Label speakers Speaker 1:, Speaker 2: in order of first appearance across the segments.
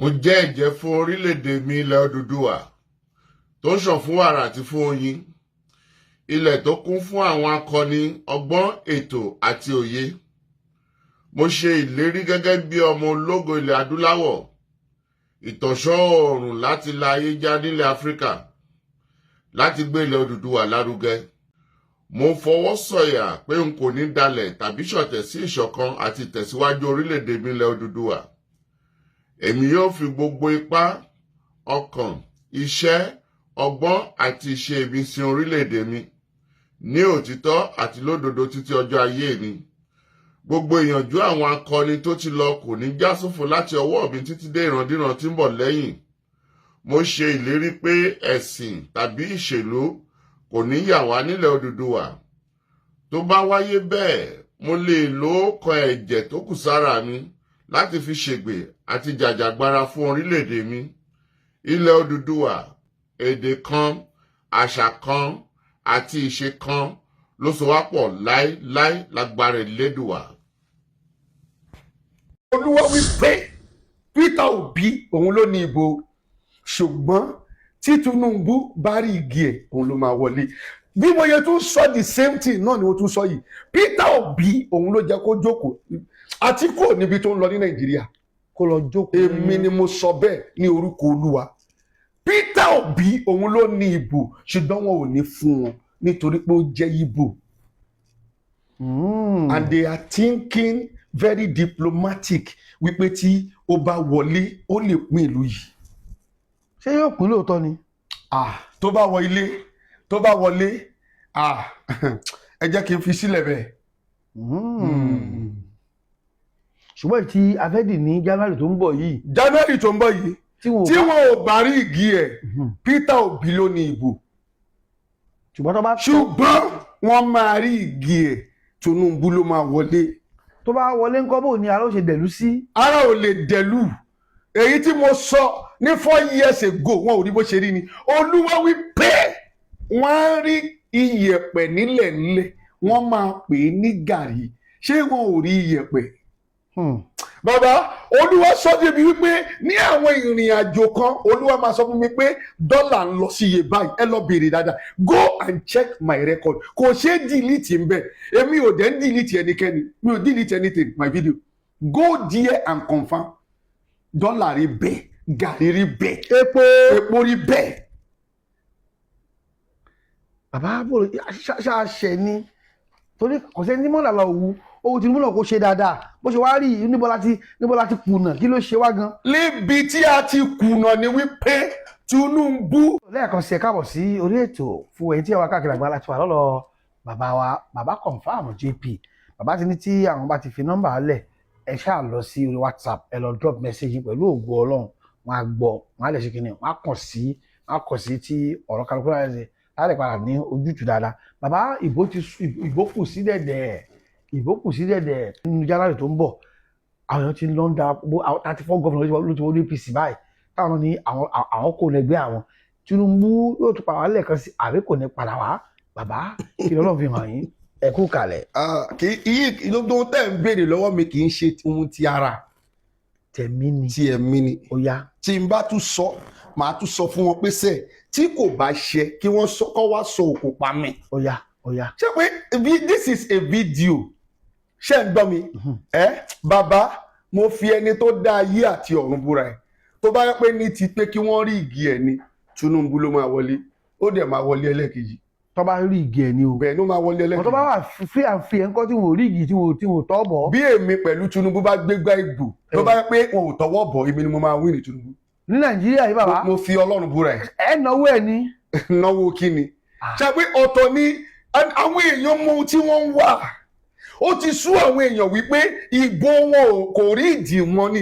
Speaker 1: Mo jẹ́ ẹ̀jẹ́ fún orílẹ̀-èdè mi, ilẹ̀ Odùduwà, tó ń ṣàn fún wàrà àti fún oyin, ilẹ̀ tó kún fún àwọn akọni, ọgbọ́n, ètò àti òye. Mo ṣe ìlérí gẹ́gẹ́ bí ọmọ ológo ilẹ̀ adúláwọ̀, ìtànṣán oòrùn láti la ayé já nílẹ̀ Áfíríkà, láti gbé ilẹ̀ Odùduwà lárugẹ. Mo fọwọ́ sọ̀yà pé n kò ní dalẹ̀ tàbí ṣọ̀tẹ̀ sí ìṣọ̀kan àti ìtẹ̀síwájú orílẹ̀-èdè mi, ilẹ̀ Odùduwà. Èmi yóò fi gbogbo ipá, ọkàn, iṣẹ́, ọgbọ́n àti ìṣe mi sin orílẹ̀-èdè mi ní òtítọ́ àti lódodo títí ọjọ́ ayé mi. Gbogbo ìyànjú àwọn akọni tó ti lọ kò ní já sófo láti ọwọ́ mi títí dé ìrandíran tí ń bọ̀ lẹ́yìn. Mo ṣe ìlérí pé ẹ̀sìn tàbí ìṣèlú kò ní yà wá nílẹ̀ Odùduwà. Tó bá wáyé bẹ́ẹ̀, mo lè lo ọ̀kan ẹ̀jẹ̀ tó kù sára mi láti fi ṣègbè àti jàjàgbara fún orílẹ̀-èdè mi, ilẹ̀ Odùduwà. Èdè kan, àṣà kan àti ìṣe kan ló so wá pọ̀ láéláé, lágbára Elédùwà.
Speaker 2: Olúwa wí pé Peter Obi òun ló ní ìbò, ṣùgbọ́n tí Tinubu bá rig ẹ̀, òun ló máa wọlé. Bí mo yẹ tún sọ, the same thing náà ni mo tún sọ yìí. Peter Obi òun ló jẹ́ kó jókòó. Àtíkù níbi tó ń lọ ní Nàìjíríà.
Speaker 3: Kó lọ jókòó.
Speaker 2: Èmi ni mo sọ bẹ́ẹ̀ ní orúkọ Olúwa. Peter Obi òun ló ní ìbò, ṣùgbọ́n wọn ò ní fún wọn nítorí pé ó jẹ́ Ìgbò. And they are thinking very diplomatic wípé tí ó bá wọlé, ó lè pín ìlú yìí.
Speaker 3: Ṣé yóò pín lóòótọ́ ni?
Speaker 2: Ah, tó bá wọ ilé, tó bá wọlé, ah, ẹ jẹ́ kí n fi sílẹ̀ bẹ́ẹ̀.
Speaker 3: Ṣùgbọ́n èyí tí afẹ́dì ní January tó ń bọ̀ yìí,
Speaker 2: January tó ń bọ̀ yìí,
Speaker 3: tí wọn ò
Speaker 2: tí
Speaker 3: bá
Speaker 2: wọn ò bá rig ẹ̀, Peter Obi ló ní ìbò.
Speaker 3: Ṣùgbọ́n tó bá
Speaker 2: Ṣùgbọ́n wọ́n máa rig ẹ̀, Tinubu ló máa wọlé.
Speaker 3: Tó bá wọlé ńkọ́? Bò ní ara ó ṣe dẹ̀lú sí?
Speaker 2: Ara ò lè dẹ̀lú. Èyí tí mo sọ ní 4 years ago, wọn ò rí bó ṣe rí ni. Olúwa wí pé wọ́n á rí iyẹ̀pẹ̀ nílẹ̀ nílẹ̀, wọ́n máa pè é ní gàrí. Ṣé wọn ò rí iyẹ̀pẹ̀? Bàbá, Olúwa sọ débi wípé ní àwọn ìrìn àjò kan, Olúwa máa sọ fún mi pé dọ́là ń lọ sí iye báyìí. Ẹ lọ béèrè dáadáa, go and check my record. Kò ṣeé delete ń bẹ̀. Èmi ò dẹ̀ ń delete ẹnikẹ́ni, mi ò delete anything, my video. Go there and confirm. Dọ́là rí bẹ́ẹ̀, gàrí rí bẹ́ẹ̀,
Speaker 3: epo,
Speaker 2: epo rí bẹ́ẹ̀.
Speaker 3: Bàbá, bò ṣáṣẹ ni, torí kò sẹ́ni mọ́nà lọ wù owó Tinubu náà kó ṣe dáadáa. Bó ṣe wá rí yìí, níbo láti kùnà? Kí ló ṣe wá gan?
Speaker 2: Níbi tí a ti kùnà ni wípé Tinubu
Speaker 3: Lẹ́ẹ̀kan sí, ẹ káàbọ̀ sí orí ètò. Fún ẹ̀yin tí ẹ wá káàkiri àgbà láti wà lọ́lọ́ bàbá wa, Bàbá Confam JP. Bàbá ti ní tí àwọn bá ti fi nọ́mbà lẹ̀, ẹ ṣáà lọ sí orí WhatsApp, ẹ lọ drop message. Pẹ̀lú ògo Ọlọ́run, wọn á gbọ́, wọn á lè ṣe kíni, wọn á kàn sí tí ọ̀rọ̀ kálukú láti ṣe láti padà ní ojútùú dáadáa. Bàbá, ìbò kù sí dẹ̀dẹ̀, ìbò kù sí dẹ̀dẹ̀ nínú January tó ń bọ̀. Àwọn èèyàn ti lọ ń da 34 governor ló ti wọlé APC báyìí, táwọn ní àwọn kò lẹ́gbẹ́ àwọn. Tinubu yóò tún padà wá lẹ́ẹ̀kan sí àbí kò ní padà wá? Bàbá, kí lọ́lọ́run fi hàn yín? Ẹ kú kalẹ̀.
Speaker 2: Ah, kì í iye ohun tẹ́ ń béèrè lọ́wọ́ mi kì í ṣe ohun ti ara.
Speaker 3: Tẹ̀mí ni.
Speaker 2: Ti ẹ̀mí ni.
Speaker 3: Ó yá.
Speaker 2: Tí n bá tún sọ, màá tún sọ fún wọn pé sẹ́ tí kò bá ṣe kí wọ́n sọ kọ́ wá sọ òkú pa mí.
Speaker 3: Ó yá, ó yá.
Speaker 2: Ṣé pé this is a video? Ṣé ń gbọ́ mi? Ẹ bàbá, mo fi ẹni tó dá ayé àti ọ̀run búra. Ẹ̀ tó bá yẹ pé ní ti pé kí wọ́n rig ẹ̀ ni, Tinubu ló máa wọlé, ó dẹ̀ máa wọlé ẹlẹ́ẹ̀kejì.
Speaker 3: Tó bá rig ẹ̀ ni o.
Speaker 2: Bẹ́ẹ̀ ló máa wọlé
Speaker 3: Tó bá
Speaker 2: ẹlẹ́ẹ̀kejì.
Speaker 3: wà free and fair ńkọ́, tí wọn ò rig, tí wọn ò tọ́ bọ̀?
Speaker 2: Bí èmi pẹ̀lú Tinubu bá gbégbá ìbò, tó bá yẹ pé wọn ò tọwọ́ bọ̀, èmi ni mo máa win ní Tinubu.
Speaker 3: Ní Nàìjíríà yìí, bàbá?
Speaker 2: Mo fi Ọlọ́run búra ẹ̀.
Speaker 3: Ẹ náwó ẹ ní.
Speaker 2: Náwó kí ni? Ṣe pé ọ̀tọ̀ ni àwọn èèyàn mọ ohun tí wọ́n ń wà. Ó ti sú àwọn èèyàn wípé ìbò wọn kò rí ìdì mọ́ ni,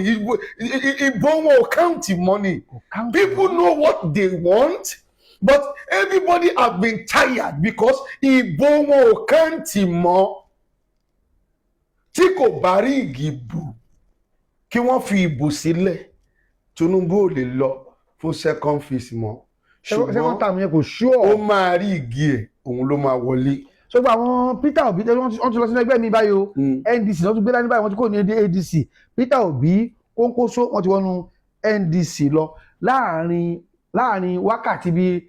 Speaker 2: ìbò wọn ò count mọ́ ni.
Speaker 3: Kò count.
Speaker 2: People know what they want, but everybody have been tired because ìbò wọn ò count mọ́. Tí kò bá rig ìbò, kí wọ́n fi ìbò sílẹ̀, Tinubu ò lè lọ fún second phase mọ́.
Speaker 3: Second
Speaker 2: ṣùgbọ́n
Speaker 3: term yẹn kò sure.
Speaker 2: Ó máa rig ẹ̀, òun ló máa wọlé.
Speaker 3: Sọgbà àwọn Peter Obi, wọ́n ti lọ sínú ẹgbẹ́ mi báyìí o. NDC ló tún gbé dání báyìí, wọ́n ti kó ní ADC. Peter Obi, Kónkóso, wọ́n ti wọnú. NDC lọ láàrin wákàtí bíi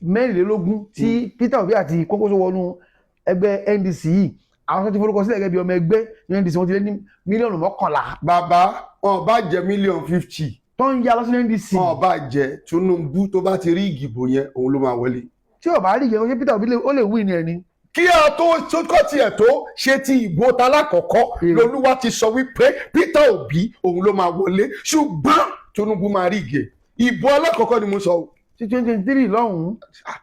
Speaker 3: 24 tí Peter Obi àti Kwankwaso wọnú ẹgbẹ́ NDC yìí, àwọn tó ti forúkọ sílẹ̀ gẹ́gẹ́ bí ọmọ ẹgbẹ́ ní NDC, wọ́n ti lé ní mílíọ̀nù 11.
Speaker 2: Bàbá, wọn bá jẹ mílíọ̀nù 50
Speaker 3: tó ń ya lọ sí NDC.
Speaker 2: Wọn bá jẹ, Tinubu tó bá ti rí ìdìbò yẹn, òun ló máa wọlé.
Speaker 3: Tí ò bá rí ìyẹn, ṣé Peter Obi ó lè win ẹni?
Speaker 2: Kí a tó kọ́ tiẹ̀ tó ṣe ti ìbò talákọ̀ọ́kọ́, lolúwa ti sọ wípé Peter Obi òun ló máa wọlé, ṣùgbọ́n Tinubu máa rí ìgè ìbò alákọ̀ọ́kọ́ ni mo sọ o.
Speaker 3: Tí 2023 lọ́hùn-ún.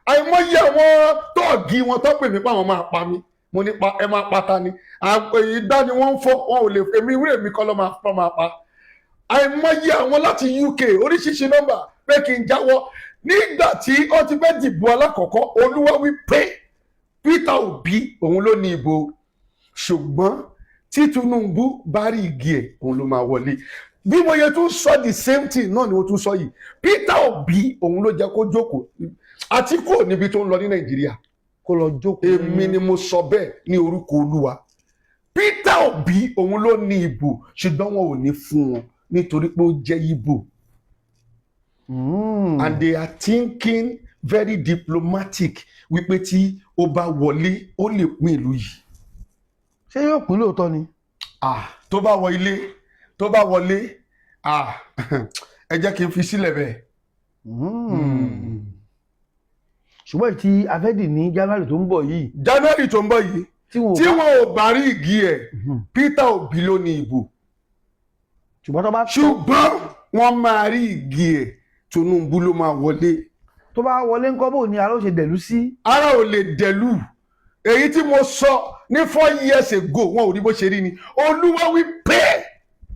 Speaker 2: Àìmọye àwọn tọ́ọ̀gì wọn tó pè mí pa àwọn máa pa mí, mo ní pa ẹ máa pa ta ni? Ìgbà ni wọ́n ń fọ́ wọn ò lè èmi wúrẹ̀ mi kọ́ ló máa pa. Àìmọye àwọn láti UK, oríṣiríṣi nọ́mbà pé kí n jáwọ́. Nígbà tí ó ti fẹ́ dìbò alákọ̀ọ́kọ́, Olúwa wí pé Peter Obi òun ló ní ìbò, ṣùgbọ́n tí Tinubu bá rí igi ẹ̀, òun ló máa wọlé. Bí mo yẹ tún sọ, the same thing náà ni mo tún sọ yìí. Peter Obi òun ló jẹ́ kó jókòó àti kúrò níbi tó ń lọ ní Nàìjíríà.
Speaker 3: Kó lọ jókòó.
Speaker 2: Èmi ni mo sọ bẹ́ẹ̀ ní orúkọ Olúwa. Peter Obi òun ló ní ìbò, ṣùgbọ́n wọn ò ní fún wọn nítorí pé ó jẹ́ Ìgbò. And they are thinking very diplomatic wípé tí ó bá wọlé, ó lè pín ìlú yìí.
Speaker 3: Ṣé yóò pín lóòótọ́ ni?
Speaker 2: Ah, tó bá wọ ilé, tó bá wọlé, ah, ẹ jẹ́ kí n fi sílẹ̀ bẹ́ẹ̀.
Speaker 3: Ṣùgbọ́n èyí tí afẹ́dì ní January tó ń bọ̀ yìí,
Speaker 2: January tó ń bọ̀ yìí,
Speaker 3: tí wọn ò
Speaker 2: tí
Speaker 3: bá
Speaker 2: wọn ò bá rí igi ẹ̀, Peter Obi ló ní ìbò.
Speaker 3: Ṣùgbọ́n tó bá
Speaker 2: Ṣùgbọ́n wọ́n máa rí igi ẹ̀, Tinubu ló máa wọlé.
Speaker 3: Tó bá wọlé ńkọ́, bò ní ara ó ṣe dẹ̀lú sí?
Speaker 2: Ara ò lè dẹ̀lú. Èyí tí mo sọ ní 4 years ago, wọn ò rí bó ṣe rí ni. Olúwa wí pé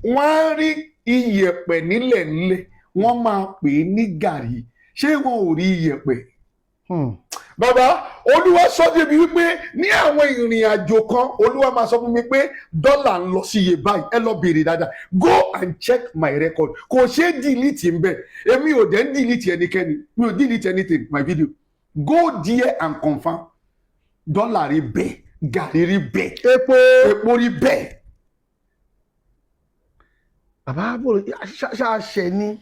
Speaker 2: wọ́n á rí iyẹ̀pẹ̀ nílẹ̀ nílẹ̀, wọ́n máa pè é ní gàrí. Ṣé wọn ò rí iyẹ̀pẹ̀? Bàbá, Olúwa sọ débi wípé ní àwọn ìrìn àjò kan, Olúwa máa sọ fún mi pé dọ́là ń lọ sí iye báyìí. Ẹ lọ béèrè dáadáa, go and check my record. Kò ṣeé delete ń bẹ̀. Èmi ò dẹ̀ ń delete ẹnikẹ́ni, mi ò delete anything, my video. Go there and confirm. Dọ́là rí bẹ́ẹ̀, gàrí rí bẹ́ẹ̀,
Speaker 3: epo,
Speaker 2: epo rí bẹ́ẹ̀.
Speaker 3: Bàbá, bò ṣàṣẹ ni,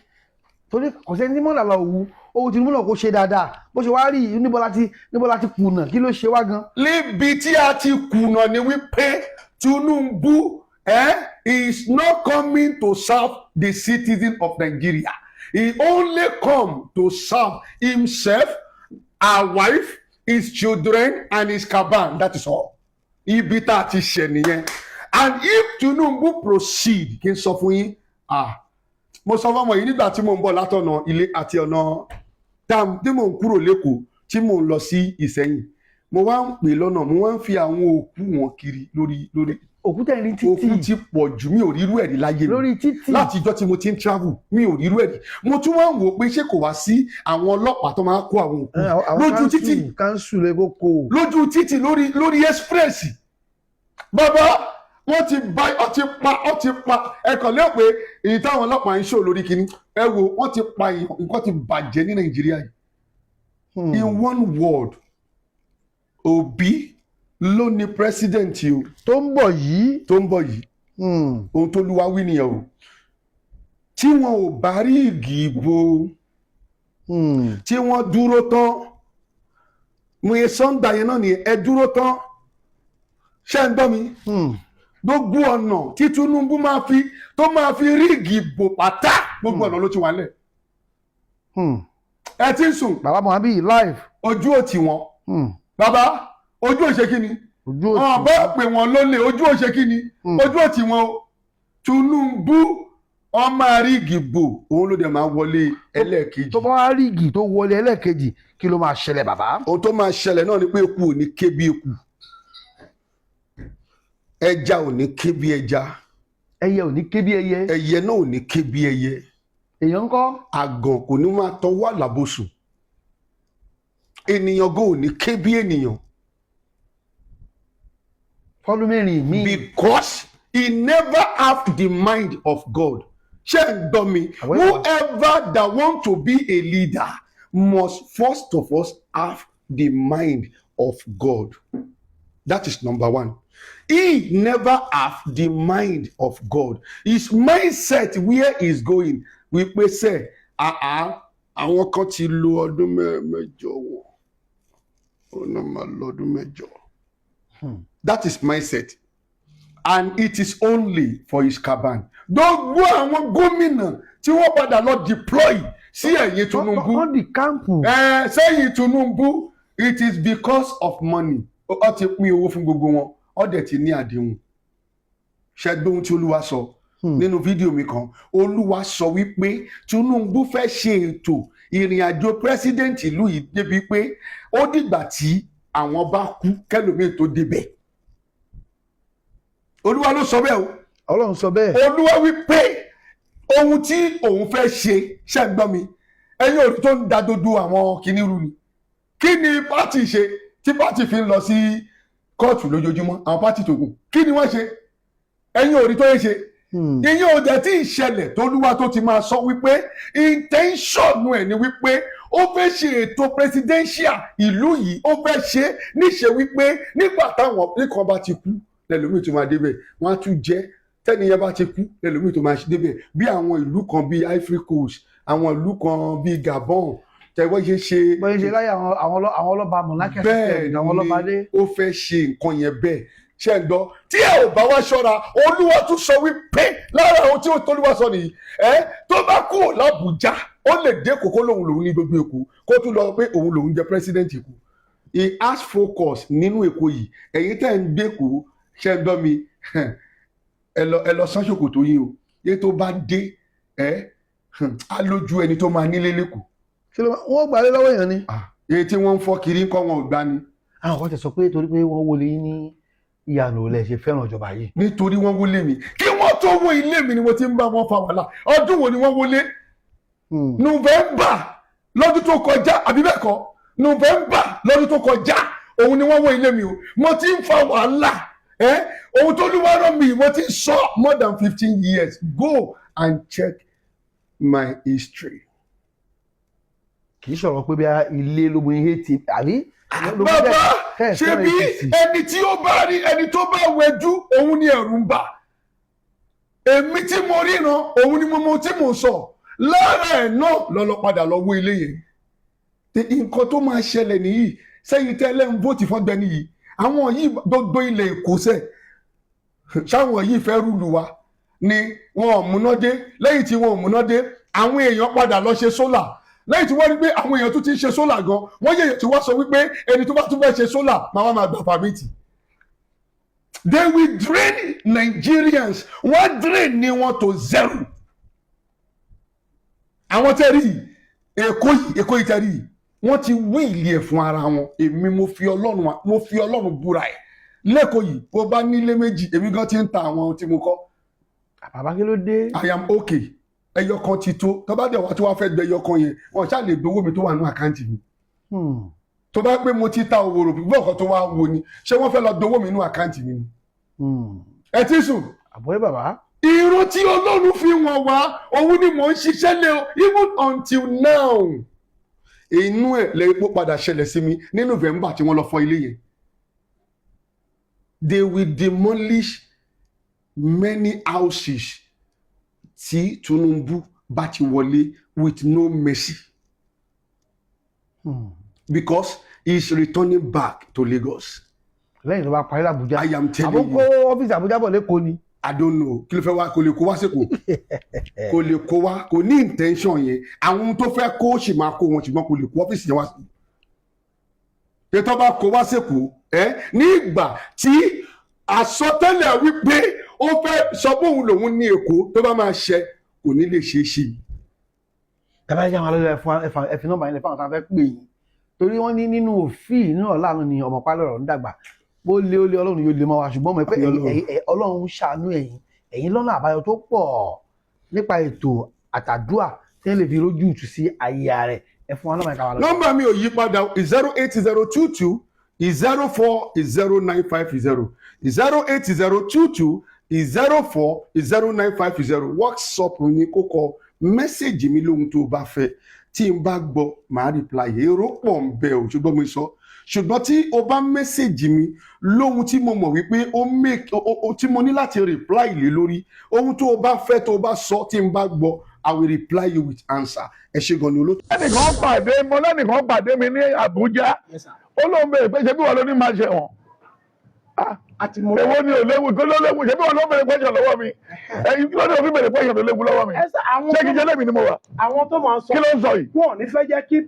Speaker 3: torí kò sẹ́ni tí mọ́lá lọ wù owó Tinubu náà kò ṣe dáadáa bó ṣe wá rí yìí. Níbo láti kùnà? Kí ló ṣe wá gan?
Speaker 2: Níbi tí a ti kùnà ni wípé Tinubu is not coming to serve the citizen of Nigeria. He only come to serve himself, her wife, his children and his cabal. That is all. Ibi tá a ti ṣe nìyẹn. And if Tinubu proceed, kí n sọ fún yín, ah, mo sọ fún ọmọ yìí nígbà tí mo ń bọ̀ látọ̀nà ilé àti ọ̀nà tí mò ń kúrò lẹ́kọ̀ọ́ tí mò ń lọ sí Ìsẹ́yìn, mo wá ń pè lọ́nà, mo wá ń fi àwọn òkú wọn kiri lórí
Speaker 3: Òkú tẹ̀ ní
Speaker 2: òkú
Speaker 3: títì?
Speaker 2: Ti pọ̀ jù, mi ò rírú ẹ̀rí láyé mi.
Speaker 3: Lórí títì?
Speaker 2: Láti ìjọ́ tí mo ti ń travel, mi ò rírú ẹ̀rí. Mo tún wá ń wò ó pé ṣé kò wá sí àwọn ọlọ́pàá tó máa kó àwọn òkú
Speaker 3: Àwọn
Speaker 2: lójú títì?
Speaker 3: Council lè kó kó.
Speaker 2: Lójú títì, lórí express. Bàbá, wọ́n ti bá ọ ti pa ọ ti pa ẹkàn lé pé èyí táwọn ọlọ́pàá ń ṣò lórí kínní. Ẹ wo, wọ́n ti pa èèyàn, nǹkan ti bàjẹ́ ní Nàìjíríà yìí. In one word, Obi ló ní president o.
Speaker 3: Tó ń bọ̀ yìí.
Speaker 2: Tó ń bọ̀ yìí. Ohun tó lúwa wí nìyẹn o. Tí wọn ò bá rí igi ìbò, tí wọ́n dúró tán, mo yẹ sọ́ńdà yẹn náà nìyẹn. Ẹ dúró tán, ṣé ń gbọ́ mi? Gbogbo ọ̀nà tí Tinubu máa fi tó máa fi rí igi ìbò pátá, gbogbo ọ̀nà ló ti wà lẹ̀. Ẹ ti ń sùn.
Speaker 3: Bàbá Mohammed live.
Speaker 2: Ojú ò tì wọ́n. Bàbá, ojú ò ṣe kí ni?
Speaker 3: Ojú òtí.
Speaker 2: Wọn bá pè wọ́n lólè, ojú ò ṣe kí ni? Ojú ò tì wọ́n o. Tinubu ọmọ àrígì bò, òun ló dẹ̀ máa wọlé ẹlẹ́ẹ̀kejì.
Speaker 3: Tó bá wá rí igi tó wọlé ẹlẹ́ẹ̀kejì, kí ló máa ṣẹlẹ̀, bàbá?
Speaker 2: Ohun tó máa ṣẹlẹ̀ náà ni pé eku ò ní ké bí eku, ẹja ò ní ké bí ẹja,
Speaker 3: Ẹyẹ ò ní ké bí ẹyẹ.
Speaker 2: Ẹyẹ náà ò ní ké bí ẹyẹ.
Speaker 3: Èèyàn ńkọ́?
Speaker 2: Àgàn kò ní máa tọwọ́ àlàbòsùn, ènìyàn gan ò ní ké bí ènìyàn.
Speaker 3: Fọdún 4 míì.
Speaker 2: Because he never have the mind of God. Ṣé ń gbọ́ mi?
Speaker 3: Àwọn
Speaker 2: Whoever that want to be a leader must first of all have the mind of God. That is number one. He never have the mind of God. His mindset, where he's going, Wípé sẹ́ àá àwọn kan ti lo ọdún 8 wọn, ó náà máa lo ọdún 8. That is mindset, and it is only for his cabal. Gbogbo àwọn gómìnà tí wọ́n padà lọ deploy sí ẹ̀yìn Tinubu,
Speaker 3: Wọ́n di camp.
Speaker 2: Ẹ sẹ́yìn Tinubu, it is because of money. Ó ti pín owó fún gbogbo wọn, ó dẹ̀ ti ní àdéhùn. Ṣẹgbẹ́ ohun tí Olúwa sọ nínú fídíò mi kan, Olúwa sọ wípé Tinubu fẹ́ ṣe ètò ìrìn àjò president ìlú yìí débi pé ó dìgbà tí àwọn bá kú kẹlòmíì tó débẹ̀. Olúwa ló sọ bẹ́ẹ̀ o.
Speaker 3: Ọlọ́run sọ bẹ́ẹ̀.
Speaker 2: Olúwa wípé ohun tí òun fẹ́ ṣe, ṣe ń gbọ́ mi, ẹ̀yin òrí tó ń da dodo àwọn kìíní rú ni. Kí ni party ṣe tí party fi ń lọ sí kóòtù lójoojúmọ́? Àwọn party tó kù, kí ni wọ́n ṣe? Ẹ̀yin òrí tó yẹ ṣe. Ìyẹn ò dẹ̀ tí ì ṣẹlẹ̀ tólúwa tó ti máa sọ wípé intention ẹ̀ ni wípé ó fẹ́ ṣe ètò presidential ìlú yìí. Ó fẹ́ ṣe níṣe wípé nígbà táwọn nìkan bá ti kú, lẹ́lòmíì tó máa débẹ̀, wọ́n á tún jẹ́. Tẹ́niyẹn bá ti kú, lẹ́lòmíì tó máa débẹ̀, bí àwọn ìlú kan bíi Ivory Coast, àwọn ìlú kan bíi Gabon, tẹ́wọ́ ṣe ṣe.
Speaker 3: Bóyá ṣe láyé àwọn ọlọ́ba monarchy
Speaker 2: Bẹ́ẹ̀
Speaker 3: system, àwọn ọlọ́ba dé.
Speaker 2: ni, ó fẹ́ ṣe nǹkan yẹn bẹ́ẹ̀. Ṣe ń gbọ́? Tí ẹ ò bá wá ṣọ́ra, Olúwa tún sọ wípé lára àwọn tí ó tolúwa sọ nìyí, ẹ tó bá kúrò lábùjá, ó lè dé kókó lòun lòun ní gbogbo Èkó, kó tún lọ pé òun lòun jẹ president Èkó. He has focus nínú Èkó yìí. Ẹ̀yin tẹ́ ń gbé Èkó, ṣe ń gbọ́ mi, ẹ lọ sán ṣòkòtò yín o. Yé tó bá dé, ẹ á lójú ẹni tó máa nílé lẹ́kọ̀ọ́.
Speaker 3: Kí ló wọ́n gbà lé lọ́wọ́ èèyàn ni.
Speaker 2: Èyí tí wọ́n ń fọ́ kiri ń kọ́, wọn ò gbá ni.
Speaker 3: Àwọn kan ti sọ pé torí pé wọ́n wọlé yín ní ìyànà ò lẹ ṣe fẹ́ràn ìjọba yìí.
Speaker 2: Nítorí wọ́n wọlé mi, kí wọ́n tó wó ilé mi ni mo ti ń bá wọn fa wàhálà. Ọdún wo ni wọ́n wọlé? November lọ́dún tó kọjá, àbí bẹ́ẹ̀ kọ́? November lọ́dún tó kọjá òun ni wọ́n wó ilé mi o. Mo ti ń fa wàhálà ẹ. Ohun tó lúwa rán mi, mo ti ń sọ more than 15 years. Go and check my history.
Speaker 3: Kì í sọ̀rọ̀ pé bí ilé ló mú ihe ti àbí.
Speaker 2: Bàbá, ṣe bí ẹni tí ó bá rí ẹni tó bá wẹjú òun ni ẹ̀rù ń bà. Èmi tí mo ríran, òun ni mo mọ tí mo sọ. Lára ẹ̀ náà lọ́lọ́ padà lọ wó ilé yẹn. Nǹkan tó máa ṣẹlẹ̀ nìyí sẹ́yìn tẹ́lẹ̀ ń vote fọ́gbẹ́ni yìí. Àwọn yìí, gbogbo ilẹ̀ Èkó sẹ̀, sáwọn yìí fẹ́ rule wa ni. Wọn ò múná dé. Lẹ́yìn tí wọn ò múná dé, àwọn èèyàn padà lọ ṣe solar. Lẹ́yìn tí wọ́n rí pé àwọn èèyàn tún ti ń ṣe solar gan, wọ́n yẹ tí wọ́n sọ wípé ẹni tó bá tún fẹ́ ṣe solar máa wá máa gbà permit. They will drain Nigerians. Wọ́n drain ní wọn to zero. Àwọn tẹ́rì yìí, Èkó yìí, Èkó yìí tẹ́rì yìí, wọ́n ti wí ìlì ẹ̀ fún ara wọn. Èmi mo fi Ọlọ́run búra ẹ̀ lẹ́kọ̀ọ́ yìí, bó bá nílé méjì, èmi gan ti ń ta àwọn tí mo kọ́.
Speaker 3: Bàbá, kí ló dé?
Speaker 2: I am okay. Ẹyọ kan ti tó. Tó bá dẹ̀ wá tí wàá fẹ́ gbẹ ẹyọ kan yẹn, wọn ṣáà lè gbowó mi tó wà ní account mi. Tó bá pé mo ti ta òwòrò bí ọkọ̀ tó wá wo ni, ṣé wọ́n fẹ́ lọ gbowó mi ní account mi ni? Ẹ ti sùn.
Speaker 3: Àbọ̀yé bàbá.
Speaker 2: Irun tí Ọlọ́run fi wọ̀n wá, òun ni mò ń ṣiṣẹ́ lé o, even until now. Inú ẹ̀ lẹ́yìn padà ṣẹlẹ̀ sí mi ní November tí wọ́n lọ fọ́ ilé yẹn. They will demolish many houses tí Tinubu bá ti wọlé with no mercy, because he is returning back to Lagos.
Speaker 3: Lẹ́yìn tó bá parí l'Àbújá.
Speaker 2: I am telling
Speaker 3: Àbó
Speaker 2: you.
Speaker 3: kó ọ́fíìsì Àbújá bọ̀ lẹ́kọ̀ọ́ ni.
Speaker 2: I don't know kí ló fẹ́ wá. Kò lè kó wá sẹ́kọ̀ọ́, kò lè kó wá, kò ní intention yẹn. Àwọn ohun tó fẹ́ kó sì máa kó wọn, ṣùgbọ́n kò lè kó ọ́fíìsì yẹn wá sí. Tètò bá kó wá sẹ́kọ̀ọ́ ẹ, ní ìgbà tí àsọtẹ́lẹ̀ wípé ó fẹ́ sọ pé òun lòun ní Èkó tó bá máa ṣẹ, kò ní lè ṣeé ṣe.
Speaker 3: Tàbá jẹ́ àwọn alẹ́ fún ẹ̀fìn nọ́mbà yẹn lè fáwọn tá a fẹ́ pè yín, torí wọ́n ní nínú òfin nínú ọ̀làánú ni ọmọ pálọ̀rọ̀ ń dàgbà. Bó lé ó lé, Ọlọ́run yóò lè mọ́ wa, ṣùgbọ́n mọ̀ pé Ọlọ́run ń ṣàánú ẹ̀yin. Ẹ̀yin lọ́nà àbáyọ tó pọ̀ nípa ètò àtàdúà tí wọ́n lè fi rójú ìtù sí ayé rẹ̀. Ẹ fún wa nọ́mbà yẹn ká wà lọ.
Speaker 2: Nọ́mbà mi ò yí padà: 08022040950, 08022040950. WhatsApp ní kó kọ message mi lóhun tó o bá fẹ́. Tí n bá gbọ́, màá reply. Èrò pọ̀ ń bẹ ò, ṣùgbọ́n mo sọ, ṣùgbọ́n tí o bá message mi lóhun tí mo mọ̀ wípé ó make tí mo ní láti reply lé lórí ohun tó o bá fẹ́, tó o bá sọ, tí n bá gbọ́, I will reply you with answer. Ẹ ṣé gan ni olóòtú.
Speaker 4: Ẹnìkan pàdé mo lẹ́nìkan pàdé mi ní Àbújá.
Speaker 5: Yes, sir.
Speaker 4: Ó lóun béèrè pé ṣé bí wọn ló ní máa ṣe wọn.
Speaker 5: A ti mọ.
Speaker 4: Èwo ni ò léwu? Kí ló léwu? Ṣé bí wọn ló béèrè question lọ́wọ́ mi? Ẹ̀yin, kí ló dé òfin béèrè question tó léwu lọ́wọ́ mi?
Speaker 5: Ẹ sà, àwọn
Speaker 4: Ṣé kí jẹ́ lẹ́mi ni mo wà?
Speaker 5: Àwọn tó máa ń sọ.
Speaker 4: Kí ló ń sọ yìí?
Speaker 5: Wọn ò ní fẹ́ jẹ́ kí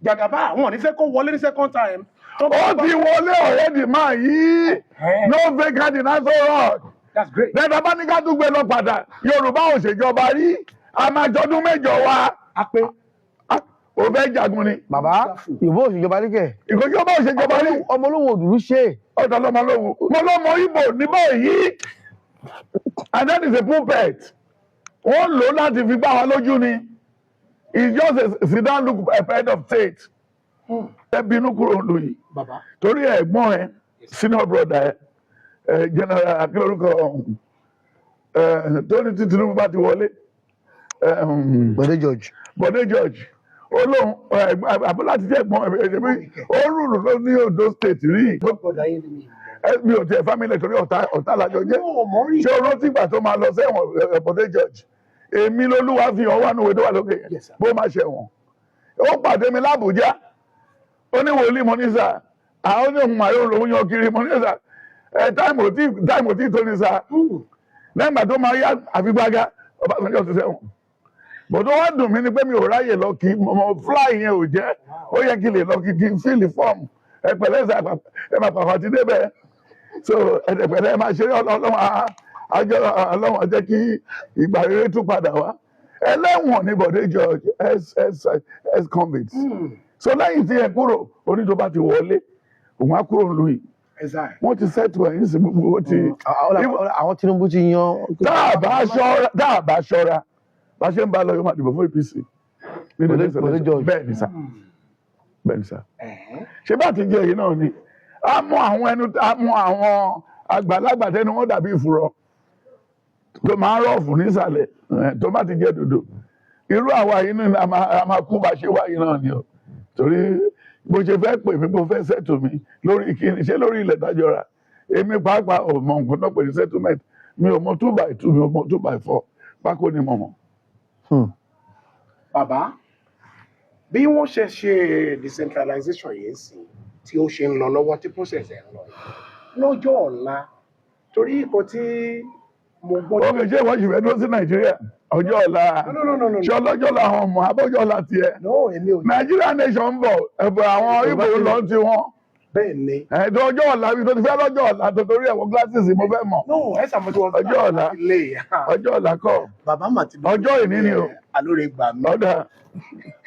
Speaker 5: Jagaba, wọn ò ní fẹ́ kó wọlé ní second time.
Speaker 4: Ó ti wọlé already máa yí. No vacant in Aso Rock.
Speaker 5: That's great.
Speaker 4: Lẹ́tà bá ní ká tún gbé lọ padà, Yorùbá ò ṣèjọba rí. A máa jọdún 8 wa.
Speaker 5: A pé.
Speaker 4: Ó fẹ́ jagun ni.
Speaker 3: Bàbá, Yorùbá òṣèjọba rí kẹ̀.
Speaker 4: Ìkọjọba ò ṣèjọba rí.
Speaker 3: Ọmọ olówó òdùrú ṣe.
Speaker 4: Ọ̀tọ̀ lọ́mọ lóhùn. Mo lọ́mọ Ìgbò ní báyìí. And that is a puppet. Wọ́n lò ó láti fi gbá wa lójú ni. It's just a sit-down look head of state. Ẹ bínú kúrò lù yìí.
Speaker 5: Bàbá.
Speaker 4: Torí ẹ̀gbọ́n ẹ, senior brother ẹ, General akérò ẹ tó ní tí Tinubu bá ti wọlé.
Speaker 3: Bọ̀dé George.
Speaker 4: Bọ̀dé George. Ó lóun àbúrò láti jẹ́ ẹ̀gbọ́n ẹ̀ ó rúrù ló ní Ondo State rí.
Speaker 5: Brother yín ni mi.
Speaker 4: Mi ò tiẹ̀ family torí ọ̀tá ọ̀tá làjọ jẹ́.
Speaker 5: Yóò mọ̀ rí.
Speaker 4: Ṣé o rántí ìgbà tó máa lọ sẹ́wọ̀n, Bọ̀dé George? Èmi lolúwa fi hàn wà nùwé tó wà lókè yẹn.
Speaker 5: Yes, sir.
Speaker 4: Bó máa ṣẹ̀wọ̀n. Ó pàdé mi lábùjá. Ó ní wòlíì mo ní sà. Àwọn ní òun màá lòun yan kiri mo ní sà. Ẹ time ò tí tó ní sà. Lẹ́yìn ìgbà tó máa yá àfigbága, Ọbásanjọ́ ti sẹ́wọ̀n. Bọ̀dọ̀ wá dùn mí ni pé mi ò ráyè lọ kí mo fly yẹn ò jẹ́. Ó yẹ kí n lè lọ kí n fill form. Ẹ pẹ̀lẹ́ sà, ẹ máa pàpà ti débẹ̀. So ẹ̀dẹ̀pẹ̀lẹ́, ẹ máa ṣeré. Ọlọ́run àjọ Ọlọ́run á jẹ́ kí ìgbà rere tún padà wá. Ẹlẹ́wọ̀n ní Bọ̀dé George, ex ex ex convict. So lẹ́yìn tí ẹ kúrò, oní tó bá ti wọlé, òun á kúrò nílùú yìí.
Speaker 5: Exactly.
Speaker 4: Wọ́n ti settle ẹ̀yìn sí gbogbo ó ti.
Speaker 3: Àwọn Tinubu ti yan.
Speaker 4: Tá a bá ṣọ́ra, bá ṣe ń bá lọ, yóò máa dìbò fún APC nínú next
Speaker 3: Bọ̀dé
Speaker 4: election.
Speaker 3: George.
Speaker 4: Bẹ́ẹ̀ ni sà, bẹ́ẹ̀ ni sà. Ṣé bá ti jẹ́ èyí náà ni a mú àwọn ẹnu, a mú àwọn àgbàlagbà tẹnu wọn dàbí ìfurọ tó máa ń rọ̀fù nísàlẹ̀ ẹ̀, tó bá ti jẹ́ dòdò irú àwa yìí ní a máa kú bá ṣe wá yìí náà ni o. Torí bó ṣe fẹ́ pè mí, bó fẹ́ settle mi lórí kíni? Ṣé lórí ilẹ̀ tájọra? Èmi pàápàá ò mọ nǹkan tó pè ní settlement. Mi ò mọ 2 by 2, mi ò mọ 2 by 4, pákó ni mo mọ̀.
Speaker 5: Bàbá, bí wọ́n ṣe ṣe decentralization yìí sí, tí ó ṣe ń lọ lọ́wọ́, tí process ẹ̀ ń lọ yìí lọ́jọ́ ọ̀la, torí nǹkan tí mo gbọ́.
Speaker 4: Ó kì í ṣe ìwọ́n ṣì fẹ́ dúró sí Nàìjíríà ọjọ́ ọ̀la?
Speaker 5: No, no, no, no, no.
Speaker 4: Ṣé ọlọ́jọ́ làwọn ọmọ abọ́jọ́ ọ̀la tiẹ̀?
Speaker 5: No, èmi ò.
Speaker 4: Nàìjíríà nation ń bọ̀, ẹ̀bùn àwọn Ìgbò lọ ti wọn.
Speaker 5: Bẹ́ẹ̀ ni.
Speaker 4: Ẹ̀ẹ́dọ́ ọjọ́ ọ̀la mi tó ti fẹ́ lọ́jọ́ ọ̀la tó torí ẹ̀wọ̀n glasses mo fẹ́ mọ̀.
Speaker 5: No, ẹ ṣàmójú wọn.
Speaker 4: Ọjọ́ ọ̀la.
Speaker 5: Ilé.
Speaker 4: Ọjọ́ ọ̀la kọ́.
Speaker 5: Bàbá mà ti.
Speaker 4: Ọjọ́ ìní ni o.
Speaker 5: Alóore gbà mí.
Speaker 4: Ọ̀dà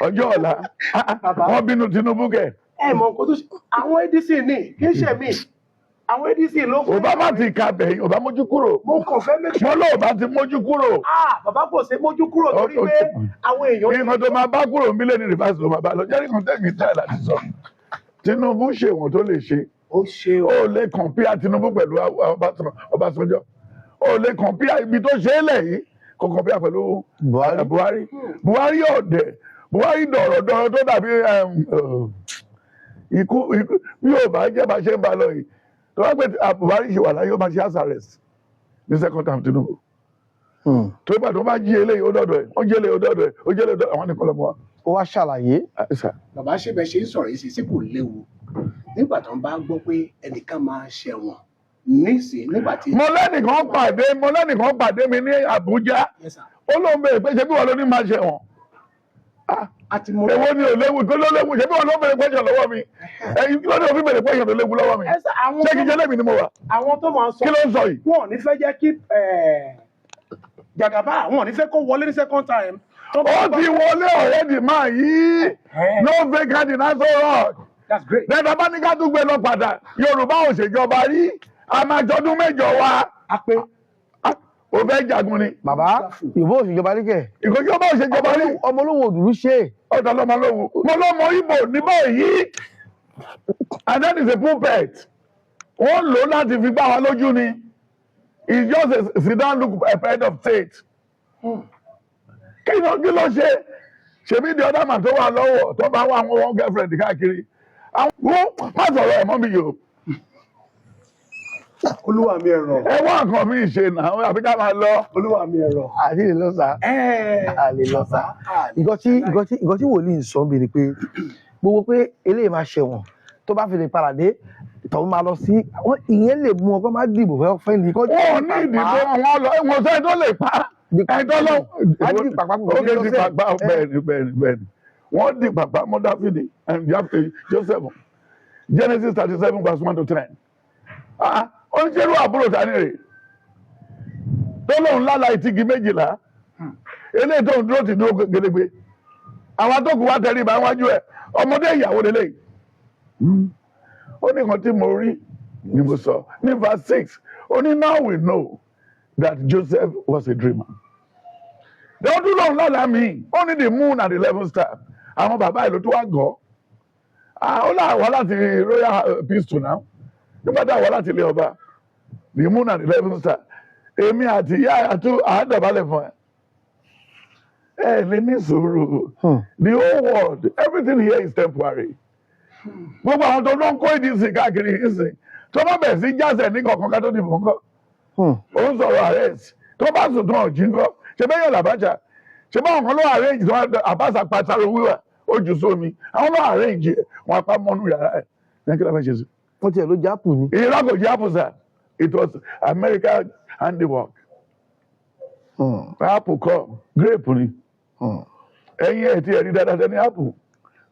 Speaker 4: ọjọ́ ọ̀la.
Speaker 5: Bàbá.
Speaker 4: Wọ́n bínú Tinubu kẹ̀.
Speaker 5: Ẹ mọ nǹkan tó ṣe àwọn ADC ní kì í ṣe mí, àwọn ADC ló fẹ́.
Speaker 4: Obama ti ka bẹ̀yìn, Obama mójú kúrò.
Speaker 5: Mo kàn fẹ́ make
Speaker 4: Mo
Speaker 5: sure.
Speaker 4: lóò bá ti mójú kúrò.
Speaker 5: Ah, bàbá, kò ṣe mójú kúrò torí pé àwọn èèyàn.
Speaker 4: Nǹkan tó máa bá kúrò mílíọ̀nù ní reverse ló máa bá lọ. Jẹ́rìí kan tẹ̀mí tẹ́ láti sọ, Tinubu ṣe wọ́n tó lè ṣe.
Speaker 5: Ó ṣe o.
Speaker 4: Ó lè compare Tinubu pẹ̀lú Ọbásanjọ́. Ó lè compare ibi tó ṣe é lẹ̀ yìí, kò compare pẹ̀lú
Speaker 3: Buhari.
Speaker 4: Buhari. Buhari ọ̀dẹ̀, Buhari dọ̀rọ̀ dọ̀rọ̀ tó dàbí ikú ikú. Bí yóò bá jẹ́ bá ṣe ń ba lọ yìí, tó bá pẹ́ Buhari ṣe wà láyé, ó máa ṣe house arrest ní second term Tinubu. Tó bá tó bá jí eléyìí, ó dọ̀dọ̀ ẹ̀, ó jí eléyìí, ó dọ̀dọ̀ ẹ̀, ó jí eléyìí, ó dọ̀dọ̀ àwọn nìkan lọ́mọ wa.
Speaker 3: Ó wá ṣàlàyé.
Speaker 5: Bàbá, ṣe bẹ ṣe ń sọ̀rọ̀ yìí sí kò léwu nígbà tó ń bá gbọ́ pé ẹnìkan máa ṣẹ̀wọ̀n nísìn nígbà tí.
Speaker 4: Mo lẹ́nìkan pàdé mi ní Àbújá.
Speaker 5: Yes, sir.
Speaker 4: Ó lóun béèrè pé ṣé bí wọn ló ní máa ṣẹ̀wọ̀n.
Speaker 5: A ti mọ.
Speaker 4: Èwo ni ò léwu? Kí ló léwu? Ṣé bí wọn ló béèrè question lọ́wọ́ mi? Ẹ̀yin, kí ló dé òfin béèrè question tó léwu lọ́wọ́ mi?
Speaker 5: Ẹ sà, àwọn
Speaker 4: Ṣé kí jẹ́ lẹ́mi ni mo wà?
Speaker 5: Àwọn tó máa ń sọ.
Speaker 4: Kí ló ń sọ yìí?
Speaker 5: Wọn ò ní fẹ́ jẹ́ kí Jagaba, wọn ò ní fẹ́ kó wọlé ní second time.
Speaker 4: Ó ti wọlé already máa yí. No vacant in Aso Rock.
Speaker 5: That's great.
Speaker 4: Lẹ́tà bá ní ká tún gbé lọ padà, Yorùbá ò ṣèjọba rí. A máa jọdún 8 wa.
Speaker 5: A pé.
Speaker 4: Ó fẹ́ jagun ni.
Speaker 3: Bàbá, Yorùbá òṣèjọba rí kẹ̀.
Speaker 4: Ìkọjọba ò ṣèjọba rí.
Speaker 3: Ọmọ olówó òdùrú ṣe.
Speaker 4: Ọ̀tọ̀ lọ́mọ lóhùn. Mo lọ́mọ Ìgbò ní báyìí. And that is a puppet. Wọ́n lò ó láti fi gbá wa lójú ni. It's just a sit-down look head of state. Kí ló ṣe? Ṣebí the other man tó wà lọ́wọ́ tó bá wà àwọn one girlfriend káàkiri. Àwọn wọ́n má sọ̀rọ̀ ẹ̀ mọ́ mi yìí o.
Speaker 5: Olúwa mi, ẹ̀rọ.
Speaker 4: Ẹ wá nǹkan mi ṣe náà, àbí ká máa lọ.
Speaker 5: Olúwa mi, ẹ̀rọ.
Speaker 3: Àti lè lọ sá. A lè lọ sá. Nǹkan tí wòlíì ń sọ bí ni pé gbogbo pé eléyìí máa ṣẹ̀wọ̀n, tó bá fi lè padà dé, tọ̀hún máa lọ sí ìyẹn lè mú ọkọ máa dìbò fẹ́ fẹ́ ní.
Speaker 4: Wọn ò ní ìdìbò, wọn lọ wọn sẹ́ni tó lè pa ẹni tó lọ.
Speaker 3: Wọ́n di pàpà kò
Speaker 4: ó
Speaker 3: ní
Speaker 4: di
Speaker 3: lọ́sẹ̀.
Speaker 4: Pàpà, bẹ́ẹ̀ni, wọ́n di pàpà mọ́ Dáfídì and Joseph, Genesis 37 verse 1 to 10. Ah, ó ń ṣerú àbúrò tani rè tó lóun lálàá ìtìgì 12, eléyìí tó ń dúró ti dúró gedegbe, àwọn tó kù wá tẹrí ibà wájú ẹ, ọmọdé ìyàwó lélẹ́yìí. Ó ní nǹkan tí mo rí ni mo sọ. Ní verse 6, ó ní, "Now we know that Joseph was a dreamer." Lọ́dún lòun lálàá mi, ó ní the moon and the 11 star. Àwọn bàbá ìlú tó wá gọ́, ó là wá láti royal pistol náà nígbà tá a wá láti ilé ọba, the moon and the 11 star, èmi àti ìyá àti àádọ́balẹ̀ fún ẹ. Ẹ lè ní sùúrù. The whole world, everything here is temporary. Gbogbo àwọn tó ló ń kó ìdí sí káàkiri ìsìn, tó bá bẹ̀rẹ̀ sí jásẹ̀ ní kọ̀ọ̀kan ká tó dìbò ńkọ́? Ó ń sọ̀rọ̀ arrest, tó bá sùn tán ọ̀jí ńkọ́? Ṣe bẹ́ẹ̀ yàn làbájá, ṣe báwọn kan ló arrange tó àbáṣà pàṣàrò wíwà ó jù sómi, àwọn ló arrange ẹ̀, wọn apá mọ́nú yàrá ẹ̀ ní kí ló fẹ́ ṣe sí.
Speaker 3: Wọ́n tiẹ̀ ló jápù ni.
Speaker 4: Irọ́, kò jẹ́ àpùsà. It was America handiwork. Apple kọ́, grape ni. Ẹ̀yin ẹ̀ tí ẹ̀ rí dáadáa sẹ́ni apple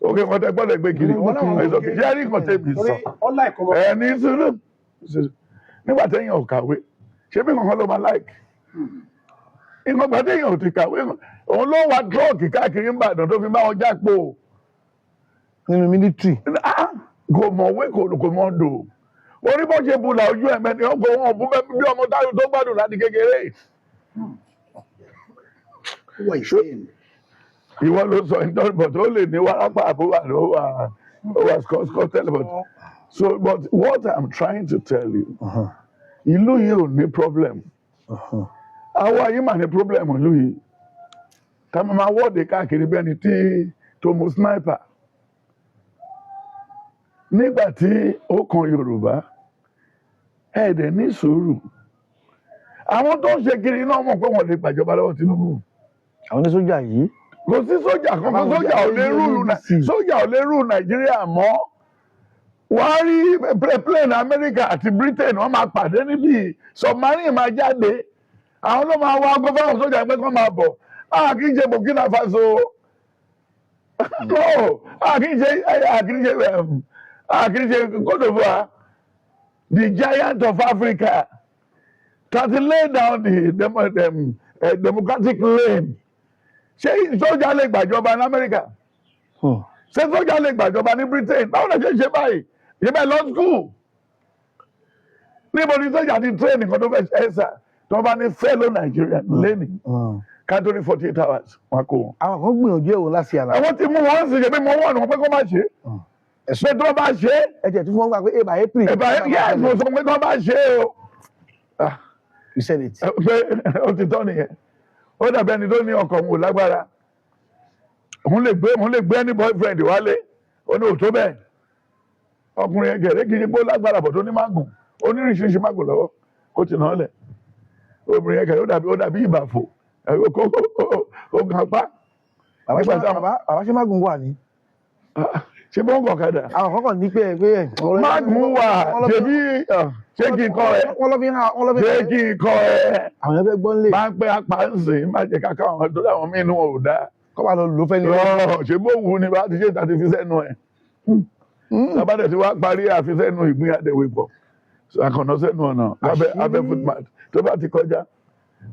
Speaker 4: òkè kan tẹ gbọ́dọ̀ gbé kiri.
Speaker 5: Wọ́n láwọn
Speaker 4: It's okay. Ṣé ẹ rí nǹkan tẹ̀mí sọ?
Speaker 5: Torí ọlá ìkọmọ.
Speaker 4: Ẹ ní sùúrù sùúrù. Nígbà téèyàn ò kàwé, ṣé bí kankan ló máa like nǹkan gbà téèyàn ò ti kàwé, òun ló wà truck káàkiri ń bàdàn tó fi bá wọn jápò
Speaker 3: Nínú military.
Speaker 4: Ah, kò mọ̀wé, kò mọ̀ dò orí bó ṣe bula ojú ẹ̀mẹ́ ni ọkọ̀ wọn bú bẹ́ẹ̀ bí ọmọ táyọ̀ tó gbádùn láti kékeré.
Speaker 5: Wọ ìṣe.
Speaker 4: Ìwọ ló sọ nítorí, but ó lè ní wárápá àbúrò àná, ó wà scott tẹ́lẹ̀, but so, but what I'm trying to tell you, ìlú yìí ò ní problem. Àwa yìí mà ní problem. Ìlú yìí ká máa wọ́ọ̀dì káàkiri bí ẹni tí tó mú sniper nígbà tí ó kan Yorùbá. Ẹ dẹ̀ ní sùúrù. Àwọn tó ń ṣe kiri náà mọ̀ pé wọ́n lè gbàjọba lọ́wọ́ Tinubu.
Speaker 3: Àwọn onísójà yìí.
Speaker 4: Kò sí sójà kankan.
Speaker 3: Báwo
Speaker 4: Sójà ò lè rule
Speaker 3: ADC.
Speaker 4: Sójà ò lè rule Nàìjíríà mọ́. Wàá rí plane Amẹ́ríkà àti Britain, wọ́n máa pàdé níbí, submarine máa jáde, àwọn ló máa wá aago fáwọn sójà pé kí wọ́n máa bọ̀. A kì í ṣe Burkina Faso, no, a kì í ṣe Cote d'Ivoire, the giant of Africa that lay down the democratic lane. Ṣé sójà lè gbàjọba ní Amẹ́ríkà? Ṣé sójà lè gbàjọba ní Britain? Báwo lè ṣe ṣe báyìí? Ṣe bẹ́ẹ̀ lọ school? Níbo ni sójà ti train nǹkan tó fẹ́ ṣe? Ẹ̀sà tí wọ́n bá ní fellow Nigerian lẹ́nìí, ká tó ní 48 hours, wọn kó wọn.
Speaker 3: Àwọn kan gbìyànjú ẹ̀wọ̀n láti àlà.
Speaker 4: Àwọn tí mú wọn sì ṣe pé mo wọ̀n wọn pé kó má ṣe pé tí wọ́n bá ṣe é.
Speaker 3: Ẹ jẹ́ tí wọ́n gbà pé eba April.
Speaker 4: Ẹ̀bà yẹ́, mo sọ pé tí wọ́n bá ṣe é o. Ah,
Speaker 3: You said it.
Speaker 4: Pé ó ti tọ́ nìyẹn. Ó dàbí ẹni tó ní ọkọ̀ òun ò lágbára, òun lè gbé any boyfriend wálé. Ó ní òtó bẹ́ẹ̀. Ọkùnrin yẹn gẹ̀rẹ́, kì í ṣe pé ó lágbára bọ̀ tó ní mágùn onírìṣiríṣi mágùn lọ́wọ́, ó ti nà án lẹ̀. Obìnrin yẹn gẹ̀rẹ́, ó dàbí ìbàfò, ó gan pa.
Speaker 3: Bàbá ṣe
Speaker 4: Nígbà táwọn-
Speaker 3: bàbá ṣe mágùn wà ní.
Speaker 4: Ṣé bó ń gọ̀ kadà?
Speaker 3: Àwọn kan kàn ní pé
Speaker 4: Mágùn wà. Ṣebí ṣé kí n kọ́ ẹ?
Speaker 3: Wọ́n lọ́ fi ń ha, wọ́n lọ́ fi ń
Speaker 4: Ṣé kí n kọ́ ẹ?
Speaker 3: Àwọn yẹn fẹ́ gbọ́n lè.
Speaker 4: Máa ń pẹ́ apá ń sìn, má jẹ́ ká káwọn tó dáwọn míì inú wọn ò dáa.
Speaker 3: Kọ́ bá lọ lò fẹ́ ní.
Speaker 4: Lọ ṣe bó wù ní bá ti ṣe tàbí fi sẹ́nu ẹ̀. Tábàdẹ̀ tí wàá parí, àfi sẹ́nu ìgbín àdẹ̀wé pọ̀ àkànná sẹ́nu ọ̀nà abẹ́ abẹ́ footmat tó bá ti kọjá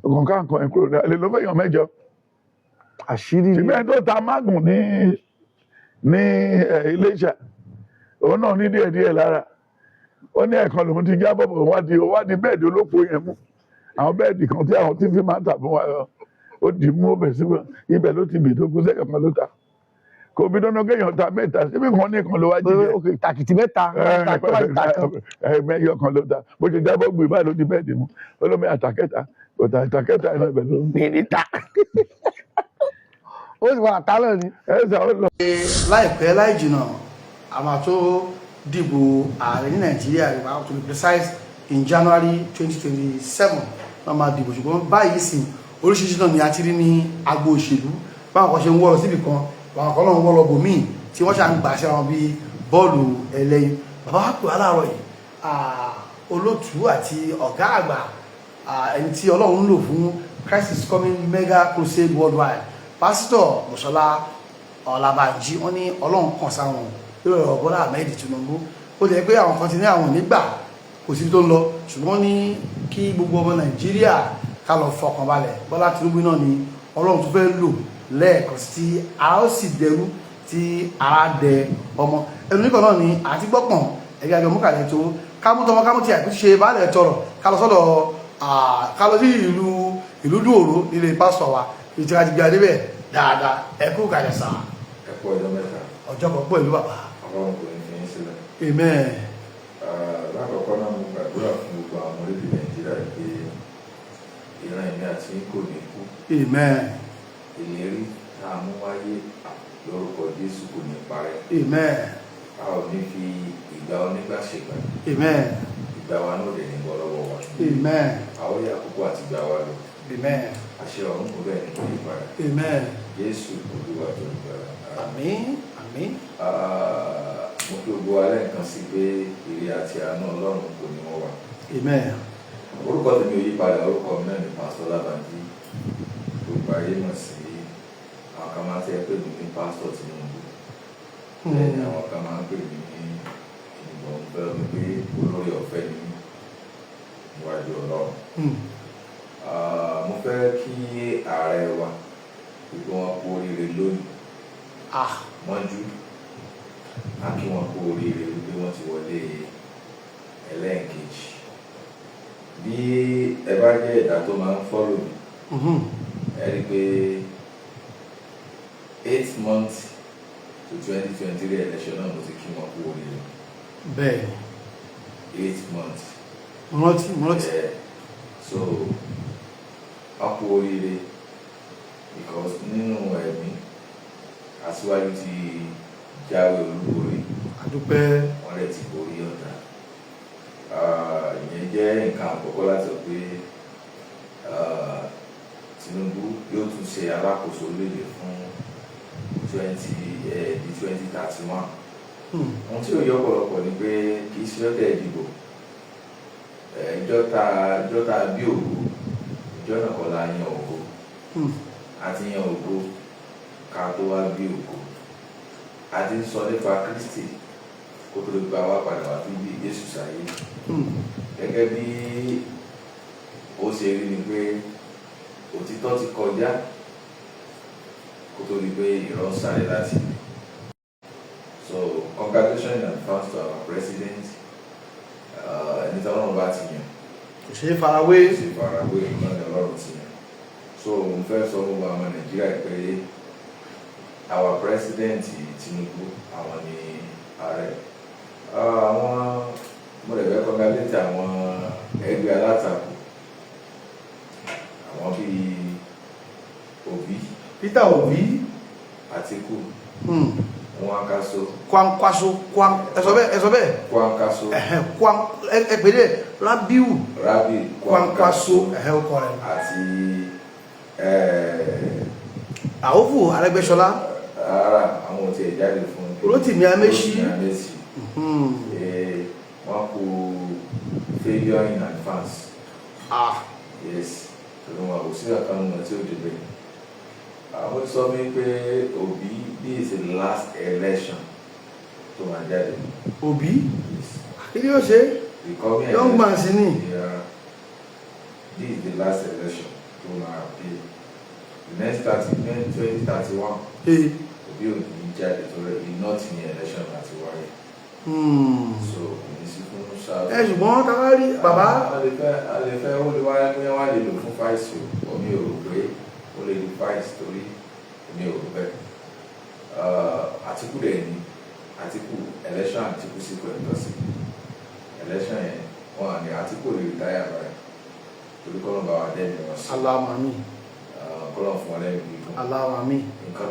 Speaker 4: ọkàn káàkan ẹ̀ kúrò ní alẹ́ ló fẹ́ yàn mẹ́jọ.
Speaker 3: Àṣírí ni.
Speaker 4: Ṣùgbọ́n ẹni tó ta mágùn ní Iléṣà, òun náà ní díẹ̀ díẹ̀ lára. Ó ní ẹ̀kan lòun ti jábọ̀ bọ̀, wá di bed olóko yẹn mú, àwọn bed kan tí àwọn tí fi máa ń tà fún wa, ó dì mú, ó bẹ̀ sí ibẹ̀, ló ti bì tó kú sẹ́yìn kan ló ta. Kò bí dandan kéèyàn ta mẹ́ta síbi kan, ní kan ló wá jíjẹ.
Speaker 3: Ok, tàkìtì mẹ́ta tó bá ti ta kan.
Speaker 4: Mẹ́yọ kan ló ta. Bó ṣe jábọ̀ gbé báyìí, ló di bed mú, olómi àtàkẹ́ta kòtà àtàkẹ́ta iná ibẹ̀ ló ń
Speaker 3: Ní ta, ó sì padà ta lọ ni.
Speaker 4: Ẹ sà ó lọ.
Speaker 3: Láìpẹ́ láì jìnnà, a máa tó dìbò ààrẹ ní Nàìjíríà, Yorùbá, to be precise. in January 2027 wọ́n máa dìbò. Ṣùgbọ́n báyìí sì, oríṣiríṣi náà ni a ti rí ní agbo òṣèlú, báwọn kan ṣe ń wọ́ lọ síbì kan, àwọn kan náà ń wọ́ lọ bòmíì, tí wọ́n ṣà ń gbà síra wọn bíi bọ́ọ̀lù ẹlẹ́yin. Bàbá wa pè wá láàárọ̀ yìí, olótùú àti ọ̀gá àgbà, ẹni tí Ọlọ́run ń lò fún Christ is Coming Mega Crusade Worldwide, Pásítọ̀ Bùsọ́lá Ọlábànjí, wọ́n ní Ọlọ́run kàn sáwọn lórí ọ̀rọ̀ Bọ́lá Ahmed Tinubu. Ó jẹ́ pé àwọn kan ti ní àwọn nígbà kò síbi tó ń lọ, ṣùgbọ́n ní kí gbogbo ọmọ Nàìjíríà ká lọ fọkàn balẹ̀, Bọ́lá Tinubu náà ni Ọlọ́run tó fẹ́ lò lẹ́ẹ̀kan sí, tí ara ó sì dẹrú, tí ara dẹ ọmọ ẹnu níkan náà ni àti gbọ́pọ̀n ẹ̀yà àjọ múkàlẹ̀ tó kámú tọmọ kámú tí àìkú ṣe baálẹ̀ tọrọ, ká lọ sọ́dọ̀, ká lọ sí ìlú dùòrò nílé pásítọ̀ wa ìtura ti gbé adé bẹ̀ dáadáa. Ẹ kú kàlẹ̀ sà.
Speaker 6: Ẹ kú ọjọ́ mẹ́ta.
Speaker 3: Ọjọ́ kan pẹ̀lú, bàbá.
Speaker 6: Ọlọ́run kò ní fi yín sílẹ̀.
Speaker 3: Amen.
Speaker 6: Lákọ̀ọ́kọ́ náà, mo gbàdúrà fún gbogbo àwọn ọmọ orílẹ̀ Nàìjíríà pé ìran èmi àti yín kò ní kú.
Speaker 3: Amen.
Speaker 6: Ìlérí tá a mú wáyé lórúkọ Jésù kò ní parẹ́.
Speaker 3: Amen.
Speaker 6: A ò ní fi ìgbà onígbà ṣègbà.
Speaker 3: Amen.
Speaker 6: Ìgbà wa náà dẹ̀ ní bọ́ lọ́wọ́ wa.
Speaker 3: Amen.
Speaker 6: A ó yẹ àkókò àti ìgbà wa lọ.
Speaker 3: Amen.
Speaker 6: Àṣẹ ọ̀run kò bẹ́ẹ̀ ní kò yí padà.
Speaker 3: Amen.
Speaker 6: Jésù Olúwa tó ń gbàlà.
Speaker 3: Àmín, àmín.
Speaker 6: Mo kí gbogbo wa lẹ́ẹ̀kan sí pé ire àti àánú Ọlọ́run kò ní wọ́n wà.
Speaker 3: Amen.
Speaker 6: Orúkọ tèmi ò yí padà, orúkọ mi náà ní Pásítọ̀ Lábànjí, gbogbo ayé mọ̀ sí. Àwọn kan máa ń tẹ́ pè mí ní Pásítọ̀ Tinubu, bẹ́ẹ̀ ni àwọn kan máa ń pè mí ní ìgbọ̀n fẹ́ mi pé olórí ọ̀fẹ́ ni mí níwájú Ọlọ́run. Mo fẹ́ kí ààrẹ wa gbogbo wọn kú oríire lónìí mọ́jú. A kí wọn kú oríire wípé wọ́n ti wọlé ẹlẹ́ẹ̀kejì. Bí ẹ bá jẹ́ ẹ̀dá tó máa ń follow mi, ẹ rí i pé 8 months to 2023 election náà, mo ti kí wọn kú oríire. 8 months.
Speaker 3: Mo rántí, mo rántí.
Speaker 6: Yeah. So wọn kú oríire because nínú ẹ̀mí, aṣíwájú ti jáwé olúborí.
Speaker 3: Àdúpẹ́.
Speaker 6: Wọ́n lè ti borí ọ̀tá. Ìyẹn jẹ́ nǹkan àkọ́kọ́ láti sọ pé Tinubu yóò tún ṣe alákòóso orílẹ̀-èdè fún di 2031. Ohun tí ò yọ ọ̀pọ̀lọpọ̀ ni pé kì í ṣe ọ̀tẹ̀ ìdìbò. Ìjọ tá a bí ògo, ìjọ náà kọ́ la yan ògo. A ti yan ògo ká tó wá bí ògo. A ti ń sọ nípa Kristi kó tó lè gba wá padà wá bí bí Jésù sáyé. Gẹ́gẹ́ bí ó ṣe rí ni pé òtítọ́ ti kọjá kó tó di pé irọ́ ń sáré láti ilé. So congratulations in advance to our president. Ẹni tí Ọlọ́run bá ti yàn,
Speaker 3: Kò ṣeé farawé.
Speaker 6: Ṣe farawé náà ni Ọlọ́run ti yàn. So mo fẹ́ sọ gbogbo àwọn Nàìjíríà pé our president Tinubu, àwọn ni ààrẹ. Àwọn mo lè fẹ́ congratulate àwọn ẹgbẹ́ alátakò, àwọn bíi Obi,
Speaker 3: Peter Obi,
Speaker 6: Atiku, Nwankaso,
Speaker 3: Kwankwaso, Kwan, ẹ sọ bẹ́ẹ̀, ẹ sọ bẹ́ẹ̀.
Speaker 6: Kwankwaso.
Speaker 3: Ẹ̀hẹ̀, Kwan, ẹ pè é Rabiu.
Speaker 6: Rabi.
Speaker 3: Kwankwaso, ẹ̀hẹ̀, ó kọ rẹ̀.
Speaker 6: Àti
Speaker 3: Àwòfù Arẹ́gbẹ́ṣọlá.
Speaker 6: Rárá, àwọn ò tiẹ̀ jáde fún.
Speaker 3: Rotimi Amechi.
Speaker 6: Rotimi Amechi. Wọ́n kú failure in advance. Yes, torí wọn kò sí kankan nínú tí ó débẹ̀. Àwọn sọ mí pé Obi, this is the last election tó máa jáde.
Speaker 3: Obi?
Speaker 6: Yes.
Speaker 3: Kí ni yóò ṣe?
Speaker 6: The coming
Speaker 3: Young man sì ni.
Speaker 6: Yeah, this is the last election tó máa appear. The next 30, 2031, Obi ò ní jáde torí iná ti ní election láti wáyé. So kò ní sí fún sáà.
Speaker 3: Ẹ ṣùgbọ́n tá a bá rí bàbá.
Speaker 6: A lè fẹ́ ó lè wáyé bóyá wá lè lò fún vice o, mi ò rò pé ó lè di vice torí mi ò rò bẹ́ẹ̀. Àtíkù dẹ̀ ní Àtíkù election, Àtíkù sí pẹ̀lú lọ sí election yẹn, wọn à ní Àtíkù lè retire báyìí torí kọ́nà bá wa dẹ́mi wọn sí.
Speaker 3: Allahumma amin.
Speaker 6: Kọ́nà fún wọn lẹ́yìn gígùn.
Speaker 3: Allahumma amin.
Speaker 6: Nǹkan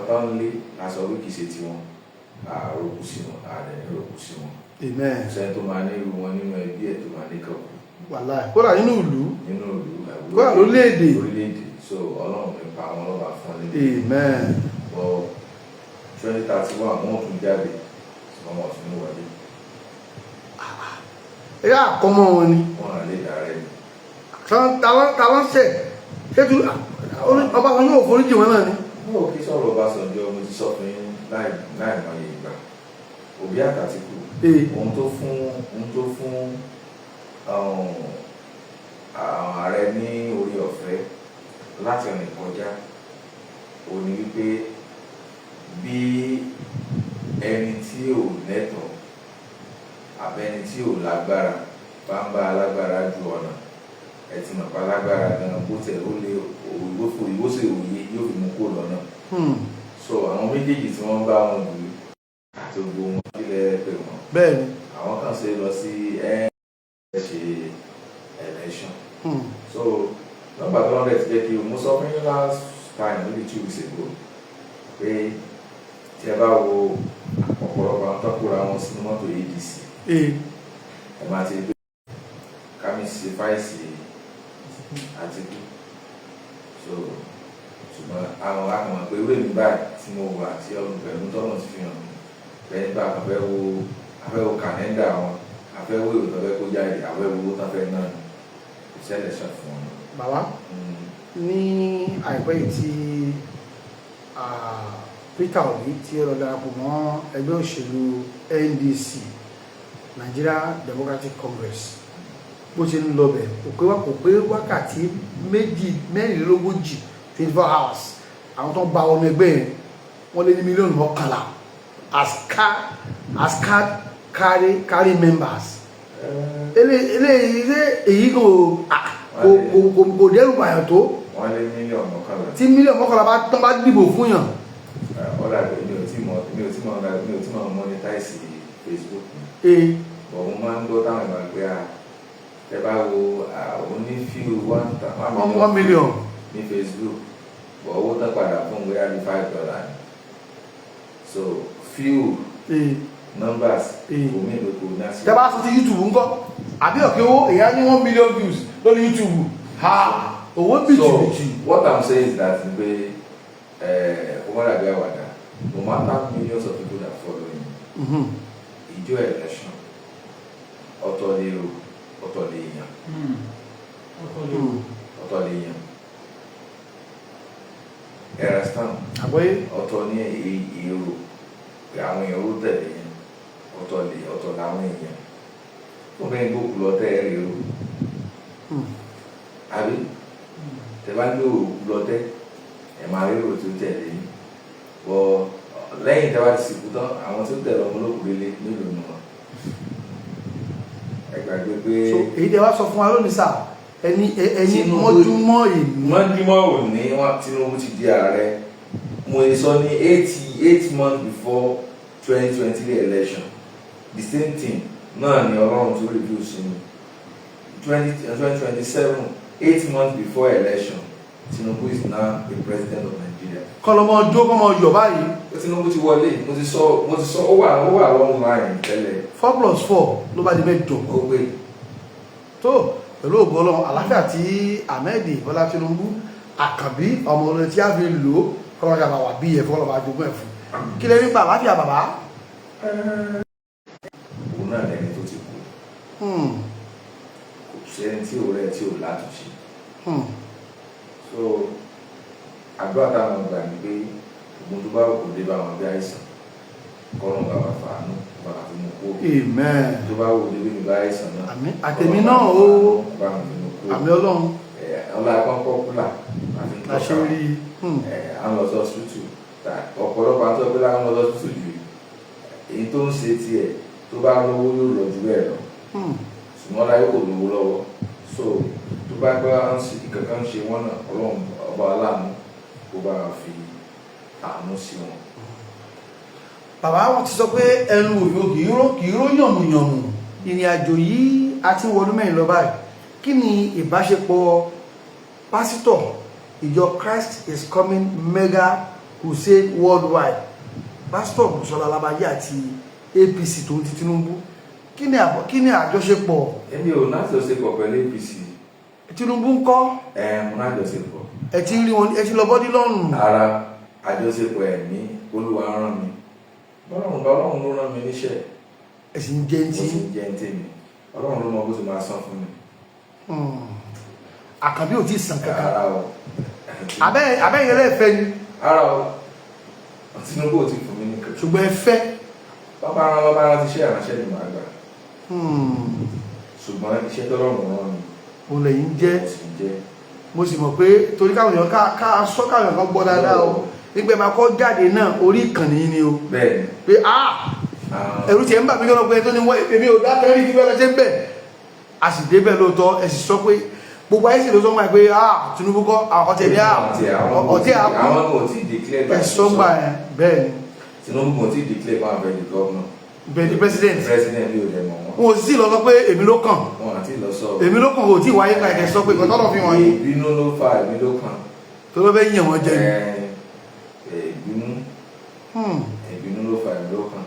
Speaker 6: tó ń lé lásán wí kìí ṣe tiwọn, àròkù sí wọn, àdẹ̀ ní ròkù sí wọn.
Speaker 3: Amen.
Speaker 6: Kò sẹ́ni tó máa ní irú wọn nínú ẹbí ẹ̀ tó máa ní kàn kú.
Speaker 3: Wàláì, kódà nínú ìlú.
Speaker 6: Nínú ìlú àbí
Speaker 3: Kódà lórílẹ̀-èdè.
Speaker 6: Orílẹ̀-èdè. So Ọlọ́run nípa àwọn ọlọ́ba fún ọ níbi.
Speaker 3: Amen.
Speaker 6: Bọ́ 2031, wọ́n tún jáde, ṣùgbọ́n wọ́n tún ní wọlé.
Speaker 3: Ẹ̀yà àkọ́mọ́ wọn ni.
Speaker 6: Wọ́n à lè dàrẹ́ ni.
Speaker 3: Táwọn ṣẹ̀ ṣé tu Ọbásanjọ́ ò foríjì wọn náà ni.
Speaker 6: Mo ò kí sọ̀rọ̀ Ọbásanjọ́. Mo ti sọ fún yín láì mọye ìgbà, Òbí àtÀtìkù, ohun tó fún àwọn ààrẹ ní orí ọ̀fẹ́ láti rìn kọjá, ó ní wípé bí ẹni tí ò lẹ́tọ̀ọ́ àbẹ́ni tí ò lágbára bá ń bá alágbára ju ọ̀nà, ẹ ti mọ̀ pé alágbára gan bó tẹ̀ ó lé ìwósè òye yóò fi mú kó lọ́nà. So àwọn méjèèjì tí wọ́n bá wọn dù àti gbogbo wọn, kílẹ̀ pé wọn, àwọn kan ṣe lọ sí ẹ ṣe election. So nọ́mbà tó 100 ti jẹ́ kí mo sọ fún yín last time, maybe 2 weeks ago, pé tí ẹ bá wo ọ̀pọ̀lọpọ̀ àwọn tó kóra wọn sínú mọ́tò ADC, ẹ máa ti rí pé kámi ṣe fáìsì Àtìkù. So ṣùgbọ́n àwọn akọ̀mọ̀ pé ewé mi báyìí tí mo wà tí ọdún pẹ̀lú tọ́nà ti fi hàn mí bẹ́ẹ̀ nípa àfẹ́ wo kàlẹ́ndà wọn, àfẹ́ wo èrò tó fẹ́ kó jáde, àfẹ́ wo owó tó fẹ́ náà ni kò sí election fún wọn.
Speaker 3: Bàbá, ní àìpẹ́ yìí tí Peter Obi tí ó lọ darapọ̀ mọ́ ẹgbẹ́ òṣèlú NDC, Nigeria Democratic Congress, bó ṣe ń lọ bẹ̀, kò pé wákàtí méjì mẹ́rìnlélógójì, 24 hours, àwọn tó ń bá ọmọ ẹgbẹ́ yẹn, wọ́n lé ní mílíọ̀nù 11 as card carry members. Eléyìí, èyí kò dẹ́rù bàyàn tó.
Speaker 6: Wọ́n lé mílíọ̀nù 11.
Speaker 3: Tí mílíọ̀nù 11 bá tán bá dìbò fún yàn.
Speaker 6: Ọ̀dà mi ò tí mọ̀ monetize Facebook mi, but mo máa ń gbọ́ táwọn ìgbà pé a ẹ bá wo òun ní few one
Speaker 3: 1 million
Speaker 6: ní Facebook, but owó tán padà fún bóyá ní $5 ni. So few numbers kò mí ìlú kò ní àṣírí.
Speaker 3: Tẹ́ bá sọ sí YouTube ńkọ́, àbí ọ̀kẹ́ owó èyí á ní 1 million views lórí YouTube, ha, owó
Speaker 6: So
Speaker 3: bìtìbìtì.
Speaker 6: what I'm saying is that pé kó má dàbí àwàdà, no matter millions of people that follow him, ìjọ election, ọ̀tọ̀ lè rò, ọ̀tọ̀ lè yàn, ọ̀tọ̀ lè yàn, ẹ understand?
Speaker 3: Àgbọ́yé.
Speaker 6: Ọ̀tọ̀ ní èrò, àwọn èèyàn ó tẹ̀lé yẹn, ọ̀tọ̀ lè ọ̀tọ̀ làwọn èèyàn tó bẹ́ẹ̀ gbókù lọ tẹ́ ẹ rèrò, àbí tẹ bá gbé òkú lọ tẹ́ ẹ máa rérò tó tẹ̀lé yín bọ́. Lẹ́yìn tẹ bá ti sìnkú tán, àwọn tó tẹ̀lé ọmọ olókùn lélẹ̀ mélòó nù wọn? Ẹ gbàgbé pé
Speaker 3: So èyí tẹ́ wá sọ fún wa lónìí sà, ẹni
Speaker 6: Tinubu-
Speaker 3: mọ́júmọ́ ìlú.
Speaker 6: Mọ́júmọ́ òní wọn, Tinubu ti di ààrẹ. Mo lè sọ ní 88 months before 2023 election, the same thing náà ni Ọlọ́run tó review sí mi. 2027, 8 months before election, Tinubu is now the president of Nigeria.
Speaker 3: Kọlọmọ ọjọ́ kọmọ yọ̀ báyìí.
Speaker 6: Tinubu ti wọlé. Mo ti sọ, ó wà online tẹ́lẹ̀.
Speaker 3: 4 plus 4 ló bá di 8.
Speaker 6: Ó gbé.
Speaker 3: Tó pẹ̀lú ògo Ọlọ́run, àlàáfíà tí Ahmed Bọ́lá Tinubu, àkànbí ọmọ olórin tí a fi lò ó, kọ́lọ́jà bá wà bí ẹ̀fọ́ kọ́lọ́ba jogún ẹ̀ fún kí lè nípa àlàáfíà bàbá.
Speaker 6: Òun náà lẹni tó ti kú. Kò sẹ́ni tí ò rẹ̀ tí ò látúnṣe. So àdúrà táwọn gbà ní pé ogun tó bá wù kó dé bá wọn bí àìsàn, kọ́nà bá wà fàánú bá wà fi mú kúrò.
Speaker 3: Amen.
Speaker 6: Tó bá wù dé bí mi bá àìsàn náà,
Speaker 3: Àmín. Àtẹ̀mí náà o.
Speaker 6: bá wọn fi mú kúrò.
Speaker 3: Àmín Ọlọ́run.
Speaker 6: Ẹ ọlá pọ́npọ́n kúlà àfi ń
Speaker 3: La ṣe
Speaker 6: tọ́ka.
Speaker 3: rí i.
Speaker 6: Ẹ à ń lọ sí hospital, ọ̀pọ̀lọpọ̀ àti ọ̀pọ̀lọpọ̀ àwọn lọ sí hospital jù. Èyí tó ń ṣe tiẹ̀, tó bá lówó yóò lọ jù bẹ́ẹ̀ lọ, ṣùgbọ́n láyé kò lówó lọ́wọ́. So tó bá gbọ́ ìkankan ń ṣe wọ́n náà, Ọlọ́run ọba aláàánú kó bá fi àánú sí wọn.
Speaker 3: Bàbá, wọn ti sọ pé ẹnu òyò kì í ró yànmùyànmù. Ìrìn àjò yìí a ti ń wọdún 4 lọ báyìí. Kí ni ìbáṣepọ̀ pásítọ̀ ìjọ Christ is Coming Mega Crusade Worldwide, Pásítọ̀ Bùsọ́lá Alábàjẹ́, àti APC tó ń ti Tinubu? Kí ni àjọṣepọ̀?
Speaker 6: Èmi ò lájọṣepọ̀ pẹ̀lú APC.
Speaker 3: Tinubu ń kọ́?
Speaker 6: Ẹ mo lájọṣepọ̀.
Speaker 3: Ẹ ti ń rí wọn, ẹ ti lọ bọ́dí lọ́rùn.
Speaker 6: Ara àjọṣepọ̀ ẹ̀mí, Olúwa rán mi, Ọlọ́run bá Ọlọ́run ló rán mi níṣẹ́.
Speaker 3: Ẹ sì ń jẹ́
Speaker 6: Mo
Speaker 3: ti
Speaker 6: sì ń jẹ́ ń tèmi, Ọlọ́run ló mọ bó ṣe máa san fún mi.
Speaker 3: Àkànbí ò tí ì sàn kankan.
Speaker 6: Ara o.
Speaker 3: Abẹ́ yẹn lẹ́ẹ̀fẹ́ ni.
Speaker 6: Ara o, Tinubu ò tí fún mi ní kankan.
Speaker 3: Ṣùgbọ́n ẹ fẹ́.
Speaker 6: Bàbá rán ti ṣe ìránṣẹ́ ni màá gbà, ṣùgbọ́n iṣẹ́ tọ́lọ́run rán mi
Speaker 3: Òun lẹ́yìn jẹ́.
Speaker 6: Mo sì ń jẹ́.
Speaker 3: Mo sì mọ̀ pé torí káwọn èèyàn ká sọ, káwọn èèyàn kan gbọ́ dáadáa o, nígbà máa kọ́ jáde náà, orí ìkànnì yìí ni o.
Speaker 6: Bẹ́ẹ̀ ni.
Speaker 3: Pé ah, ẹ̀rù tiẹ̀ ń bà mí gbọ́dọ̀ pé tó ní wọ́n, èmi ò dá kẹrí kí bẹ́ẹ̀ lọ ṣe ń bẹ̀, a sì débẹ̀ lóòótọ́. Ẹ sì sọ pé gbogbo ayé sì ló sọ wọn pé ah, Tinubu kọ́ àwọn ọ̀tẹ̀ ní ọ̀tẹ̀ àkú.
Speaker 6: Àwọn kò tí ì declare.
Speaker 3: Ẹ sọ gbà ẹ bẹ́ẹ̀ ni.
Speaker 6: Tinubu kò tí ì declare máa bẹ di governor.
Speaker 3: Bẹ́ẹ̀ ni president.
Speaker 6: President mi ò dẹ̀ mọ̀ wọ́n.
Speaker 3: Wọn ò sì lọ sọ pé èmi ló kàn.
Speaker 6: Wọn àti lọ sọ.
Speaker 3: Èmi ló kàn kò tí ì wáyé ká ẹ̀ sọ pé ìkọ́tọ́ lọ́ fi hàn yín.
Speaker 6: Ìbínú ló fa èmi ló kàn.
Speaker 3: Tó ló fẹ́ yàn wọ́n jẹ ni.
Speaker 6: Ìbínú, ìbínú ló fa èmi ló kàn.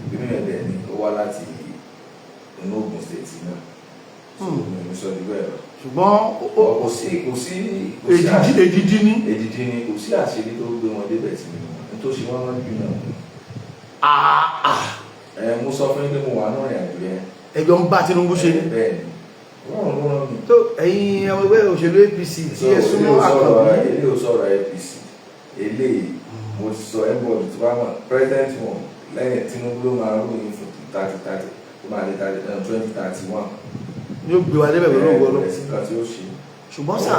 Speaker 6: Ìbínú yẹn dẹ̀ ni ó wá láti inú Ògùn State náà, so mi ò ní sọ ju bẹ́ẹ̀ lọ.
Speaker 3: Ṣùgbọ́n
Speaker 6: Kò sí
Speaker 3: èdìdí èdìdí ní.
Speaker 6: Èdìdí ni. Kò sí àṣírí tó gbé wọn débẹ̀ sí mi ní tó ṣe wọ́n lọ́jú náà. Ẹ mo sọ fún yín pé mo wà nínú ìrìn àjò yẹn.
Speaker 3: Ẹjọ́ ń bá Tinubu ṣe ni.
Speaker 6: Bẹ́ẹ̀ ni, Ọlọ́run ló rán mi.
Speaker 3: Tó ẹ̀yin ọmọ ẹgbẹ́ òṣèlú APC tí ẹ súnmọ́ Àkànbí.
Speaker 6: Ilé ò sọ̀rọ̀ APC eléyìí, mo ti sọ everybody tó bá mọ̀ president wọn lẹ́yìn Tinubu ló máa ròyìn fún 3030 tó máa dé 30, 2031.
Speaker 3: Yóò gbé wa débẹ̀ pẹ̀lú ògbọ́n.
Speaker 6: Ẹ̀ sí nǹkan tí ó ṣe.
Speaker 3: Ṣùgbọ́n sà,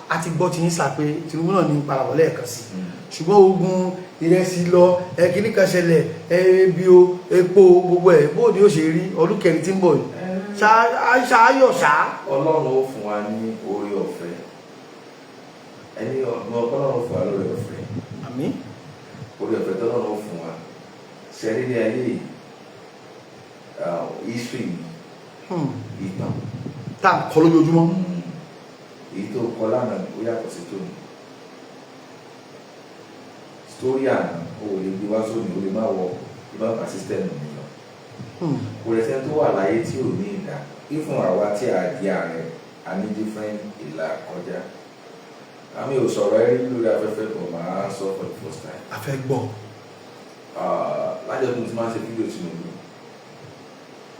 Speaker 3: a ti gbọ́ ti yín sà pé Tinubu náà ní parabọ̀ lẹ́ẹ̀kan sí, ṣùgbọ́n ogun ìrẹsì lọ, ẹ̀kíní kan ṣẹlẹ̀, ebi o, epo, gbogbo ẹ̀, bó ni ó ṣe rí ọdún kẹrin tí ń bọ̀ yìí, ṣááyọ̀ ṣá?
Speaker 6: Ọlọ́run ó fún wa ní oore ọ̀fẹ́, ẹni ọgbọ́n Ọlọ́run fún wa lóore ọ̀fẹ́.
Speaker 3: Àmín.
Speaker 6: Oore ọ̀fẹ́ tọ́lọ́run ó fún wa ṣẹ́rí ní ayé yìí, history, ìtàn
Speaker 3: tá à ń kọ́ lójoojúmọ́.
Speaker 6: Èyí tó kọ lánàá ó yàtọ̀ sí tòní. Story àná o ò lè gbé wá sóní, o lè má wọ ìbámu system mi lọ. Kò rẹ̀ sẹ́ni tó wà láyé tí ò ní ìdá ìfún àwa tí a di ààrẹ, a ní different ìlà kọjá. Àmì ò sọ̀rọ̀ ẹ rí lórí afẹ́fẹ́ bọ̀, máa sọ for the first time.
Speaker 3: A fẹ́ gbọ́.
Speaker 6: Lájọ́ tó ti máa ń ṣe fídíò Tinubu,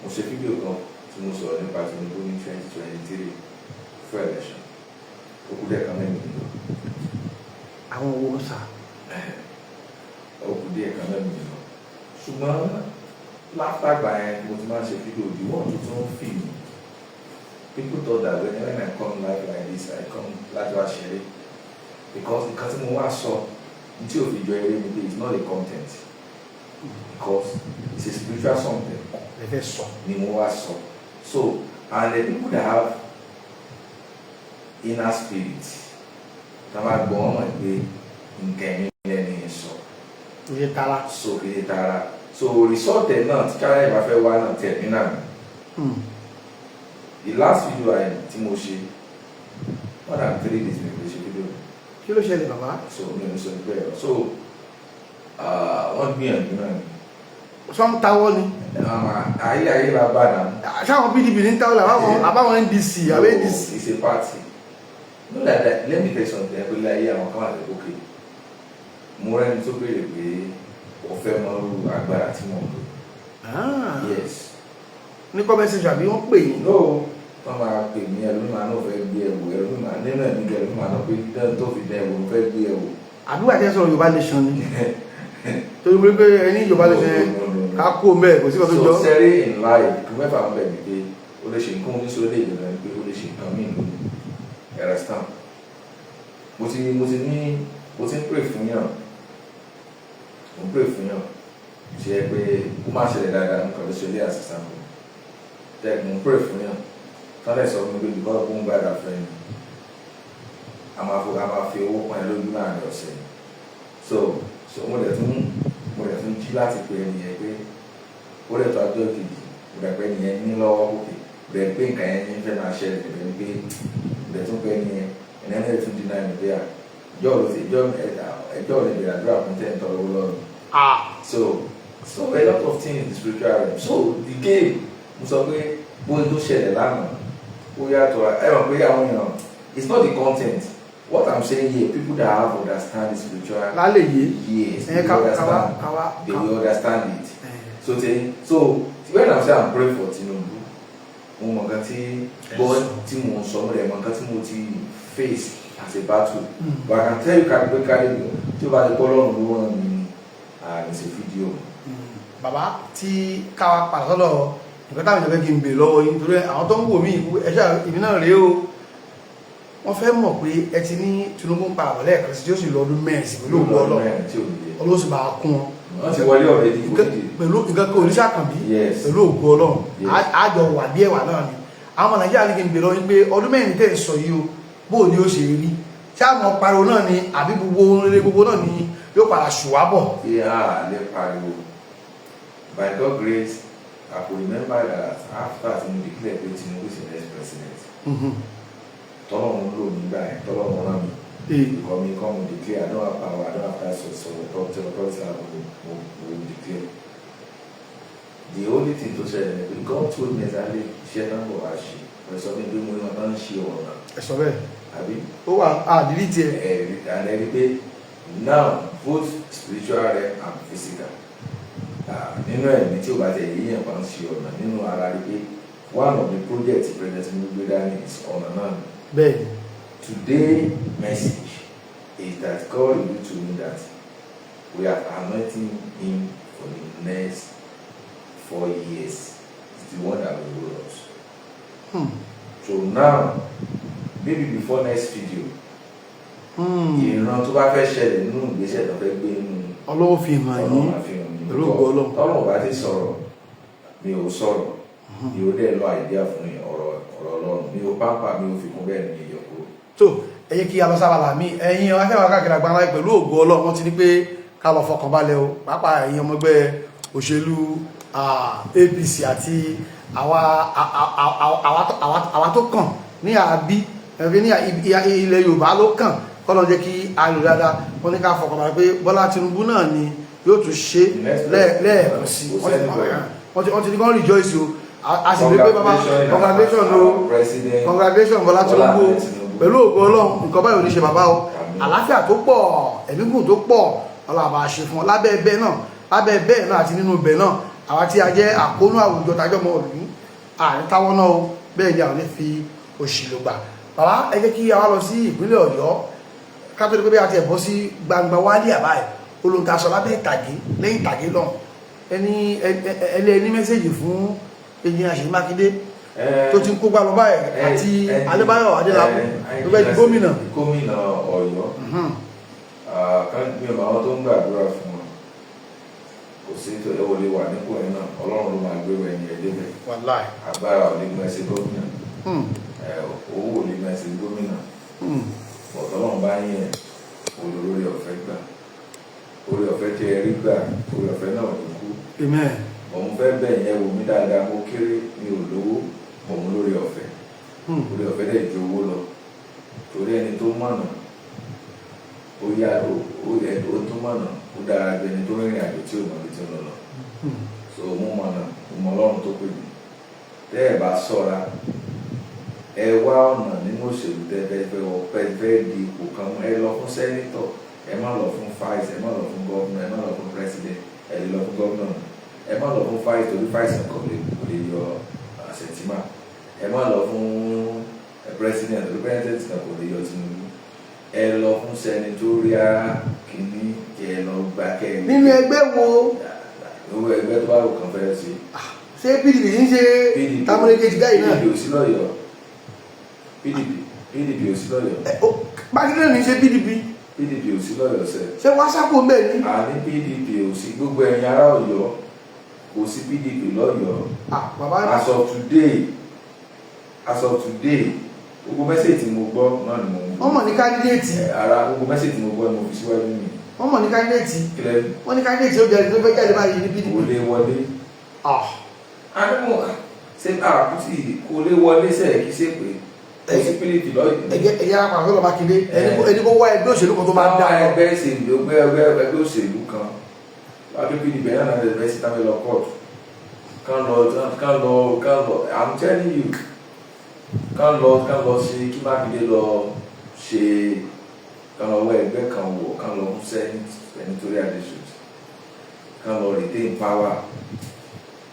Speaker 6: mo ṣe fídíò kan tí mo sọ̀rọ̀ nípa Tinubu ní 2023 fún election, ó kú díẹ̀ kan mẹ́rin lọ.
Speaker 3: Àwọn owó sà?
Speaker 6: Ó kú díẹ̀ kan mẹ́rin lọ, ṣùgbọ́n látàgbà yẹn mo ti máa ń ṣe fídíò, the one tó tún fi mi, people thought that when I come live like this, I come láti wá ṣeré, because nǹkan tí mo wá sọ ní tí ò fi jọ eré ni pé it's not a content, because it's a spiritual something.
Speaker 3: Ẹ fẹ́ sọ.
Speaker 6: Ni mo wá sọ. So and the people that have inner spirit, tá a máa gbọ́, wọn mọ̀ pé nǹkan ẹ̀mí lẹ́ni sọ.
Speaker 3: Tó ṣe tara.
Speaker 6: So kì í ṣe tara. So result ẹ̀ náà tí challenge bá fẹ́ wá náà, tẹ̀mí náà ni. The last video tí mo ṣe, more than 3 days mi ò lè ṣe video.
Speaker 3: Kí ló ṣẹlẹ̀, bàbá?
Speaker 6: So mi ò ní sọ bẹ́ẹ̀ lọ. So wọ́n gbìyànjú náà ni.
Speaker 3: Sọ ń tawọ́ ni?
Speaker 6: Ayé ayé la bá dà.
Speaker 3: Sáwọn PDP ní tawọ́ la, àbáwọn NDC àbẹ́ ADC?
Speaker 6: It's a party, no like that. Let me tell you something. Ẹ pé láyé àwọn kan wà lẹ́kọ̀ọ́, okay, mo rẹ́ni tó béèrè pé ó fẹ́ mọ irú agbára tí mo ń lò. Yes.
Speaker 3: Ní comment section àbí wọ́n pè yín?
Speaker 6: No, wọ́n máa pè mí, ẹlòmíì náà fẹ́ gbé ẹ̀wò, ẹlòmíì nínú ẹ̀mí gẹ̀, ẹlòmíì náà pé dán tó fi dán ẹ̀wò, fẹ́ gbé ẹ̀wò.
Speaker 3: Àbí wà tẹ́ sọ̀rọ̀ Yorùbá Nation ni, torí pé ẹni Yorùbá Nation ká kú omi ẹ̀, kò sí kan tó jọ.
Speaker 6: So sẹ́rí, in life, kí mẹ́fà ń bẹ̀ ni pé o lè ṣe nǹkan oníṣòwò lè jẹ́ ni pé o lè ṣe nǹkan míì lónìí. You understand? Mo ti ní mo ti ń pray fún yàn, mo ń pray fún yàn, ṣe é pé kó má ṣẹlẹ̀ dáadáa, nǹkan ló ṣe lé assistant mi tẹ́ mo ń pray fún yàn tọ́lẹ̀ sọ fún mi pé because ó ń gbàdá fẹ́ ni, a máa fi owó pọ́n ẹ lójú láàrin ọ̀sẹ̀. So mo dẹ̀ tún jí láti pe ẹni yẹn pé ó dẹ̀ tó àjọ kejì, mo dẹ̀ pé ẹni yẹn ní lọ́wọ́ òkè, mo dẹ̀ pé nǹkan yẹn ní fẹ́ máa ṣẹlẹ̀ níbẹ̀ ni pé mo dẹ̀ tún pé ẹni yẹn, ẹni yẹn dẹ̀ tún deny mi pé à ìjọ ló ti ìjọ ẹjọ́ lè bẹ̀rẹ̀ àdúrà fún tẹ́ ń tọrọ owó lọ́rùn. So a lot of things in the spiritual realm, so the game Mo sọ pé bóyá tó ṣẹlẹ̀ lánàá ó yàtọ̀. Ẹ mọ̀ pé àwọn èèyàn, it's not the content. What I'm saying here, people that have understand the spiritual
Speaker 3: Lálẹ́ yìí.
Speaker 6: Yes,
Speaker 3: ẹ
Speaker 6: they
Speaker 3: ká
Speaker 6: will
Speaker 3: káwá
Speaker 6: understand.
Speaker 3: Káwá.
Speaker 6: They will understand it. So when I'm saying I'm praying for Tinubu, mo mọ nǹkan tí gbọ́ tí mo ń sọ, mo dẹ̀ mọ nǹkan tí mo ti face as a battle. But I can tell you categorically, tí o bá ti kọ́ lọ́rùn ló ràn mí ní àìsè fídíò.
Speaker 3: Bàbá, tí káwa padà sọ́dọ̀ nǹkan táwọn èèyàn fẹ́ kí n bèèrè lọ́wọ́ yín, torí àwọn tó ń wò mí, ẹ ṣáà èmi náà rèé o, wọ́n fẹ́ mọ̀ pé ẹ ti ní Tinubu ń padà bọ̀ lẹ́ẹ̀kan sí, tí ó sì lọ ọdún 4 sí pẹ̀lú ògbó Ọlọ́run.
Speaker 6: Mẹ́rin tí ò ní yẹ.
Speaker 3: Ọlọ́run sì bá a kún wọn.
Speaker 6: Wọ́n ti wọlé already, kò ní
Speaker 3: Pẹ̀lú nǹkan kan oníṣà kànbí. Pẹ̀lú ògbó Ọlọ́run. Àjọ wà bí ẹ̀wà náà ni àwọn ọmọ Nàìjíríà ní kí n bèèrè lọ́wọ́ yín pé ọdún 4 tẹ̀ ń sọ yìí o, bó o ní ó ṣe rí? Ṣé àwọn pariwo náà ni, àbí gbogbo ohun rere gbogbo náà ni yóò padà ṣùwábọ̀?
Speaker 6: Tí a lè pariwo, by God grace, I could remember that after tí mo declare pé Tinubu is the next president, tọ́lọ́run lò nígbà yẹn, tọ́lọ́run rán mi. Because me come declare, I don't have power, I don't have that so authority authority mo declare. The only thing tó ṣẹlẹ̀ ni pé God told me exactly iṣẹ́ náà bọ̀ wá ṣe. Mo sọ fún mi pé mo ní wọn bá ń ṣe ọ̀nà.
Speaker 3: Ẹ sọ bẹ́ẹ̀.
Speaker 6: Àbí?
Speaker 3: Ó wà àdìrí tiẹ̀.
Speaker 6: Ẹ̀rí and ẹ̀rí pé now both spiritual realm and physical. Ah, nínú ẹ̀mí tí o bá tẹ̀ yíyàn bá ń ṣe ọ̀nà nínú ara, rí pé one of the projects President Tinubu gbé dání is ọ̀nà náà ni.
Speaker 3: Bẹ́ẹ̀ ni.
Speaker 6: Today message is that God revealed to me that we are anointing him for the next 4 years. It's the one that will rule us. So now, maybe before next video, ìran tó bá fẹ́ ṣẹlẹ̀ nínú ìgbésẹ̀ tó fẹ́ gbé nínú
Speaker 3: Ọlọ́wọ́ fi hàn yín.
Speaker 6: Ọlọ́run àfihàn mi.
Speaker 3: Pẹ̀lú ògo Ọlọ́run.
Speaker 6: Tọ́lọ́run bá ti sọ̀rọ̀, mi ò sọ̀rọ̀, mi ò dẹ̀ lọ àìdíà fún ọ̀rọ̀ ọ̀rọ̀ Ọlọ́run, mi ò pápá, mi ò fi kún, bẹ́ẹ̀ ni ìyọ̀ kúrò.
Speaker 3: Tó ẹ yẹ kí a lọ sábàlá mi, ẹ̀yin akẹ́wà káàkiri àgbáńlá, pẹ̀lú ògo Ọlọ́run, wọ́n ti ní pé ká lọ fọkàn balẹ̀ o, pàápàá ẹ̀yin ọmọ ẹgbẹ́ òṣèlú APC àti àwa tó kàn ní àbí ẹ̀fẹ́ ní ilẹ̀ Yorùbá ló kàn, kọ́lọ́ jẹ́ kí a lò dáadáa. Wọ́n ní ká fọkàn balẹ̀ pé Bọ́lá Tinubu náà ni yóò tún ṣe lẹ́ẹ̀kan sí. Wọ́n ti ní kán rejoice o, a sì rí pé bàbá, congratulations o, congratulations Bọ́lá Tinubu. Pẹ̀lú ògo Ọlọ́run, nǹkan báyìí ò ní ṣe bàbá o. Àlàáfíà tó pọ̀, ẹ̀mí gùn tó pọ̀, Ọlọ́run àbá ṣe fún ọ lábẹ́ ẹbẹ́ náà, lábẹ́ bẹ́ẹ̀ náà àti nínú ibẹ̀ náà. Àwa tí a jẹ́ àkóónú àwùjọ tájọ́ mọ́ òlú àní táwọn náà o, bẹ́ẹ̀ ni àwọn ní fi òṣì lò gbà. Bàbá, ẹ jẹ́ kí a wá lọ sí ìpínlẹ̀ Ọ̀yọ́, ká tó di pé bí a ti ẹ̀ bọ́ sí gbangba wálé àbáyé olóhùn tá a sọ lábẹ́ ìtàgé, lẹ́yìn ìtàgé lọ́hùn, ẹni ẹlẹ́ ní message fún Engineer Ṣèyí Mákindé tó ti ń kó gbá lọ báyìí àti Adébáyọ̀ Adélábù tó fẹ́ di gómìnà.
Speaker 6: Gómìnà Ọ̀yọ́ kan, mi ò mọ àwọn tó ń gbàdúrà fún wọn, kò sí tó ẹ wọlé wà nípò ẹ náà, Ọlọ́run ló máa gbé ẹni ẹ débẹ̀.
Speaker 3: Wàláì.
Speaker 6: Agbára ò lè gbọ́n ẹ sí gómìnà, owó ò lè gbọ́n ẹ sí gómìnà, ọ̀tọ́lọ́run bá yẹn olórí ọ̀fẹ́ gbà, orí ọ̀fẹ́ tí ẹ rí gbà, orí ọ̀fẹ́ náà ò ní kú.
Speaker 3: Amen.
Speaker 6: Òun fẹ́ bẹ̀ yẹn, wò mí dáadáa, mo kéré, mi ò lówó, òun lórí ọ̀fẹ́. Orí ọ̀fẹ́ dẹ̀ ju owó lọ, torí ẹni tó mọ̀nà ó yá, ó yẹ ó tó mọ̀nà, ó dára ju ẹni tó rìnrìn àjò tí ò mọ̀ ibi tí ó lọ lọ. So mo mọ̀nà, mo mọ Ọlọ́run tó pè mí. Tẹ́ ẹ bá ṣọ́ra, ẹ wá ọ̀nà nínú òṣèlú tẹ́ fẹ́ fẹ́ wọ fẹ́ fẹ́ di ipò kan mú. Ẹ lọ fún senator, ẹ má lọ fún vice, ẹ má lọ fún governor, ẹ má lọ fún president. Ẹ lè lọ fún governor, ẹ má lọ fún vice, torí vice nǹkan kò lè yọ Shettima. Ẹ má lọ fún president, torí president kan kò lè yọ Tinubu. Ẹ lọ fún senatorial kìíní, kí ẹ lọ gbà kẹ́ ẹ.
Speaker 3: Nínú ẹgbẹ́ wo?
Speaker 6: Owó ẹgbẹ́ tó bá wù kàn fẹ́ ṣe.
Speaker 3: Ṣé PDP ń ṣe tamúlẹ́kejì gáyìí náà?
Speaker 6: PDP ò sí lọ́yọ̀ọ́. PDP, PDP ò sí lọ́yọ̀ọ́.
Speaker 3: Mákindé ní ṣe PDP.
Speaker 6: PDP ò sí lọ́yọ̀ọ́ sẹ́.
Speaker 3: Ṣé wàá sápò ń bẹ̀ ni?
Speaker 6: Àní PDP ò sí, gbogbo ẹ̀yin ará Ọ̀yọ́, kò sí PDP lọ́yọ̀ọ́.
Speaker 3: Ah, bàbá.
Speaker 6: As of today, as of today, gbogbo message tí mo gbọ́ náà ni mo ń
Speaker 3: Wọ́n mọ̀ ní candidate.
Speaker 6: Ara gbogbo message tí mo gbọ́ ni mo fi síwájú mi.
Speaker 3: Wọ́n mọ̀ ní candidate.
Speaker 6: Kílẹ̀?
Speaker 3: Wọ́n ní candidate ó jáde, tó fẹ́ jáde báyìí ní PDP.
Speaker 6: Kò lè wọlé.
Speaker 3: Ah.
Speaker 6: Àdúgbò ṣé àkútì kò lè wọlé sẹ́ẹ̀ kí ṣe pé kò sí PDP lọ́yọ̀ọ́.
Speaker 3: Ẹ̀jẹ̀ apàṣẹ sọ́dọ̀ Mákindé, ẹni kó wá ẹgbẹ́ òṣèlú kan tó máa dá.
Speaker 6: Àwọn ẹgbẹ́ ìṣèlú, ẹgbẹ́ òṣèlú kan wájú PDP náà náà lè fẹ́ sí táwọn lọ kóòtù. Kán lọ, kán lọ, kán lọ. I'm telling you, kán lọ, kán lọ ṣe kí Mákindé lọ ṣe, kán lọ wọ ẹgbẹ́ kan wọ̀, kán lọ mú senatorial district, kán lọ retain power,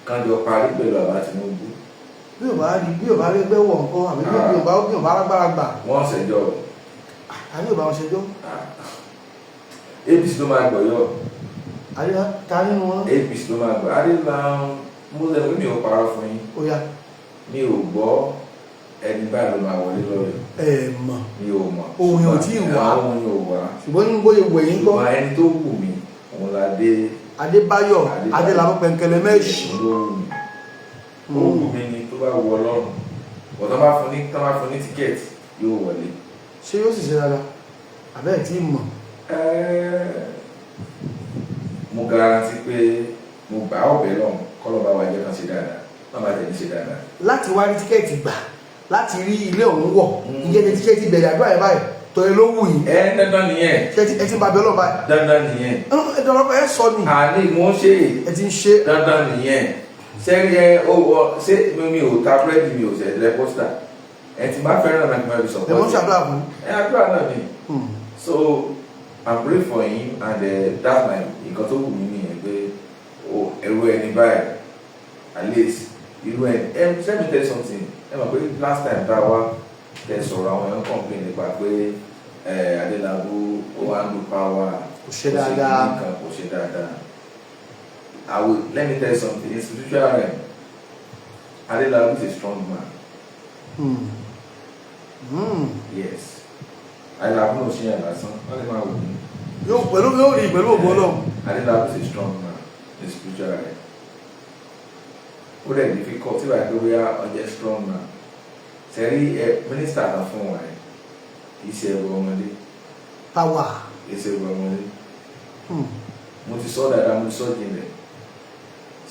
Speaker 6: kán jọ parí pẹ̀lú bàbá Tinubu.
Speaker 3: Bí ò bá rí, bí ò bá rí ẹgbẹ́ wọ̀ nǹkan, àbí bí ò bá lágbára gbà?
Speaker 6: Wọ́n ṣẹjọ́.
Speaker 3: Àbí ò bá wọn ṣẹjọ́?
Speaker 6: APC ló máa gbọ̀yọ̀.
Speaker 3: Àbí ta nínú wọn?
Speaker 6: APC ló máa gbọ̀. Adéláwọn mo lè mi ò parọ́ fún yín.
Speaker 3: Ó yá.
Speaker 6: Mi ò gbọ́ ẹni báyìí ló máa wọlé lọ́yọ̀.
Speaker 3: Ẹ mọ̀?
Speaker 6: Mi ò mọ̀.
Speaker 3: Ohun yẹn ò tí ì wá.
Speaker 6: Ohun yẹn ò wá.
Speaker 3: Ṣùgbọ́n nínú bóyá wẹ̀yìn kọ́?
Speaker 6: Ṣùgbọ́n ẹni tó wù mí òun la dé.
Speaker 3: Adébáyọ̀.
Speaker 6: Adébáyọ̀.
Speaker 3: Adélabú Pẹ̀nkẹlẹ̀ Mẹ́ṣì.
Speaker 6: Òun ló wù mí, ó wù mí ni tó bá wù Ọlọ́run bọ̀, tó bá fún ní ticket, yóò wọlé.
Speaker 3: Ṣé yóò sì ṣe dáadáa, àbẹ́ ẹ̀ tí ì mọ̀?
Speaker 6: Mo guarantee pé mo gbà ọ̀bẹ lọ́hùn kọ́lọ́ bá wa jẹ́ kan ṣe dáadáa, má bàa tẹ̀lé ṣe dáadáa.
Speaker 3: Láti wá rí ticket gbà, láti rí ilé ọ̀hún wọ̀, ìyẹn ti ṣe ti bẹ̀rẹ̀ àdúrà yẹn báyìí tọ́lẹ̀ ló wù yín?
Speaker 6: Ẹ dandan nìyẹn.
Speaker 3: Ṣé ẹ ti ń bá abẹ́ Ọlọ́run báyìí?
Speaker 6: Dandan nìyẹn.
Speaker 3: Ẹ dọ̀rọ̀ ẹ sọ ni.
Speaker 6: Àní mo ń ṣe.
Speaker 3: Ẹ ti ń ṣe.
Speaker 6: Dandan nìyẹn. Sẹ́rí ẹ ó wọ ṣé mi ò ta búrẹ́dì, mi ò ṣẹ̀ lẹ́ poster, ẹ ti máa fẹ́ràn náà kí n máa fi
Speaker 3: Ẹ mọ́
Speaker 6: support.
Speaker 3: ṣàdúrà fún.
Speaker 6: Ẹ àdúrà náà ni. So I pray for him and that's my nǹkan tó wù mí nìyẹn pé o ẹrú ẹni báyìí, at least irú ẹni ẹ. Let me tell you something. Ẹ mọ̀ pé last time tá a wá tẹ sọ̀rọ̀, àwọn èèyàn complain nípa pé ẹ Adélabú ó wá ń lo power.
Speaker 3: Kò ṣe dáadáa.
Speaker 6: Nǹkan kò ṣe dáadáa. I will let me tell you something. In spiritual realm, Adélabú is a strong man. Yes, Adélabú náà ṣe yàn lásán, wọ́n lè máa wò mí.
Speaker 3: Yóò pẹ̀lú, yóò rí pẹ̀lú ògo Ọlọ́run.
Speaker 6: Adélabú is a strong man in spiritual realm. Ó dẹ̀ difficult tí wàá gbé bóyá ọjọ́ strong man sẹ́rí ẹ mínísítà kan fún wa ẹ, kì í ṣe ẹrù ọmọdé.
Speaker 3: Power.
Speaker 6: Kì í ṣe ẹrù ọmọdé. Mo ti sọ dáadáa, mo ti sọ jinlẹ̀.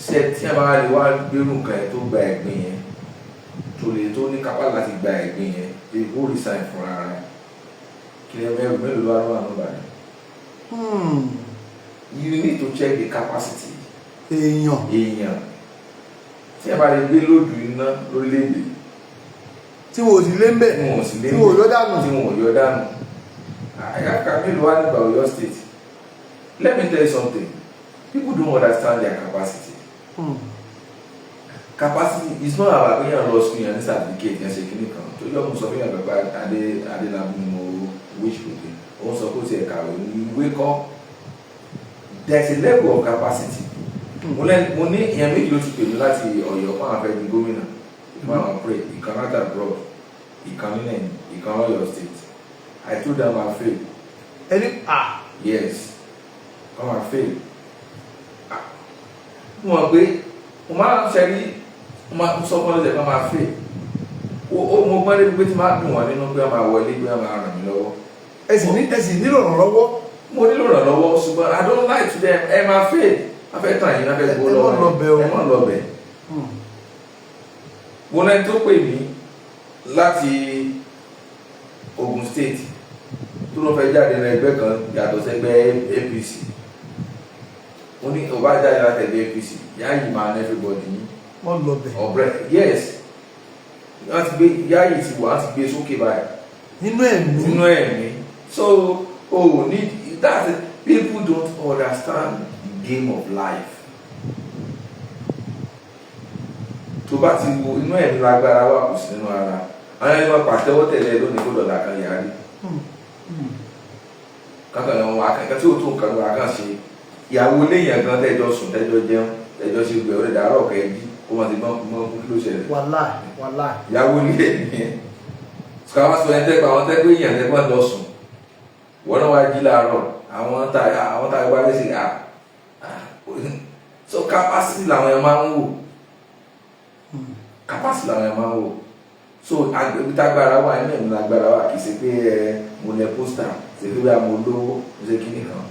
Speaker 6: Ṣé tí a bá lè wá gbérù nǹkan yẹn tó gba ẹ̀gbin yẹn, tó lè tó ní kápá láti gba ẹ̀gbin yẹn, tí kò resign fúnra rẹ̀, kí lè mẹ́rù mélòó ló wá lọ́wọ́ àánú bàrẹ̀? You need to check the capacity.
Speaker 3: Èèyàn.
Speaker 6: Èèyàn tí a bá lè gbé lóòdù iná lórílẹ̀‐èdè
Speaker 3: tí wò ó sì lé ń bẹ̀,
Speaker 6: tí wọn ò sì lé
Speaker 3: tí wò ó yọ dànù.
Speaker 6: Tí wọn ò yọ dànù. Àyàkà mélòó wá nígbà Ọ̀yọ́ State? Let me tell you something. People don't understand their capacity. Capacity is not about pé yàn lọ school, yàn ní certificate, yàn ṣe kíní kan tó yọ. Mo sọ fún yàn pé Adélabú ni mo wish kò dé. Òun sọ pé ó ti ẹ̀ kàwé, ìwé kọ́. There is a level of capacity. Mo ní èèyàn méjì ló ti pè mí láti Ọ̀yọ́ fún àwọn afẹ́ di gómìnà, fún àwọn pray, ìkan láti abroad, ìkan ní Nàìjíríà, ìkan lọ́yọ̀ State. I told them I fail.
Speaker 3: Ẹni à?
Speaker 6: Yes, come and fail. Ah, mo mọ̀ pé mo máa ń ṣe rí, mo máa ń sọ fún ọlọ́sẹ̀ kí wọ́n máa fail. Ó mo gbọ́n débi pé tí máa dùn wọ́n nínú pé wọ́n máa wọlé, pé wọ́n máa ràn mí lọ́wọ́.
Speaker 3: Ẹ sì nílò ìrànlọ́wọ́.
Speaker 6: Mo nílò ìrànlọ́wọ́, ṣùgbọ́n I don't lie to them. Ẹ máa fail, wọ́n fẹ́ tàn yín, wọ́n fẹ́ gbó
Speaker 3: Ẹ má
Speaker 6: lọ́wọ́.
Speaker 3: lọ bẹ̀ o.
Speaker 6: Ẹ má lọ bẹ̀. Mo lẹ́ni tó pè mí láti Ogun State tó ló fẹ́ jáde ní ẹgbẹ́ kan yàtọ̀ sẹ́gbẹ́ APC. Mo ní ó bá jáde láti ẹgbẹ́ APC, Yáyì máa ní everybody yín.
Speaker 3: Wọ́n lọ bẹ̀.
Speaker 6: Ọ̀brẹ́, yes, wọ́n ti gbé Yáyì ti wà, wọ́n ti gbé sókè báyìí.
Speaker 3: Nínú ẹ̀mí.
Speaker 6: Nínú ẹ̀mí. So oh need that people don't understand the game of life. Tó bá ti wo inú ẹ̀mí lágbára wà, kò sí nínú ara. Àwọn ẹni wọn pàtẹ́wọ́ tẹ̀lé lónìí, kó dọ̀là kan yàrá kankan yẹn wọn akẹ́kẹ́ tí ó tó nǹkan ló akàn ṣe. Ìyàwó léèyàn gan, tẹ́jọ́ sùn, tẹ́jọ́ jẹun, tẹ́jọ́ ṣe gbẹ, ó lè dàárọ̀ kẹ́ jí kó máa ti gbọ́n gbọ́n. Kí ló ṣẹlẹ̀?
Speaker 3: Wàláì, wàláì.
Speaker 6: Ìyàwó ilé nìyẹn. Sùkàwá sọ ẹni tẹ́gbà àwọn tẹ́gbẹ́ èèyàn tẹ́gbà lọ sùn, wọ́n náà wá jí láàárọ̀, àwọn tá wá lẹ́sìn à. So capacity làwọn yẹn máa ń wò, capacity làwọn yẹn máa ń wò. So agbègbè tágbára wà, inú ẹ̀mí lágbára wà. Kì í ṣe pé ẹ mo lẹ poster, ṣe pé bí a mo lówó, mo ṣe kíní kan.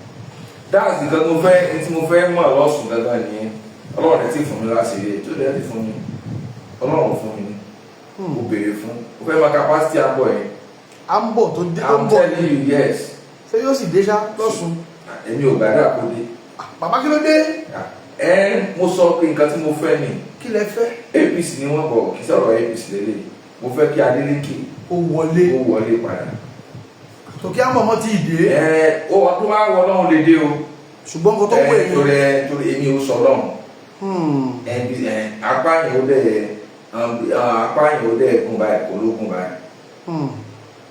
Speaker 6: That's nǹkan tí mo fẹ́, tí mo fẹ́ mọ̀ lọ́sùn gangan nìyẹn. Ọlọ́run ẹ̀ tí fún mi láṣìírí tó lè ti fún mi. Ọlọ́run fún mi ni mo béèrè fún. Mo fẹ́ mọ capacity àbọ̀ yẹn.
Speaker 3: À ń bọ̀ tó dé tó ń
Speaker 6: I'm
Speaker 3: bọ̀.
Speaker 6: telling you, yes.
Speaker 3: Ṣé yóò sì dé ṣá lọ́sùn?
Speaker 6: Èmi ò gbàdúrà kó dé.
Speaker 3: Bàbá, kí ló dé?
Speaker 6: Ah, Ẹ mo sọ pé nǹkan tí mo fẹ́ ni.
Speaker 3: Kí lẹ fẹ́?
Speaker 6: APC ni wọ́n bọ̀, kì í sọ̀rọ̀ APC lélẹ̀. Mo fẹ́ kí Adeleke
Speaker 3: Ó wọlé.
Speaker 6: ó wọlé padà.
Speaker 3: Tòkí àmọ̀mọ́ ti dé.
Speaker 6: Ẹ ó wà tó bá wọ Ọlọ́run lè dé o.
Speaker 3: Ṣùgbọ́n nǹkan tó wù
Speaker 6: Ẹ
Speaker 3: èyí.
Speaker 6: torí ẹ torí èmi ò sọ Ọlọ́run. Ẹ bí ẹ apá yẹn ó dẹ̀ apá yẹn ó dẹ̀ gùn báyìí, kò ló gùn báyìí.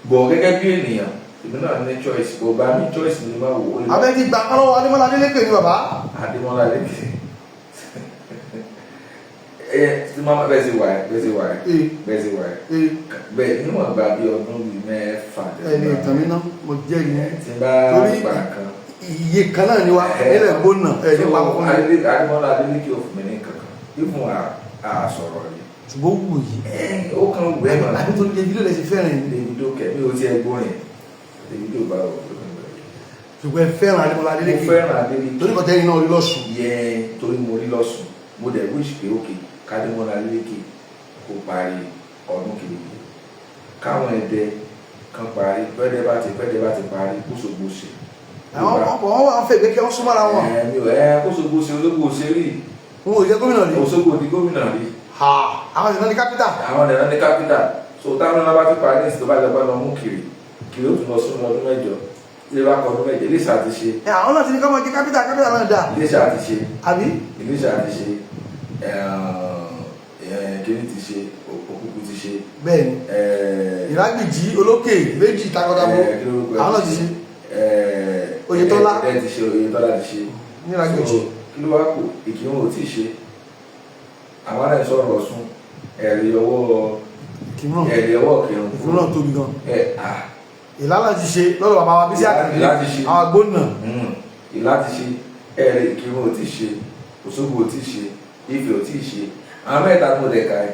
Speaker 6: Bọ̀ gẹ́gẹ́ bí ènìyàn, èmi náà ní choice, bọ̀ bá mi choice mi máa wò ó lè.
Speaker 3: Abẹ́ ti gbà kán lọ́wọ́ Adémọ́lá Adélékè ni bàbá.
Speaker 6: Adémọ́lá Adélékè. Ẹ tí máa bẹ́ẹ̀ sì wà ẹ́, bẹ́ẹ̀ sì wà ẹ́, bẹ́ẹ̀ sì wà ẹ́. Bẹ́ẹ̀ níwọ̀n gba bí ọdún bíi 6.
Speaker 3: Ẹ ní ìtàn mi ná, mo jẹ́ ìyẹn.
Speaker 6: Tí n bá
Speaker 3: Torí
Speaker 6: gbà kan.
Speaker 3: iye kan náà ni wa nílẹ̀ gbóná ẹ̀ nípa
Speaker 6: So,
Speaker 3: fún mi.
Speaker 6: Adémọ́lá Adélékè ò fún mi ní kankan. Ìfún àsọ̀rọ̀ yìí.
Speaker 3: Ṣùgbọ́n ó wù yìí.
Speaker 6: Ẹ ó kàn wù ẹ́ mọ̀.
Speaker 3: Àbí torí Davido lè ṣe fẹ́ràn yìí.
Speaker 6: Davido kẹ̀ mi ò tiẹ̀ gbórin. Davido bá wò ó.
Speaker 3: Ṣùgbọ́n ẹ fẹ́ràn Adémọ́lá
Speaker 6: Mo
Speaker 3: Adélékè.
Speaker 6: fẹ́ràn Adélékè.
Speaker 3: Torí kọ́tẹ́ yìí náà rí lọ́sùn.
Speaker 6: Yẹ torí mo rí lọ́sùn. Mo dẹ̀ wish pé òkè kádémọ́lá Adélékè kó parí ọdún kejì. Káwọn Ẹdẹ kan parí, pẹ́ẹ́dẹ́ bá ti parí, kóṣogbo ṣe.
Speaker 3: Àwọn ọkọ̀ wọn wà ń fẹ́ ìgbé kí wọ́n súnmọ́ra wọn.
Speaker 6: Ẹ mi ò ẹ kóṣogbo ṣe, Òṣogbo ṣe rí.
Speaker 3: Wọn ò jẹ́ gómìnà rí.
Speaker 6: Òṣogbo di gómìnà rí.
Speaker 3: Àwọn ìsìnkú ní kápítà.
Speaker 6: Àwọn ẹ̀rọ ní kápítà. So táwọn náà bá ti parí ní ìsìn tó bá lọ bá lọ mú kiri. Kiri ó tún lọ sún ọdún 8. Ilé wa kọ ọdún 8, Iléṣà ti ṣe.
Speaker 3: Ẹ àwọn náà ti ní ká máa jẹ kápítà, kápítà náà dà.
Speaker 6: Iléṣà ti ṣe.
Speaker 3: Àbí?
Speaker 6: Iléṣà ti ṣe. Kíní ti ṣe, Òkúkú ti ṣe.
Speaker 3: Bẹ́ẹ̀ni. Ìrágbìjí olókè méjì takọtabo.
Speaker 6: Kí lórúkọ ẹ
Speaker 3: Àwọn náà ti ṣe. Oyètọ́lá.
Speaker 6: Ẹ ti ṣe, Oyètọ́lá ti ṣe.
Speaker 3: Ní Ìrágbìjí.
Speaker 6: So, kí ló wá kù? Ìkírun ò tí ì ṣe. Àwọn ará ẹ̀ sọ̀rọ̀ Ọ̀ṣun, ẹ̀rí ọwọ́
Speaker 3: Ìkírun.
Speaker 6: Ẹ̀rí ọwọ́ Ìkírun.
Speaker 3: Ìkírun náà tóbi gan.
Speaker 6: Ẹ à.
Speaker 3: Ìlànà ti ṣe lọ́dọ̀ bàbá wa Bísí Àkàndé.
Speaker 6: Ìlà ti ṣe.
Speaker 3: Àwọn agbóná.
Speaker 6: Ìlà ti ṣe, ẹ̀rí Ìkírun ò tí ì ṣe, Òṣogbo ò tí ì ṣe, Ifẹ̀ ò tí ì ṣe. Àwọn mẹ́ta tó dẹ̀ ka ẹ̀,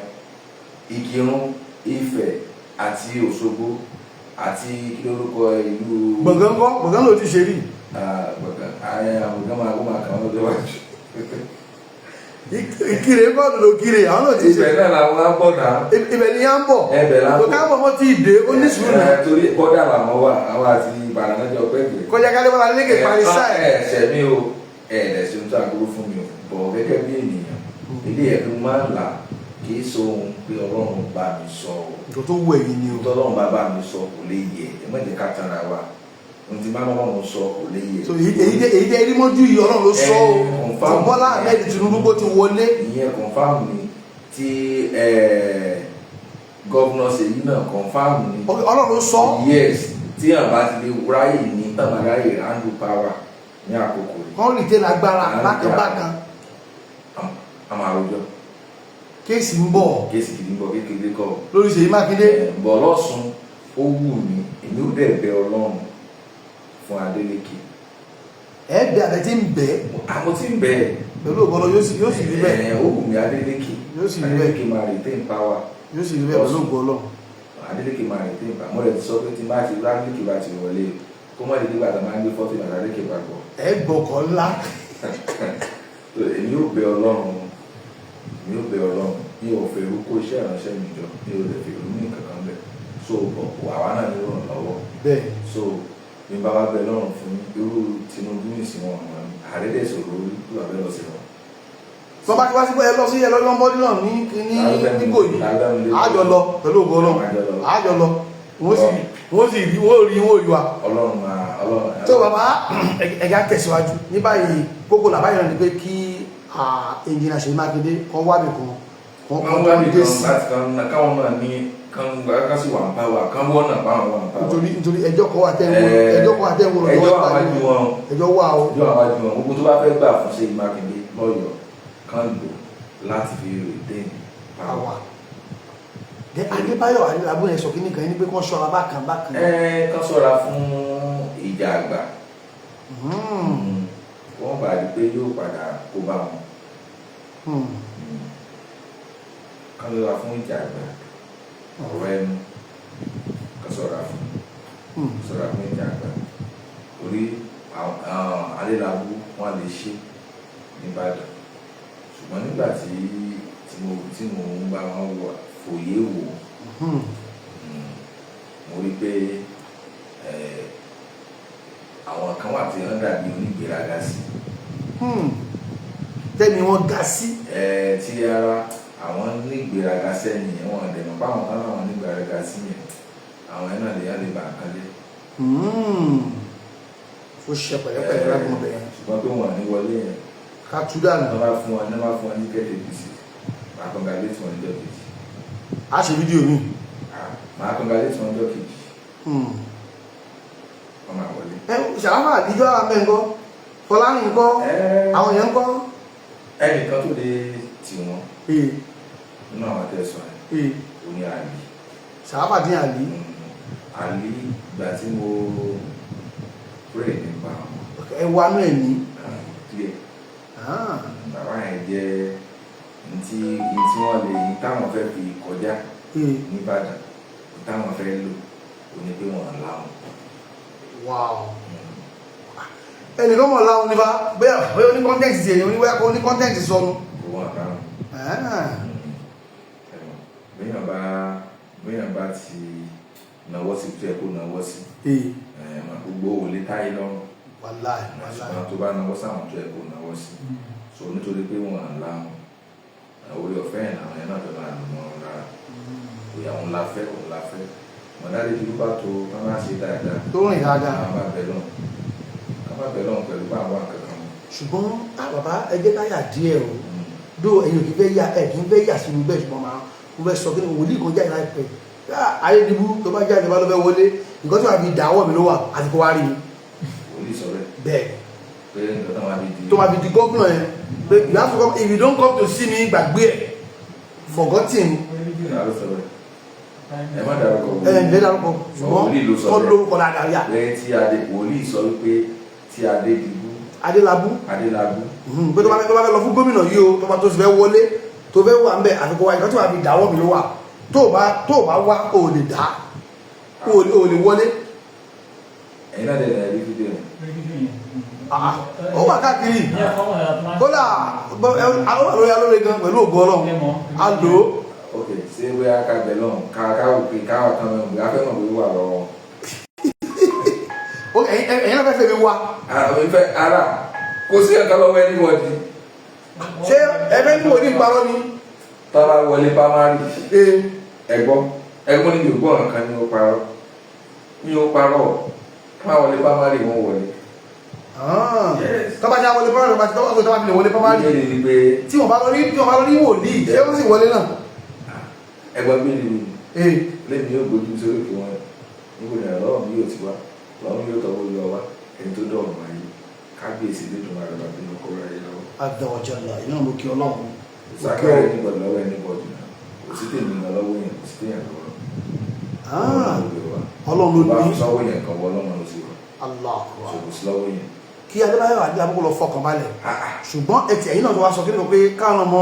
Speaker 6: Ìkírun, Ifẹ̀ àti Òṣogbo àti kí lórúkọ ìlú.
Speaker 3: Gbọ̀ngàn ńkọ́? Gbọ̀ngàn ló ti ṣe rí.
Speaker 6: Ah, Gbọ̀ngàn, àwọn gbọ̀ngàn máa kó máa kà wọ́n lọ́jọ́ iwájú.
Speaker 3: Ìkirè ńkọ́? Lòdò Ìkirè, àwọn náà ti ṣe.
Speaker 6: Ibẹ̀ náà làwọn á bọ̀ náà.
Speaker 3: Ibẹ̀ ni yá ń bọ̀.
Speaker 6: Ibẹ̀ là ń bọ̀.
Speaker 3: Kò káàbọ̀ mọ́ tí ì dé, ó ní sùúrù náà.
Speaker 6: Ẹ, torí bọ́dà làwọn wà, àwọn àti Ìbàdàn lọ́jọ́ pẹ́ gbé.
Speaker 3: Kọjá kálíbọ̀lá Adélékè parí sáà ẹ̀.
Speaker 6: Ẹ ṣẹ̀ mí o, ẹ ẹ̀ ṣe ohun tó àgbúrú fún mi o, bọ̀ gẹ́gẹ́ bí ènìyàn, ilé ẹ̀mí máa ń là kì í sọ ohun pé Ọlọ́run bá mi sọ o.
Speaker 3: Nǹkan tó wù ẹ̀yin ni o.
Speaker 6: Ohun tó Ọlọ́run bá bá mi sọ kò lè yẹ, ẹ má jẹ́ ká tanra wa. Ohun tí máa ń Ọlọ́run sọ kò lè yẹ.
Speaker 3: So èyí tẹ erí mọ́jú yìí, Ọlọ́run ló sọ o.
Speaker 6: Ẹ, confirm.
Speaker 3: Tí Bọ́lá Ahmed Tinubu bó ti wọlé.
Speaker 6: Ìyẹn confirm ni tí governor Ṣèyí náà confirm ni.
Speaker 3: Ọlọ́run ló sọ.
Speaker 6: Yes, tí àwọn bá ti lè ráyè ní tàbí ráyè handle power ní àkókò yìí.
Speaker 3: Kọ́ lè tẹ́ lágbára bákan bákan.
Speaker 6: A máa rojọ́.
Speaker 3: Case ń bọ̀.
Speaker 6: Case gidi ń bọ̀, kékeré kọ́.
Speaker 3: Lórí Ṣèyí Mákindé.
Speaker 6: Bọ̀ lọ́sùn, ó wù mí, èmi ò dẹ̀ bẹ Ọlọ́run fún Adélékè.
Speaker 3: Ẹ bẹ àbẹ tí ń bẹ.
Speaker 6: Àmọ́ tí ń bẹ.
Speaker 3: Pẹ̀lú ògbọ́n yóò sì rí bẹ́ẹ̀.
Speaker 6: Ẹ, ó wù mí Adélékè.
Speaker 3: Yóò sì rí bẹ́ẹ̀.
Speaker 6: Adélékè máa retain power.
Speaker 3: Yóò sì rí bẹ́ẹ̀ pẹ̀lú ògbọ́n Ọlọ́run.
Speaker 6: Adélékè máa retain power. Mo rẹ̀ ti sọ pé tí n bá ti rí Adélékè bá ti wọlé, kó má di nígbà tó máa ń gbé fọ́tò ìgbà Adélékè papọ̀.
Speaker 3: Ẹ gbọ́kọ̀ ńlá.
Speaker 6: So, èmi ò bẹ Ọlọ́run, èmi ò bẹ Ọlọ́run, mi ò fẹ́ irú kó iṣẹ́ ìránṣẹ́ mi jọ, mi ò lè fi irú ní kankan bẹ̀. So bọ̀ àwa náà ní ìrànlọ́wọ́.
Speaker 3: Bẹ́ẹ̀.
Speaker 6: So mi bá wá bẹ Ọlọ́run fún irú Tinubu nìsín wọn, àwọn ààrẹ dẹ̀ sọ̀rọ̀ orí tó wà bẹ́ẹ̀ lọ sí wọn.
Speaker 3: Bọ́ bá ti wá sí pé ẹ lọ sí ẹ lọ lọ́nbọ́dún náà ní ní nígbò yìí, àjọ lọ pẹ̀lú ògbọ́n Ọlọ́run, àjọ lọ, wọ́n sì rí wọ́n rí wa.
Speaker 6: Ọlọ́run máa Ọlọ́run.
Speaker 3: Tó bàbá ẹ̀yà tẹ̀síwájú ní báyìí, kókó làbáyọ̀ náà ni pé kí ẹnjìnà Ṣèyí Mákindé kọ́ wábì kan kan
Speaker 6: Wọ́n
Speaker 3: kan
Speaker 6: wá
Speaker 3: tó dé
Speaker 6: nìkan
Speaker 3: sí.
Speaker 6: láti kan káwọn náà ní kan kan sì wà ń bá wa kan wọ́n náà báwọn wà ń bá wa.
Speaker 3: Nítorí ẹjọ́ kan wà tẹ́ ń wo, ẹjọ́ kan wà tẹ́ ń wo.
Speaker 6: Ẹjọ́ wà wájú wọn.
Speaker 3: Ẹjọ́ wà o.
Speaker 6: Ẹjọ́ wà wájú wọn. Gbogbo tó bá fẹ́ gbà fún Ṣèyí Mákindé lọ́yọ̀ọ́ kan lò láti fi retain power.
Speaker 3: Àwa dẹ Adébáyọ̀ Adélábù yẹn sọ kí nìkan yẹn ni pé kí wọ́n ṣọ́ra bákan bákan.
Speaker 6: Ẹ kán ṣọ́ra fún ìjà àgbà. Wọ́n bá rí pé yóò padà kó bá wọn. Kán ṣọ́ra fún ìjà àgbà, ọ̀rọ̀ ẹnu, kán ṣọ́ra fún ìjà àgbà torí Adélábù wọn lè ṣe nìbàdàn, ṣùgbọ́n nígbà tí mo ń bá wọn wò fòye wò, mo rí pé àwọn kan wà tí wọ́n dàbí onígbéraga sí.
Speaker 3: Tẹ́mi wọn ga sí.
Speaker 6: Ẹ tí ara àwọn nígbéraga sẹ́yìn yẹn, wọn dẹ̀ mọ̀ báwọn tán láwọn nígbéraga sí yẹn, àwọn ẹ̀ náà lè yá lè bà nǹkan jẹ́.
Speaker 3: Ó ṣe pẹ̀lẹ́pẹ̀lẹ́ lágbọ̀n bẹ̀rẹ̀.
Speaker 6: Ṣùgbọ́n pé wọn ní wọlé yẹn,
Speaker 3: Ká tú dànù.
Speaker 6: wọ́n bá fún wọn ní wọ́n bá fún wọn ní kẹ́tẹ́ APC, màá congratulate wọn níjọ́ kejì.
Speaker 3: A ṣe fídíò mi.
Speaker 6: Ah, màá congratulate wọn níjọ́ kejì. Wọ́n máa wọlé.
Speaker 3: Ẹ Ṣàráfà àdíjọ́ àmẹ́ ńkọ́, Fọlárìn ńkọ́, àwọn èèyàn ńkọ́?
Speaker 6: Ẹnìkan tó lè tì wọ́n nínú àwọn tẹ̀sán ẹ̀ ò ní Àlì.
Speaker 3: Ṣàráfà dín Àlì.
Speaker 6: Àlì, ìgbà tí mo pray nípa wọn,
Speaker 3: Ẹ wá nú ẹ̀mí.
Speaker 6: Clear. Bàbá yẹn jẹ́ ntí wọ́n lè ní táwọn fẹ́ fi kọjá nìbàdàn, táwọn fẹ́ lò ó ní pé wọ́n láwọn.
Speaker 3: Wow, ẹnìkan mọ̀ láwọn nípa bóyá bóyá oní content ti èyàn oníwáyà kó ní content sọnù.
Speaker 6: Kó wọ́n láwọn. Béèyàn bá ti náwó sí tó yẹ kó náwó sí, gbogbo ò lè táyé lọ́rùn.
Speaker 3: Wàláì, wàláì.
Speaker 6: Ṣùgbọ́n tó bá náwó sáwọn tó yẹ kó náwó sí, so nítorí pé wọ́n láwọn, orí ọ̀fẹ́ yẹn làwọn yẹn náà fẹ́ máa lò mọ́ wọn lára. Òyà òun la fẹ́, òun la fẹ́ mọ̀dáde tí ló bá tó wọn bá ṣe dáadáa,
Speaker 3: tó rìn dáadáa.
Speaker 6: Àwọn bá bẹ̀ lọ́hùn, àwọn bá bẹ̀ lọ́hùn pẹ̀lú bá àwọn akẹ́kọ̀ọ́ wọn.
Speaker 3: Ṣùgbọ́n á bàbá, ẹ jẹ́ ká yà díẹ̀ o. Dó ẹ̀yin ò kì í fẹ́ yà, ẹ̀ kì í fẹ́ yà sínú bẹ́ẹ̀, ṣùgbọ́n máa mo fẹ́ sọ kí ni wòlíì kan jáde láìpẹ́. Ayédìbú tó bá jáde bá ló fẹ́ wọlé, nǹkan tí wàá fi dàwọ́ mi ló wà àti kó wá rí mi.
Speaker 6: Wòlíì sọ bẹ́ẹ̀?
Speaker 3: Bẹ́ẹ̀.
Speaker 6: Pé nǹkan táwọn á fi di
Speaker 3: Tó máa fi di gómìnà yẹn, pé you have to come, if you don't come to see me, gbàgbé ẹ̀, forgotten.
Speaker 6: Ìyá ló sọ bẹ́ẹ̀, ẹ má dárúkọ.
Speaker 3: Ẹ ǹ lé dárúkọ, ṣùgbọ́n
Speaker 6: Wòlíì ló sọ
Speaker 3: kọ́
Speaker 6: bẹ́ẹ̀.
Speaker 3: lórúkọ dáadáa yà.
Speaker 6: Pé tí adé, wòlíì sọ wípé tí Adédìbú
Speaker 3: Adélábù.
Speaker 6: Adélábù.
Speaker 3: Pé tó bá fẹ́ lọ fún gómìnà yìí o, tó bá tó sì fẹ́ wọlé, tó fẹ́ wà ń bẹ̀, àfikún wa, nǹkan tí wàá fi dàwọ́ mi ló wà, tó bá wá, o lè dá o lè wọlé.
Speaker 6: Ẹ̀yin náà dẹ̀ rí fídíò yẹn.
Speaker 3: Ah, ó wà káàkiri kódà àwọn àlórí alóore gan pẹ̀lú ògo Ọlọ́run a lò ó.
Speaker 6: Ok, ṣé bóyá ká bẹ̀ lọ́hùn, ká wò pé ká wà kán mẹ́rin bóyá fẹ́ mọ̀ bóyá wà lọ́wọ́.
Speaker 3: Ó, ẹ̀yin náà fẹ́ fẹ́ mi wá.
Speaker 6: Àwọn ìfẹ́ ara kò sí ẹ̀ka lọ́wọ́ anybody.
Speaker 3: Ṣé ẹ fẹ́ ní wòlíì parọ́ ni?
Speaker 6: Tá a bá wọlé primary,
Speaker 3: Ee.
Speaker 6: ẹ̀gbọ́n ẹ̀gbọ́n níbi ògbọ́n nǹkan ni ó parọ́, ní ó parọ́, tá a wọlé primary, wọ́n wọlé. Yes.
Speaker 3: Tọ́ba ṣe wọlé primary, tọ́ba fi lè wọlé primary.
Speaker 6: Bíbélì ni pé
Speaker 3: Tí wọ́n bá lọ rí wòlíì, ṣé wọ́n sì wọlé náà?
Speaker 6: Ẹ̀gbọ́n, bíbélì ni
Speaker 3: Ee.
Speaker 6: lẹ́mi yóò gbójú sórí òkè wọn, níbo ni ọlọ́run mi yóò ti wá? Ọlọ́run mi yóò tọ́wọ́ yọ wá, ẹni tó dọ̀rùn ayé, kábíyèsí lè dùn àrẹ bàbá inú kọ́ra ayé lọ́wọ́.
Speaker 3: Azza wa jalla, iná mo kí Ọlọ́run.
Speaker 6: Sákàrà anybody lọ́wọ́ anybody náà, kò sí tèmi gan lọ́wọ́ yẹn, kò sí téèyàn lọ́wọ́.
Speaker 3: Ọlọ́run ló
Speaker 6: bá
Speaker 3: ní.
Speaker 6: fi sọ́wọ́ yẹn kan wọ ọlọ́run ló sì wà.
Speaker 3: Allah akbar.
Speaker 6: Kò sí lọ́wọ́ yẹn.
Speaker 3: Kí Adébáyọ̀ Adélábù kó lọ fọkàn balẹ̀, ṣùgbọ́n ẹtì ẹ̀yìn náà tó wá sọ kí ni pé káwọn ọmọ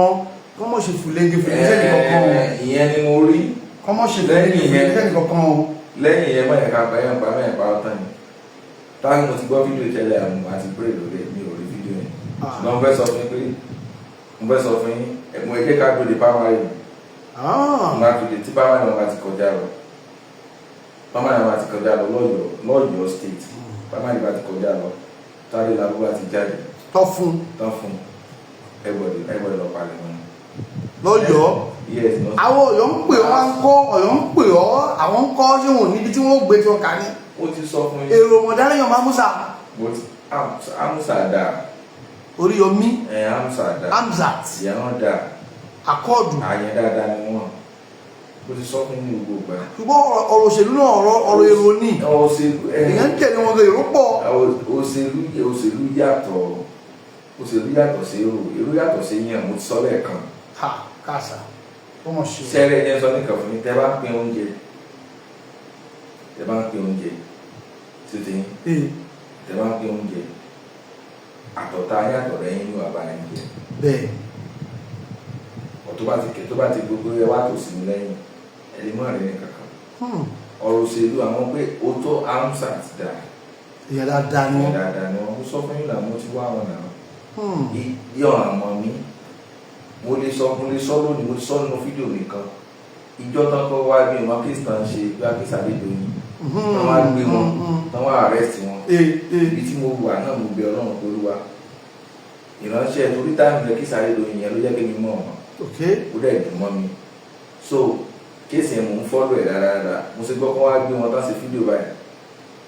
Speaker 3: kọ́mọ̀ ṣe fùlẹ́ńgì fùlẹ́ńgì sẹ́nì kankan o.
Speaker 6: Ìyẹn ni mo rí.
Speaker 3: Kọ́mọ̀ ṣe fùlẹ́ńgì
Speaker 6: Lẹ́yìn
Speaker 3: fùlẹ́ńgì
Speaker 6: yẹn.
Speaker 3: sẹ́nì kankan o.
Speaker 6: Lẹ́yìn yẹn, mọ̀yẹ̀ ká pa yẹn, pa mẹ́yìn pa ọ́ tán ni táwọn mo ti gbọ́ fídíò tẹ́lẹ̀, àmọ́ àti pray lórí ẹ̀, mi ò rí fídíò yẹn. Ṣùgbọ́n mo fẹ́ sọ fún yín pé mo fẹ́ sọ fún yín, mo ẹ jẹ́ ká gbòde primary mi. Mo máa tòde tí primary wọn bá ti kọjá lọ, primary wọn bá ti kọjá lọ lọ́yọ̀ọ́ state, primary bá ti kọjá lọ, tádé làbú bá ti jáde,
Speaker 3: Tọ́ fún.
Speaker 6: Tán fún everybody, everybody lọ palẹ̀ wọn.
Speaker 3: Lọ́yọ̀ọ́?
Speaker 6: Yes, no.
Speaker 3: Àwọn Ọ̀yọ́ ń pè wọ́n, ń kọ́ Ọ̀yọ́ ń pè ọ́, àwọn ń kọ́, ṣé wọn ò níbi tí wọ́n gbé tí wọ́n kà ní?
Speaker 6: Ó ti sọ fún yín.
Speaker 3: Èrò mọ̀dálẹ́yìn ọmọ amúsà.
Speaker 6: Mo ti Amusa dáa.
Speaker 3: Oríyọmí.
Speaker 6: Ẹ Amusa dáa.
Speaker 3: Hamzat.
Speaker 6: Ìyá wọn dáa.
Speaker 3: Akọ́ọ̀dù.
Speaker 6: Àyẹn dáadáa ni wọn, mo ti sọ fún yín ní gbogbo ìgbà.
Speaker 3: Ṣùgbọ́n ọ̀rọ̀ òṣèlú náà, ọ̀rọ̀ èrò ní.
Speaker 6: Òṣèlú ẹ
Speaker 3: Èèyàn ń tẹ̀lé wọn gan, èrò pọ̀.
Speaker 6: Òṣèlú yàtọ̀, òṣèlú yàtọ̀ sí èrò, èrò yàtọ̀ sí yàn, mo ti sọ lẹ́ẹ̀kan.
Speaker 3: Ha, káàsà, ó mọ̀ ṣe.
Speaker 6: Sẹ́rẹ̀ ẹni sọ nìkan fún yín, tẹ́ bá ń pín oúnjẹ, tẹ́ bá ń pín oúnjẹ títí, tẹ́ bá ń pín oúnjẹ, àtọ̀tá yín àtọ̀rẹ́ yín ní wàá bá yín jẹ.
Speaker 3: Bẹ́ẹ̀.
Speaker 6: Ọ̀ tó bá ti kẹ̀, tó bá ti gbogbo ẹ wá tò sí mi lẹ́yìn, ẹ lè mọ̀ rẹ̀ ní kankan. Ọ̀rọ̀ òṣèlú, àwọn pé ó tó Hamzat dáa.
Speaker 3: Èèyàn dáadáa ni wọ́n.
Speaker 6: Dáadáa ni wọ́n. Mo sọ fún yín náà, mo ti wá wọn náà. Yọ àmọ́ mi, mo lè sọ lónìí, mo ti sọ nínú fídíò mi kan, ìjọ tán kọ́ wá bí wọn kí tán ṣe bí wọn kí sàdédọ́yìn tán wá gbé wọn, tán wá arrest wọn.
Speaker 3: Ee ee.
Speaker 6: Ibi tí mo wà náà, mo bẹ Ọlọ́run pé Olúwa, Ìránṣẹ́ torí táìmù yẹn kí sáré lóyún yẹn ló jẹ́ kí mi mọ̀ ọ́n. Ó dẹ̀ dùn mọ́ mi. So case yẹn mò ń follow ẹ̀ dáadáa. Mo ṣe gbọ́ kó wá gbé wọn tán ṣe fídíò báyìí,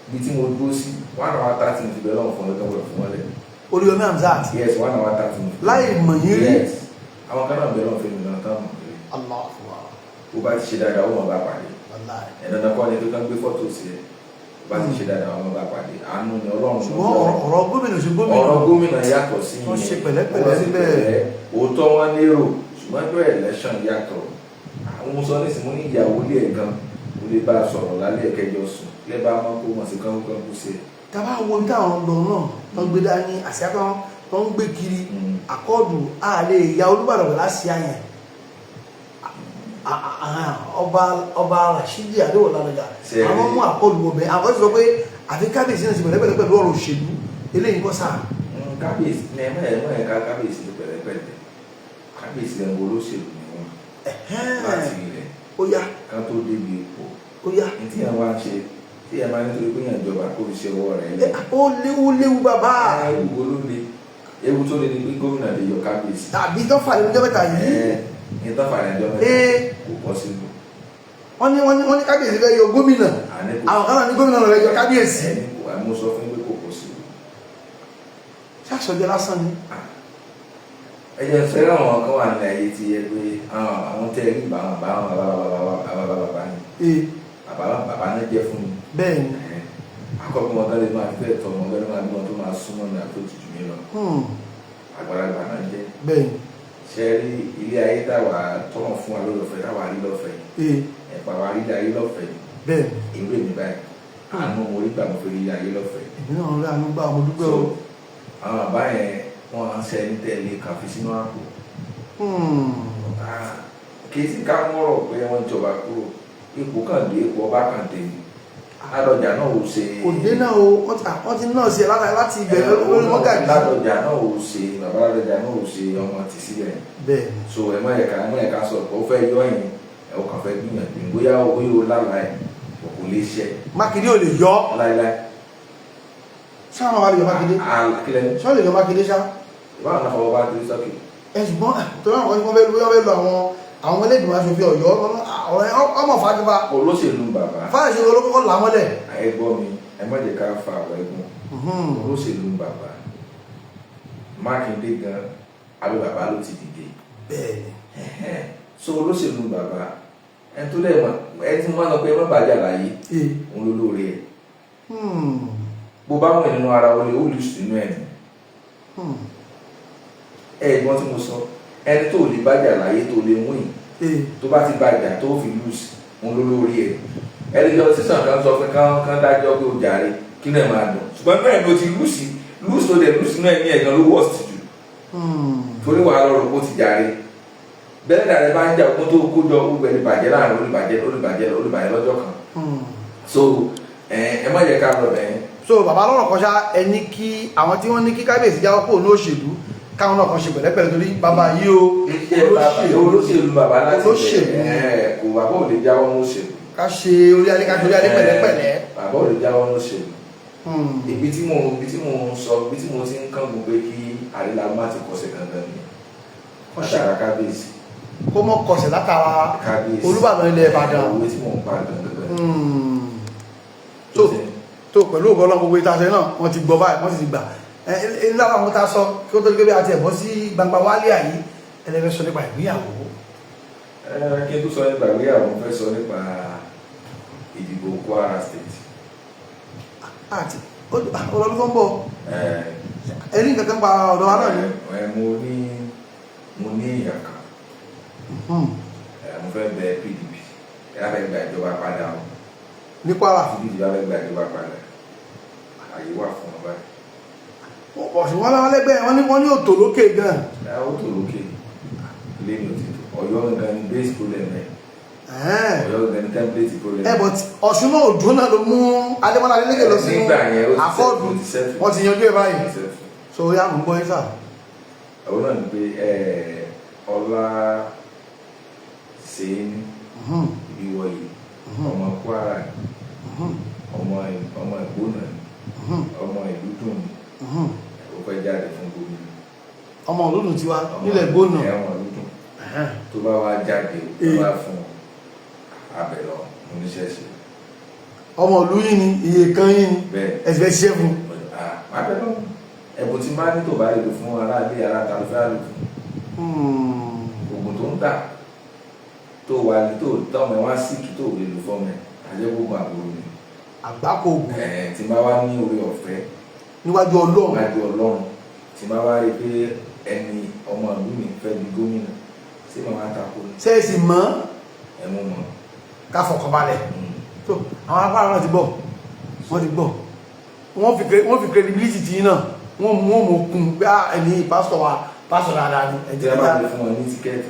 Speaker 6: ibi tí mo dúró sí, 1 hour 30 mo ti bẹ̀rẹ̀ lọ́wọ́ fún ọlọ́tọ́ gbọ́dọ̀ fún wọn lẹ̀.
Speaker 3: Oríyọmí Hamzat?
Speaker 6: Yes, 1 hour 30 mo fi.
Speaker 3: Láì mọ̀ yín rí?
Speaker 6: Yes, àwọn kan náà bẹ̀rẹ̀ lọ́wọ́ fún mi náà tán mọ̀ pé
Speaker 3: Allahu Akbar.
Speaker 6: bó bá ti ṣe dáadáa, ó mọ̀ bá pàdé.
Speaker 3: Wallahi.
Speaker 6: Ẹ̀dọ̀dọ̀ kọ́ ni pé kán gbé fọ́tò sí ẹ. Bó bá ti ṣe dáadáa, ó mọ̀ bá pàdé. Àánú ni Ọlọ́run ló
Speaker 3: Ṣùgbọ́n
Speaker 6: jẹ́.
Speaker 3: ọ̀rọ̀ gómìnà sí gómìnà.
Speaker 6: Ọ̀rọ̀ gómìnà yàtọ̀ sí
Speaker 3: Wọ́n
Speaker 6: yẹn.
Speaker 3: ṣe pẹ̀lẹ́pẹ̀lẹ́
Speaker 6: Wọ́n ṣe
Speaker 3: ńbẹ̀.
Speaker 6: pẹ̀lẹ́. Òótọ́ wọn lérò, ṣùgbọ́n ẹgbẹ́ election yàtọ̀. Àwọn sọ nísìnyí, mo ní ìyàwó ilé ẹ̀ gan, mo lè bá a sọ̀rọ̀ lálẹ́ ẹ̀kẹjọ sùn lẹ́bàá máa kó wọn sí kánkú sí ẹ̀.
Speaker 3: Tábà wo ibi táwọn lọ náà tó ń gbé dání, àsíá tó ń gbé kiri, Accord, àlè ìyá Olúbàdàn pẹ̀lú àsíá yẹn. Ọba Rashidi Adéwọlá Ládọjà,
Speaker 6: Ṣé ẹ rí?
Speaker 3: àwọn mú Accord wọbẹ̀. Àwọn sì sọ pé àfi kábíyèsí náà ti pẹ̀lẹ́pẹ̀lẹ́ pẹ̀lú ọ̀rọ̀ òṣèlú eléyìí kọ́ sáà.
Speaker 6: Kábíyèsí ní ẹ̀mọ́ ẹ̀mọ́ ẹ̀ka kábíyèsí ní pẹ̀lẹ́pẹ̀lẹ́. Kábíyèsí ẹ̀ ń wo olóṣèlú ni wọ́n láti ilẹ̀
Speaker 3: Ó yá.
Speaker 6: ká tó débi ipò.
Speaker 3: Ó yá.
Speaker 6: Ní tí yẹn wá ń ṣe, tí yẹn máa ń nítorí pé yẹn ìjọba kó fi ṣe ọwọ́ rẹ̀
Speaker 3: Ẹ,
Speaker 6: lẹ̀.
Speaker 3: ó léwu léwu, bàbá.
Speaker 6: Ewu wo ló le? Ewu tó le ni pé gómìnà lè yọ kábíyèsí.
Speaker 3: Tàbí tó fà lẹ́nu ọjọ́ mẹ́ta yìí.
Speaker 6: Ẹ ní tó fà lẹ́nu ọjọ́ mẹ́ta, kò possible.
Speaker 3: Wọ́n ní kábíyèsí fẹ́ yọ gómìnà.
Speaker 6: Àní kò.
Speaker 3: Àwọn kan náà ní gómìnà náà fẹ́ yọ kábíyèsí.
Speaker 6: Ẹni kò, àmú sọ fún yín pé kò possible.
Speaker 3: Ṣàṣọjẹ lásán ni.
Speaker 6: Ẹ jẹ́ sọ yẹ́n, àwọn kan wà ní ayé tí yẹ pé àwọn tẹ́ rí bàbá bàbá bàbá bàbá bàbá bàbá bàbá ni. Bàbá bàbá náà jẹ́ fún mi.
Speaker 3: Bẹ́ẹ̀ ni.
Speaker 6: Akọ́kọ́ wọn kálí máa fẹ́ tọ́ wọn kálí máa bí wọn tó máa súnmọ́ mi àti òtútù mi lọ. Àgbàlagbà náà jẹ́.
Speaker 3: Bẹ́ẹ̀ ni.
Speaker 6: Ṣe rí ilé ayé táwa tọ́wọ̀n fún wa lórí ọ̀fẹ́ táwa rí lọ́fẹ̀ẹ́, ẹ̀pà wa rí ilé ayé lọ́fẹ̀ẹ́.
Speaker 3: Bẹ́ẹ̀ ni.
Speaker 6: Ìwé mi báyìí, àánú mo rí gbà, mo fi rí ilé ayé lọ́fẹ̀ẹ́.
Speaker 3: Èmi náà rí àánú gbà, mo dúpẹ́
Speaker 6: So
Speaker 3: o.
Speaker 6: àwọn bàbá yẹn, wọ́n á ṣe ẹni tẹ̀lé kàn fi sínú àpò. Ah, kì í sí ká mọ̀rọ̀ pé wọ́n jọba kúrò, ipò kàn dé, ipò ọba kàn dé ni. Ládọjà náà ò ṣe.
Speaker 3: Kò dé náà o, wọ́n ti náà sí ẹ láti ìbẹ̀rẹ̀ lórí mọ́gàjì.
Speaker 6: Ládọjà náà ò ṣe, bàbá Ládọjà náà ò ṣe ọmọ tì síbẹ̀.
Speaker 3: Bẹ́ẹ̀ ni.
Speaker 6: So ẹ má yẹ ká, ẹ má yẹ ká sọ pé ó fẹ́ yọ ẹ̀yìn ẹ, ó kàn fẹ́ gbìyànjú bóyá o, bóyá o lálàá ẹ̀ o, kò lè ṣe.
Speaker 3: Mákindé ò lè yọ.
Speaker 6: Láíláí.
Speaker 3: Sáwọn wa lè yọ Mákindé?
Speaker 6: Kílẹ̀ ní.
Speaker 3: Ṣọ́ lè yọ Mákindé ṣá?
Speaker 6: Ìbáwọn náà fọwọ́ bá ti sọ́kè.
Speaker 3: Ẹ ṣùgbọ́n torí àwọn kan tí wọ́n fẹ́ lu àwọn ẹlẹ́dùn aṣòfin Ọ̀yọ́, ọ̀rọ̀ yẹn ọmọ fàájúfà.
Speaker 6: Olóṣèlú bàbá.
Speaker 3: Fáyọ̀ṣe olókọ́kọ́ là mọ́lẹ̀.
Speaker 6: Ẹ gbọ́ mi, ẹ má jẹ́ ká fa àwọn ẹ̀gún. Olóṣèlú bàbá Mákindé gan, abẹ́ bàbá ló ti dìde.
Speaker 3: Bẹ́ẹ̀ ni.
Speaker 6: Ẹ̀hẹ́n. So olóṣèlú bàbá, ẹni tó dẹ̀ mọ̀, ẹni tí mo máa ń sọ pé ẹ má bàjẹ́ àlàyé, òun ló lóore ẹ̀. Bó bá wọ̀ nínú ara, olè ó lù sínú ẹ̀ nù. Ẹ gbọ́n tí mo sọ, ẹni tó lè bàjẹ́ àlàyé, tó lè win, tó bá ti bàjẹ́ tó fi lose, òun ló lórí ẹ̀. Ẹni jọ sísan kan sọ pé kán dájọ́ pé ó jàre, kí náà máa dùn, ṣùgbọ́n náà ló ti lose, lose tó dẹ̀ lose náà ní ẹ̀gan ló worst jù, torí wàá lọ́rọ̀ kó ti jàre bẹ́ẹ̀ dàrẹ́ bá ń jà, ogún tó kó jọ gbogbo ẹni bàjẹ́ láàrin olùbàjẹ́ olùbàjẹ́ olùbàjẹ́ lọ́jọ́ kan. So ẹ má jẹ́ ká lọ bẹ́ẹ̀.
Speaker 3: So bàbá, lọ́rọ̀ kan ṣá, ẹni kí àwọn tí wọ́n ní kí kábíyèsí jáwọ́ kúrò ní òṣèlú, káwọn náà kan ṣe pẹ̀lẹ́pẹ̀lẹ́, torí bàbá yìí o.
Speaker 6: Iṣẹ́ bàbá olóṣèlú bàbá láti
Speaker 3: Olóṣèlú.
Speaker 6: Bẹ̀rẹ̀ ẹ kò, bàbá ò lè jáwọ́ ní òṣèlú.
Speaker 3: Ká ṣe orí adé, ká ṣe orí adé pẹ̀lẹ́pẹ̀lẹ́.
Speaker 6: Bàbá ò lè jáwọ́ ní òṣèlú. Ibi tí mo ń sọ, ibi tí mo ti ń kángun pé kí Àrílámú má ti kọsẹ̀ gangan ni látara kábíyèsí.
Speaker 3: Kó mọ́ kọsẹ̀ látara
Speaker 6: Kábíyèsí.
Speaker 3: Olúbàdàn ilẹ̀ Ìbàdàn.
Speaker 6: Owó tí mò ń pa gangan.
Speaker 3: Tó pẹ̀lú ògo Ọlọ́run, gbogbo ìtasẹ̀ náà wọ́n ti gbọ́ báyìí, wọ́n sì ti gbà. Ẹ ẹ, lára àwọn tá a sọ kí ó tó di pé bí a ti ẹ̀ bọ́ sí gbangba wálé àyí, ẹlẹ́fẹ́ sọ nípa ìgbéyàwó.
Speaker 6: Ẹ kí n tó sọ nípa ìgbéyàwó, mo fẹ́ sọ nípa ìdìbò Kwara State.
Speaker 3: Àti ọlọ́dún tó ń bọ̀.
Speaker 6: Ẹ.
Speaker 3: Ẹni nǹkan kan pa ọ̀dọ̀ wa náà ni.
Speaker 6: Ẹ, mo ní èèyàn kan. Ẹ, mo fẹ́ bẹ PDP, ẹ bá fẹ́ gba ìjọba padà o.
Speaker 3: Ní Kwara.
Speaker 6: PDP bá fẹ́ gba ìjọba padà, àyè wà fún wọn báyìí.
Speaker 3: Ọ̀sùn wọn láwọn lẹ́gbẹ̀ẹ́ wọn ní òtò lókè gan.
Speaker 6: Ẹ, ó tó lókè ilé ní òtítọ́. Ọ̀yọ́ gangan ni base problem ẹ. Ọ̀yọ́ gangan ni template problem.
Speaker 3: Ẹ, but Ọ̀ṣun náà ò dúró náà ló mú Adémọ́lá Adélékè lọ sínú
Speaker 6: Nígbà yẹn, ó ti
Speaker 3: Accord.
Speaker 6: settle, ó ti settle.
Speaker 3: Wọ́n ti yanjú ẹ̀ báyìí.
Speaker 6: Ó ti settle.
Speaker 3: So yá, mò ń gbọ́ yín sà.
Speaker 6: Òun náà ni pé ẹ ọlá ṣèyí Ìbíwọ̀yè, ọmọ Kwara ni, ọmọ Ìgbónà ni, ọmọ ìlú dùn ni, ó fẹ́ jáde fún gómìnà.
Speaker 3: Ọmọ olódùn tiwa nílẹ̀ gbóná.
Speaker 6: Ẹ̀wọ̀n olódùn tó bá wá jáde, tó bá fún abẹ lọ oníṣẹ́ṣe.
Speaker 3: Ọmọ ìlú yìí ni, iye kan yìí ni.
Speaker 6: Bẹ́ẹ̀.
Speaker 3: Ẹ sì fẹ́ ṣiṣẹ́ fún.
Speaker 6: Abẹ lọ, ẹ̀bùn tí máa ní tó bá lè lò fún aráalé, aráta ló fẹ́ lò fún. Oògùn tó ń tà tó wà ní tó tọmọ ẹ wá síkì tó lè lò fọmọ ẹ, àjẹgbógun àbúrò ni.
Speaker 3: Àgbákò oògùn.
Speaker 6: Ẹ̀ tí bá wá ní orí ọ̀fẹ́
Speaker 3: níwájú Ọlọ́run.
Speaker 6: Níwájú Ọlọ́run, tí bá wá rí pé ẹni ọmọ ìlú mi fẹ́ di gómìnà, ṣé màá tako ni?
Speaker 3: Ṣe é sì mọ́?
Speaker 6: Ẹ mú mọ́.
Speaker 3: Ká fọkànbalẹ̀ tó àwọn apára náà ti gbọ́, wọ́n ti gbọ́, wọ́n fi credibility ti yín náà, wọ́n mú òun kún pé ah, ẹni pásítọ̀ wa, pásítọ̀ dáadáa ni.
Speaker 6: Tí a bá lè fún wọn ní ticket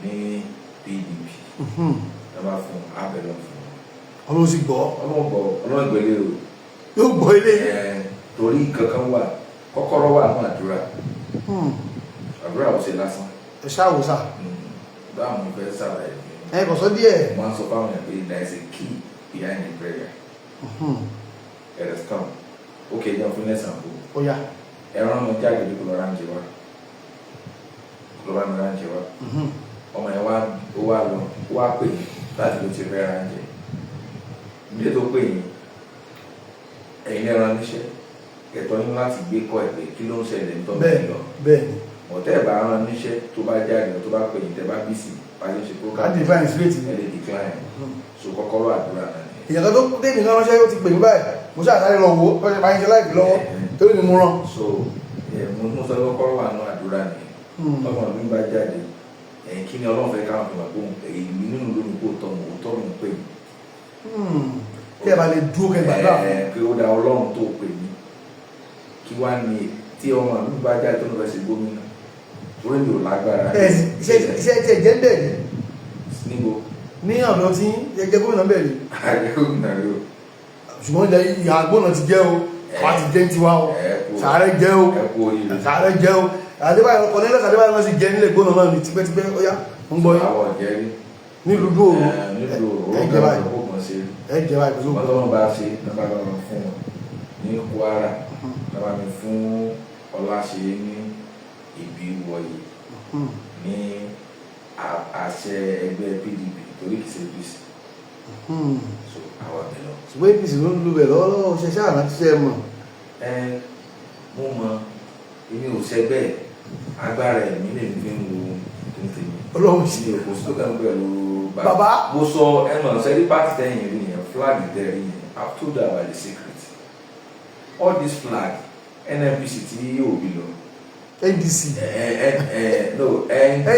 Speaker 6: ní PDP, tí a bá fún abẹ lọ fún wọn.
Speaker 3: Ọlọ́run sì gbọ́.
Speaker 6: Ọlọ́run gbọ́, Ọlọ́run gbẹ̀lẹ́ o.
Speaker 3: Yóò gbọ́ ilé.
Speaker 6: Ẹ torí kankan wà, kọ́kọ́rọ́ wà fún àdúrà. Àdúrà ò ṣe lásán.
Speaker 3: Ẹ ṣáà wò sà.
Speaker 6: Báwo mo fẹ́ ṣàlàyé fún yín?
Speaker 3: Ẹ kò sọ díẹ̀.
Speaker 6: Mo máa ń sọ fáwọn èèyàn pé there is a key behind the prayer. It has come. Okay, jẹun fún lẹ́sàn-án kó.
Speaker 3: Ó yá.
Speaker 6: Ẹran mi jáde bí kò lọ ránjẹ wá, kò lọ bá mi ránjẹ wá. Ọmọ yẹn wá, ó wá lọ, ó wá pè yín láti ló ti fẹ́ ránjẹ ilé tó pè yín. Ẹ̀yin lẹ́ran níṣẹ́, ẹ̀tọ́ yín láti gbé kọ́ ẹ̀ pé kí ló ń ṣẹlẹ̀ ń tọ́ mi lọ.
Speaker 3: Bẹ́ẹ̀ ni.
Speaker 6: Ọ̀tẹ́ ẹ̀ bá rán níṣẹ́, tó bá jáde, tó bá pè yín, tẹ́ bá busy, bá ṣe ń ṣe program,
Speaker 3: Á decline straight ni.
Speaker 6: ẹ lè decline. So kọ́kọ́rọ́ àdúrà náà nìyẹn.
Speaker 3: Èèyàn kan tó dé nìkan ránṣẹ́, ó ti pè mí báyìí, mo ṣáà sáré lọ wò ó, bá ṣe bá yín ṣe láìpẹ́ lọ́wọ́ torí ni mo rán.
Speaker 6: So ẹ mo sọ kọ́kọ́rọ́ wà nù àdúrà nìyẹn. Tọmọ mi bá jáde, ẹ̀yìn kí ni Ọlọ́run fẹ́ káwọn fi wà pé èyí nínú lónìí kó tọ́ mọ̀, òótọ́ ló ń pè mí.
Speaker 3: Kí ẹ bá lè dúró kẹ́ gbàdúrà fún.
Speaker 6: Ẹ pé ó dá Ọlọ́run tó pè mí, kí wá ní tí ọmọ mi bá jáde tó ń fẹ́ ṣe gómìnà, torí mi ò lágbára.
Speaker 3: Ẹ iṣẹ́ tí ẹ jẹ́ ń bẹ̀ rí?
Speaker 6: Níbo?
Speaker 3: Ní ọ̀dọ̀ tí ẹ jẹ́ gómìnà ń bẹ̀ rí?
Speaker 6: Àjẹ́ gómìnà rí o.
Speaker 3: Ṣùgbọ́n ilẹ̀ ìhà gbóná ti jẹ́ o, àwa ti jẹ́ ń tiwa o.
Speaker 6: Ẹ kú.
Speaker 3: Sàárẹ̀ jẹ́ o.
Speaker 6: Ẹ kú oríire.
Speaker 3: Sàárẹ̀ jẹ́ o. Adébáyọ̀ Cornelius Adébáyọ̀ náà sì jẹ́ nílẹ̀ gbóná náà ní tipẹ́tipẹ́. Ó yá, ń gbọ́ yín.
Speaker 6: Àwọn ọ̀jẹ́ rí.
Speaker 3: Nílùú dúró.
Speaker 6: Nílùú
Speaker 3: ẹ
Speaker 6: òru
Speaker 3: jẹ́ báyìí.
Speaker 6: kó kàn ṣe.
Speaker 3: Ẹ jẹ́ báyìí pẹ̀lú
Speaker 6: Ṣùgbọ́n tọ́lọ́run bá ṣe nípa bá wọn fún wọn ní Kwara, bàbá mi fún Ọláṣe ní ìbí wọ̀nyí ní àṣẹ ẹgbẹ́ PDP, torí kìí ṣe APC. So àwọn àbẹ̀ lọ.
Speaker 3: Ṣùgbọ́n APC ló ń lu bẹ̀ lọ́wọ́lọ́wọ́, ṣe ṣáà láti ṣe é mọ̀.
Speaker 6: Ẹ mo mọ, èmi ò ṣe bẹ́ẹ̀, agbára ẹ̀mí lè fi ń wo tó ń tèmi.
Speaker 3: Ọlọ́run sí.
Speaker 6: Mi ò kò sí tó kàn pẹ̀lú
Speaker 3: Bàbá.
Speaker 6: Mo sọ ẹ mọ̀ sẹ́rí party tẹ́yìn rí yẹn, flag tẹ́rí yẹn, I've told her about the secret. All this flag, NNPC tí Obi lọ.
Speaker 3: NDC.
Speaker 6: Ẹ ẹ ẹ no.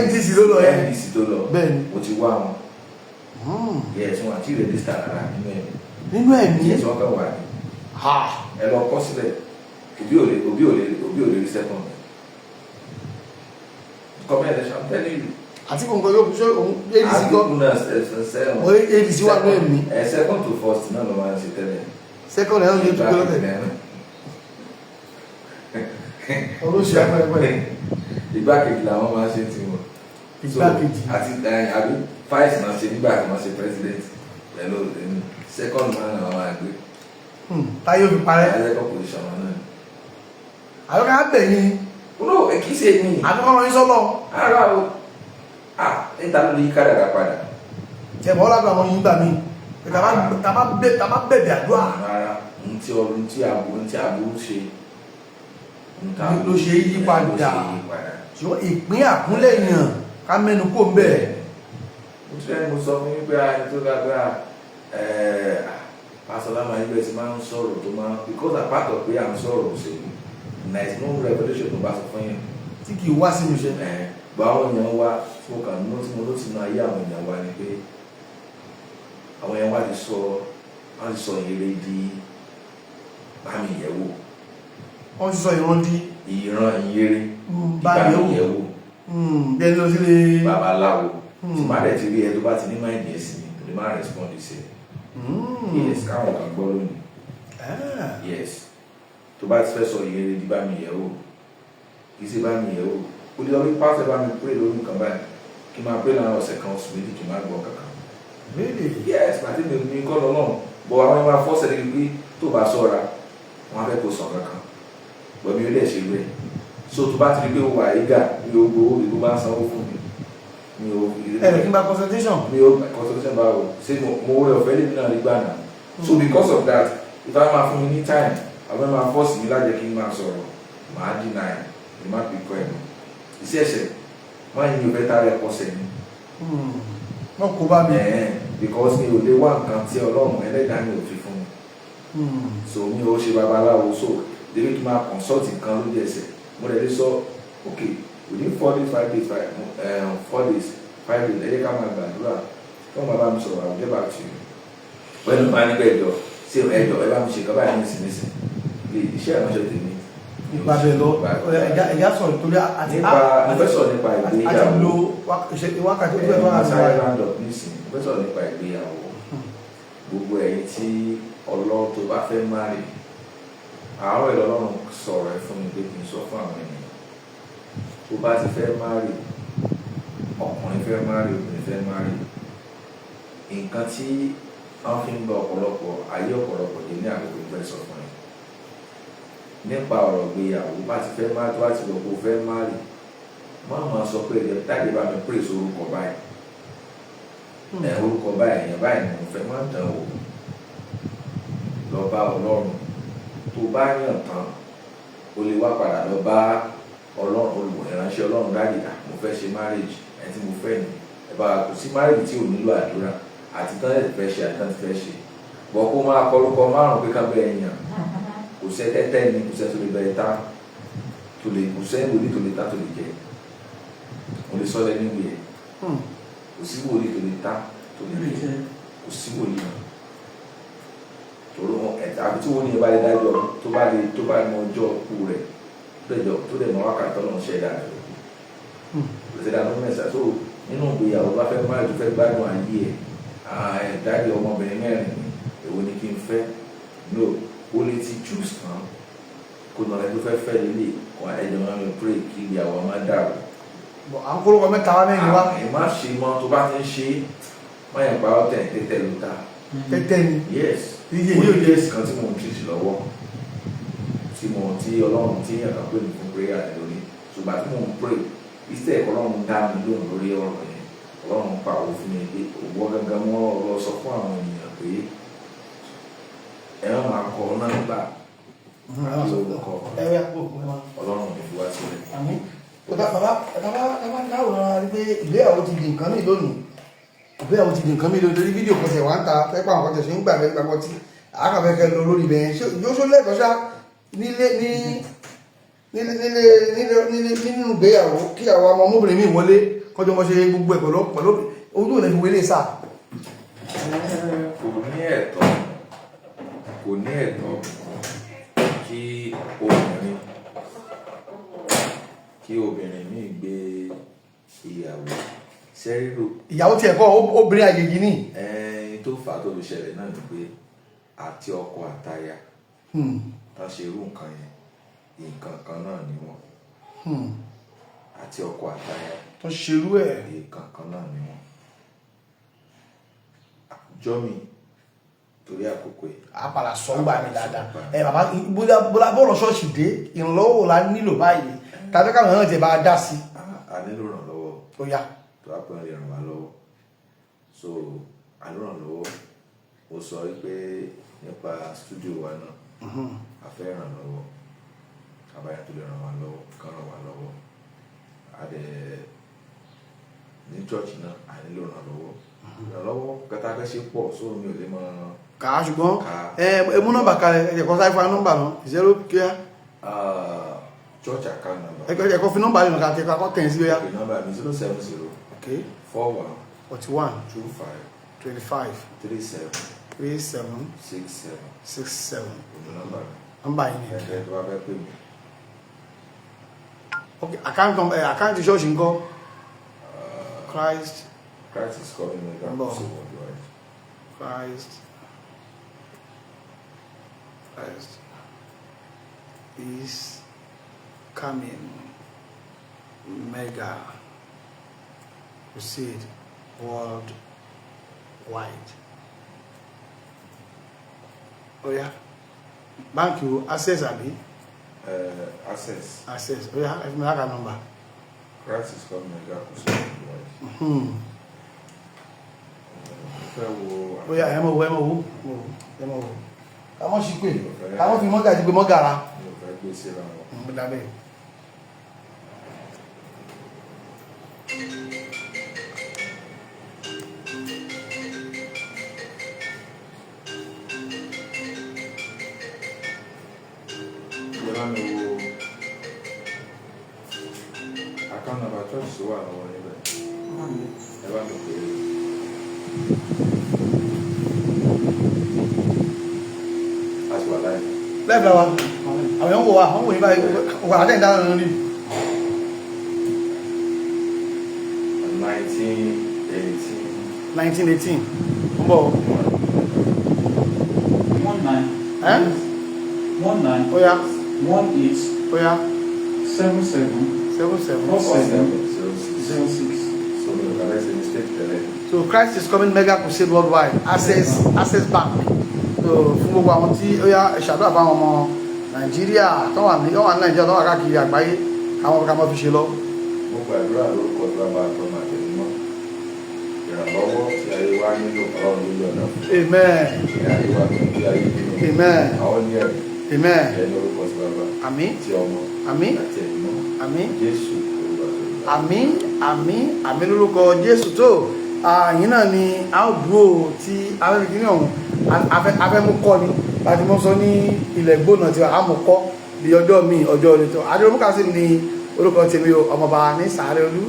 Speaker 3: NDC ló lọ yẹn.
Speaker 6: NDC tó lọ.
Speaker 3: Bẹ́ẹ̀ni.
Speaker 6: Mo ti wá wọn. Yes, wọn àti register rárá nínú ẹ̀mí.
Speaker 3: Nínú ẹ̀mí.
Speaker 6: Yes, wọn kàn wà ní. Ẹ lọ kọ sílẹ̀, Obi ò lè rí second comment election, I'm telling you.
Speaker 3: Àti kò nǹkan yóò ṣe òun ADC kọ́.
Speaker 6: Àdínkù náà sẹ́wọ̀n.
Speaker 3: Ọ ADC wà nínú ẹ̀mí.
Speaker 6: Ẹ second to first náà ló máa ń ṣe tẹ́lẹ̀.
Speaker 3: Second ẹ̀ ń lè dúpẹ́ lọ́tẹ̀. Olóṣù apẹ́pẹ́.
Speaker 6: Igbákejì làwọn máa ń ṣe tiwọn. So,
Speaker 3: Igbákejì.
Speaker 6: Àti àbí vice náà ṣe nígbà tí wọ́n ṣe president pẹ̀lú second man náà wọ́n máa gbé.
Speaker 3: Táyé òfin parẹ́.
Speaker 6: Second position wọn náà.
Speaker 3: Àbíká bẹ̀yìn.
Speaker 6: No, kì í ṣe mí.
Speaker 3: Àbíkọ́ rán yín sọ́lọ́.
Speaker 6: Ara o, ah, níta ló lè yí kádàrá padà.
Speaker 3: Tẹ̀mọ́ lágbà wọn yín gbà mí. Tàbá bẹ̀bẹ̀ àdúrà.
Speaker 6: Rárá, ntí ọdún tí aburú ntí aburú ṣe
Speaker 3: Ló ṣe yí padà.
Speaker 6: Ló ṣe yí padà.
Speaker 3: Ṣùgbọ́n ìpín àkúnlẹ̀ yàn, ká mẹ́nu kó ń bẹ̀.
Speaker 6: Mo tún ẹ mo sọ fún yín pé ayé tó lágbára Pastor Lama ibẹ̀ ti máa ń sọ̀rọ̀ tó máa ń, because apart of pé à ń sọ̀rọ̀ òṣèlú, there is no revolution tó bá sọ fún yín
Speaker 3: tí kì í wá sí ìmúṣẹ.
Speaker 6: Gba àwọn èèyàn wa tí mo kàn ní tí mo ló ti nu ayé àwọn èèyàn wa ni pé àwọn èèyàn wa ti sọ, wọ́n ti sọ ìrere di bámi yẹ̀wò.
Speaker 3: Wọ́n ti sọ ìran di
Speaker 6: ìran ìyere
Speaker 3: bámi yẹ̀wò.
Speaker 6: Yẹ̀wò.
Speaker 3: Bí ẹni lọ sílé
Speaker 6: babaláwo tí má dẹ̀ ti rí ẹ tó bá ti ní mind yẹn sí mi, kò ní má respond sí ẹ. Yes, káwọn kan gbọ́ lónìí. Yes, tó bá ti fẹ́ sọ ìyere di bámi yẹ̀wò, kì í ṣe bámi yẹ̀wò. Ó lè lọ bí pásítọ̀ bá mi pray lórí nǹkan báyìí, kí n máa pray láàrin ọ̀sẹ̀ kan, oṣù 2, kí n má gbọ́ kankan.
Speaker 3: Really?
Speaker 6: Yes, pàtí mi ní kọ́ lọ́nà bọ̀, àwọn ẹni máa fọ́ọ̀sẹ̀ níbi pé tó bá sọ́ra wọn á fẹ́ kó sọ kankan bọ̀, mi ò lè ṣe rẹ̀. So tó bá ti rí pé ó wà eager, mi ò gbowó, mi ò bá sanwó fún mi, mi ò
Speaker 3: Ẹ lè kí n gba consultation.
Speaker 6: Mi ò consultation báwo? Ṣé mo rẹ ọ̀fẹ́ lèmi náà rí gbà náà? So because of that, if I máa fún mi ní time, àwọn máa force mi lájẹ kí n máa sọ̀rọ̀, màá deny ní má fi kọ́ ẹ̀ mọ́ iṣẹ́ ẹ̀ṣẹ̀ wọ́n yìí, mi ò fẹ́ tara ẹ̀ kọsẹ̀ ni.
Speaker 3: Wọn kò bá mi.
Speaker 6: Because mi ò lè wá nǹkan tí Ọlọ́run ẹlẹ́dàá mi ò fi fún mi. So mi ò ṣe babaláwo, so débi kí n máa consult nǹkan lójú ẹsẹ̀. Mo lè lè sọ, ok, within 4 days, 5 days, 4 days, 5 days, ẹ jẹ́ ká máa gbàdúrà kí wọ́n máa bá mi sọ̀rọ̀. I will get back to you. Pẹ̀lú máa ní bẹ́ẹ̀ jọ ṣé ẹjọ́ ẹ bá mi ṣe kọ́ báyìí nísinsìnyí lè iṣẹ́ ìránṣẹ́ tèmi.
Speaker 3: Nípa bẹ́ẹ̀ lọ, ẹ̀já sọ̀rọ̀ torí àti
Speaker 6: Nípa mo fẹ́ sọ̀rọ̀ nípa
Speaker 3: àti
Speaker 6: ìgbéyàwó.
Speaker 3: Lo wákàtí ojú ẹ̀ tó wà.
Speaker 6: Sáré round up nísìnyí, mo fẹ́ sọ̀rọ̀ nípa ìgbéyàwó. Gbogbo ẹ̀yin tí Ọlọ́run tó bá fẹ́ marry, àárọ̀ ìlọlọ́run sọ̀rọ̀ ẹ fún mi pé kí n sọ fún àwọn ènìyàn tó bá ti fẹ́ marry, ọkùnrin fẹ́ marry, obìnrin fẹ́ marry, nǹkan tí wọ́n fi ń gba ọ̀pọ̀lọpọ̀ ayé ọ̀pọ̀lọpọ̀ dé ní àkókò ìfẹ́ sọ fún ẹ nípa ọ̀rọ̀ ìgbéyàwó. Bá ti fẹ́ marry, tó bá ti lọ kó fẹ́ marry, má máa sọ pé ẹ̀ táyé bá mi praise orúkọ báyìí, ẹ orúkọ báyìí, èèyàn báyìí ni mo fẹ́. Má dán o, lọ bá Ọlọ́run. Tó bá yàn tán, o lè wá padà lọ bá Ọlọ́run, olùránṣẹ́ Ọlọ́run, "Daddy, mo fẹ́ ṣe marriage, ẹ tí mo fẹ́ ni ẹ bá." Kò sí marriage tí ò nílò àdúrà, àti tán ẹ̀ fẹ́ ṣe, àti tán ti fẹ́ ṣe bọ̀, kó máa kọ orúkọ márùn-ún pé ká bẹ́ẹ̀ yàn. Kò sẹ́ tẹ́tẹ́ ni, kò sẹ́ tó lè bẹ́ẹ̀ ta tó lè, kò sẹ́ wòlíì tó lè ta tó lè jẹ. Mo lè sọ lẹ́nu ìwé ẹ̀, kò sí wòlíì tó lè ta tó lè jẹ, kò sí wòlíì náà torí wọn ẹ̀ta àbí tí wòlíì yẹn bá lè dájọ́, tó bá lè, tó bá mọ ọjọ́ kú rẹ̀, tó lè jọ, tó lè mọ wákàtí Ọlọ́run ṣẹ̀dá rẹ̀, kò sí dáná mẹ́sà. Tó nínú ìgbéyàwó bá fẹ́ máa tó fẹ́ gbádùn ayé ẹ̀, daddy, ọmọbìnrin mẹ́rin ni, èwo ni kí n fẹ́? No, o lè ti choose tán, kó nà ẹ tó fẹ́ fẹ́ lélẹ̀ kó ẹjọ́ máa mi pray kí ìyàwó máa dàrú.
Speaker 3: Bọ̀ à ń kórúkọ mẹ́ta wá, mẹ́rin wá.
Speaker 6: Ẹ má ṣe mọ́. Tó bá ti ń ṣe, má yẹn pa ọ́ tẹ̀ tẹ́tẹ́ ló ta.
Speaker 3: Tẹ́tẹ́ ni.
Speaker 6: Yes.
Speaker 3: Iye
Speaker 6: Ó
Speaker 3: yóò
Speaker 6: ní case kan tí mo ń treat lọ́wọ́, tí mo tí Ọlọ́run tí yàn kan pè mí fún prayer ní lórí. Ṣùgbọ́n tí mo ń pray, instead ẹ̀kọ́ Ọlọ́run dá mi lóhùn lórí ọ̀rọ̀ yẹn, Ọlọ́run pa òwò fún mi pé òwò gangan mọ́ lọ sọ fún àwọn ènìyàn pé ẹ má máa kọ nọ́mbà àti orúkọ.
Speaker 3: Ẹ yà kó ẹ máa.
Speaker 6: Ọlọ́run ní fi wá sílẹ̀.
Speaker 3: Àmín. Bàbá, bàbá, bàbá, bàbá, láwòrán rí pé ìgbéyàwó ti di nǹkan mí lónìí. Ìgbéyàwó ti di nǹkan mí lónìí torí fídíò kan ṣẹ̀ wá ń ta fẹ́ pa àwọn kan tẹ̀sí ń gbà mẹ́rin gbàgbọ́ tí àákàfẹ́kẹ́ lọ lórí ibẹ̀ yẹn. Ṣé yóò ṣó lẹ́tọ̀ọ́ ṣá nílé ní nílé nílé nílé nílé nínú ìgbéyàwó kí àwọn ọmọ ọmọbìnrin mi wọlé kọjọ mọ́ ṣe gbogbo ẹ̀ pẹ̀lú pẹ̀lú ojú ò lè fi wọlé sáà?
Speaker 6: Kò ní ẹ̀tọ́, kò ní ẹ̀tọ́ kí obìnrin míì gbé ìyàwó sẹ́rírò.
Speaker 3: Ìyàwó tiẹ̀ kọ́, obìnrin àjèjì ní.
Speaker 6: Ẹni tó fà á tó fi ṣẹlẹ̀ náà ni pé àti ọkọ àtaya tá ṣe irú nǹkan yẹn, nǹkan kan náà ni wọ́n. Àti ọkọ àtaya
Speaker 3: tó ṣerú ẹ̀,
Speaker 6: nǹkan kan náà ni wọ́n. Jọ́mi torí àkókò ẹ̀.
Speaker 3: Àpàlà sọ ń gbà mí dáadáa. Ẹ bàbá, bóyá bóyá bọ́ọ̀lù ṣọ́ọ̀ṣì dé, ìrànlọ́wọ́ wo la nílò báyìí tàbí káwọn náà ti bá a dá sí?
Speaker 6: A nílò ìrànlọ́wọ́.
Speaker 3: Ó yá.
Speaker 6: Tó bá pẹ́ lè ràn wá lọ́wọ́, so a nílò ìrànlọ́wọ́. Mo sọ wípé nípa studio wa náà, a fẹ́ ìrànlọ́wọ́. Àbáyá tó lè ràn wá lọ́wọ́, kán ràn wá lọ́wọ́. A dẹ̀ ní church náà, a nílò ìrànlọ́wọ́. Ìrànlọ́wọ́ kẹta fẹ́ ṣe pọ̀, so mi ò lè mọ.
Speaker 3: Kà á, ṣùgbọ́n
Speaker 6: Kà á.
Speaker 3: Ẹ mú nọ́mbà kalẹ̀, ẹ kọ́ sáré fún wa nọ́mbà náà, zero kíá.
Speaker 6: Church account number.
Speaker 3: Ẹ kọ́ fi nọ́mbà yìí nǹkan àti ẹ̀kọ́ tẹ̀yìn sí bóyá.
Speaker 6: Okay, number mi 070 41
Speaker 3: 41
Speaker 6: 25
Speaker 3: 25
Speaker 6: 37
Speaker 3: 37
Speaker 6: 67.
Speaker 3: 67.
Speaker 6: Òun nọ́mbà mi.
Speaker 3: Nọ́mbà yìí ni.
Speaker 6: Ẹ̀ẹ́dẹ́ tó bá fẹ́ pè mí.
Speaker 3: Ok, account number ẹ, account ṣọ́ọ̀ṣì ńkọ́? Christ
Speaker 6: Christ is Coming Mega
Speaker 3: Number.
Speaker 6: Crusade Worldwide.
Speaker 3: Christ is Coming Mega Crusade Worldwide. Ó yá, báńkì o, Access àbí?
Speaker 6: Access.
Speaker 3: Access. Ó yá, ẹ fún mi l'account number.
Speaker 6: Christ is Coming Mega Crusade Worldwide. Mo fẹ́ wo.
Speaker 3: Ó yá, ẹ mọ̀ wo, ẹ mọ̀ wo, ẹ mọ̀ wo. Ká mọ̀ sí pé ká mọ̀ fi mọ́gà jí pé mọ́gàrà.
Speaker 6: Mi ò fẹ́ gbé síra wọn.
Speaker 3: Mo dábẹ́.
Speaker 6: Ẹ bá mi wo account number church tó wà lọ́wọ́ níbẹ̀. Ẹ bá mi pè é. A ti wà láì.
Speaker 3: Lẹ́ẹ̀fẹ̀ wa, àwọn èèyàn ń wò wá, wọ́n wò ní báyìí, wà á tẹ̀yìn dáná lórí.
Speaker 6: 1918.
Speaker 3: 1918 ń bọ̀.
Speaker 7: 19.
Speaker 3: Ẹ́.
Speaker 7: 19.
Speaker 3: Ó yá.
Speaker 7: 18.
Speaker 3: Ó yá.
Speaker 7: 77.
Speaker 3: 77.
Speaker 7: 47.
Speaker 6: 06.
Speaker 7: 06.
Speaker 6: So mi ò kà fẹ́ ṣe mistake tẹ́lẹ̀.
Speaker 3: So Christ is Coming Mega Crusade Worldwide, Access Bank. So fún gbogbo àwọn tí ó yá, ẹ ṣàdúrà fáwọn ọmọ Nàìjíríà tó wà ní Nàìjíríà, tó wà káàkiri àgbáyé, káwọn ká mọ́ fi ṣe lọ.
Speaker 6: Mo gbàdúrà lórúkọ tí bàbá, àtọmọ, àtẹnumọ́, ìrànlọ́wọ́ tí ayé wa nílò, Ọlọ́run ló yọ̀ǹda fún.
Speaker 3: Amen.
Speaker 6: Ní ayé wa tó ń gbé ayé nínú.
Speaker 3: Amen.
Speaker 6: Àwọn ní ẹ̀rí.
Speaker 3: Amen.
Speaker 6: Ẹni orúkọ tí bàbá,
Speaker 3: Àmín.
Speaker 6: tí ọmọ,
Speaker 3: Àmín.
Speaker 6: àti ẹ̀mọ́.
Speaker 3: Àmín.
Speaker 6: Jésù Olúwa tó ń bá.
Speaker 3: Àmín, àmín, àmín lórúkọ Jésù. Tó àyín náà ni a ó dúró tí afẹ́fẹ́ ọ̀hún afẹ́mú kọ́ ni láti mọ́ sọ ní ilẹ̀ gbóná tí a mú kọ́ bí ọjọ́ mi, ọjọ́ rẹ̀ tó adéròmúkà sí ni orúkọ tèmi o, ọmọọba ní sàárẹ̀ olú.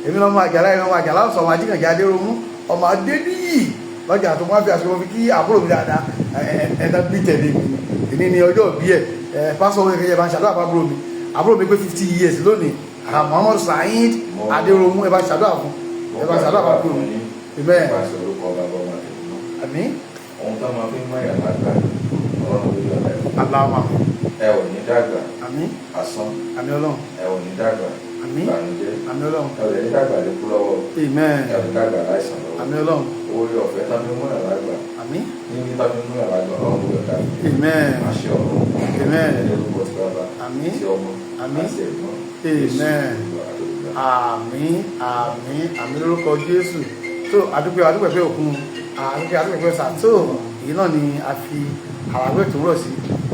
Speaker 3: Èmi lọ́mọ Àjàlá, ìlọ́mọ Àjàlá ọ̀sán, ọmọ ajíkànjá adéròmú, ọmọ Adéníyì lọ́jà tó wọ́n fi àsìkò fi kí àbúrò mi dáadáa ẹ̀ẹ́dá bí tẹ̀lé mi. Èmi ni ọjọ́ bí ẹ̀ pásọ̀ owó kẹkẹ bá ń ṣàdúrà fún àbúrò mi. Àbúrò mi pé 50 years lónìí, Muhammad Saheed Adéròmú. Ẹ bá ṣàdúrà fún, ẹ bá ṣàdúrà fún àbúrò mi. Amen.
Speaker 6: Nípasẹ̀ orúkọ bàbá, ọmọ, àtẹnumọ́.
Speaker 3: Àmín.
Speaker 6: Ohun tó máa fi ń mọ ìyá lágbà, Ọlọ́run ló yọ̀ǹda ẹ̀.
Speaker 3: Aláwọ̀.
Speaker 6: Ẹ ò ní dàgbà
Speaker 3: Àmín.
Speaker 6: asán.
Speaker 3: Àmín Ọlọ́run.
Speaker 6: Ẹ ò ní dàgbà
Speaker 3: Àmín.
Speaker 6: ìbànújẹ́.
Speaker 3: Àmín Ọlọ́run.
Speaker 6: Ẹ ò ní dàgbà lè kú lọ́wọ́.
Speaker 3: Amen.
Speaker 6: Ẹ ò ní dàgbà láìsàn lọ́wọ́.
Speaker 3: Àmín Ọlọ́run.
Speaker 6: Orí ọ̀fẹ́ tá fi mú ìyá lágbà,
Speaker 3: Àmín.
Speaker 6: níbi tá fi mú ìyá lágbà, Ọlọ́run ló yọ̀ǹda fún.
Speaker 3: Amen.
Speaker 6: Àṣẹ ọ̀run.
Speaker 3: Amen.
Speaker 6: Ní orúkọ tí bàbá,
Speaker 3: Àmín.
Speaker 6: tí ọmọ,
Speaker 3: Àmín.
Speaker 6: àti ẹ̀mọ́.
Speaker 3: Amen.
Speaker 6: Jésù Olúwa tó ń gbà.
Speaker 3: Àmín, àmín, àmín lórúkọ Jésù. Tó àdúpẹ́, àdúpẹ́ pé òkun, àdúpẹ́, àdúpẹ́ pé ọ̀sà. Tó èyí náà ni a fi àwọn àgbẹ̀ tó ń rọ̀ sí.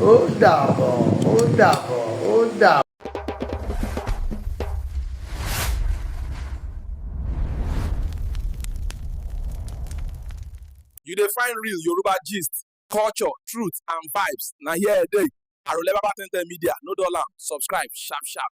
Speaker 3: Ó dàbọ̀, ó dàbọ̀, ó dàbọ̀.
Speaker 8: You dey find real Yoruba gist, culture, truth and vibes. Na here e dey. Arole Baba 10 Media, no dull am. Subscribe sharp sharp.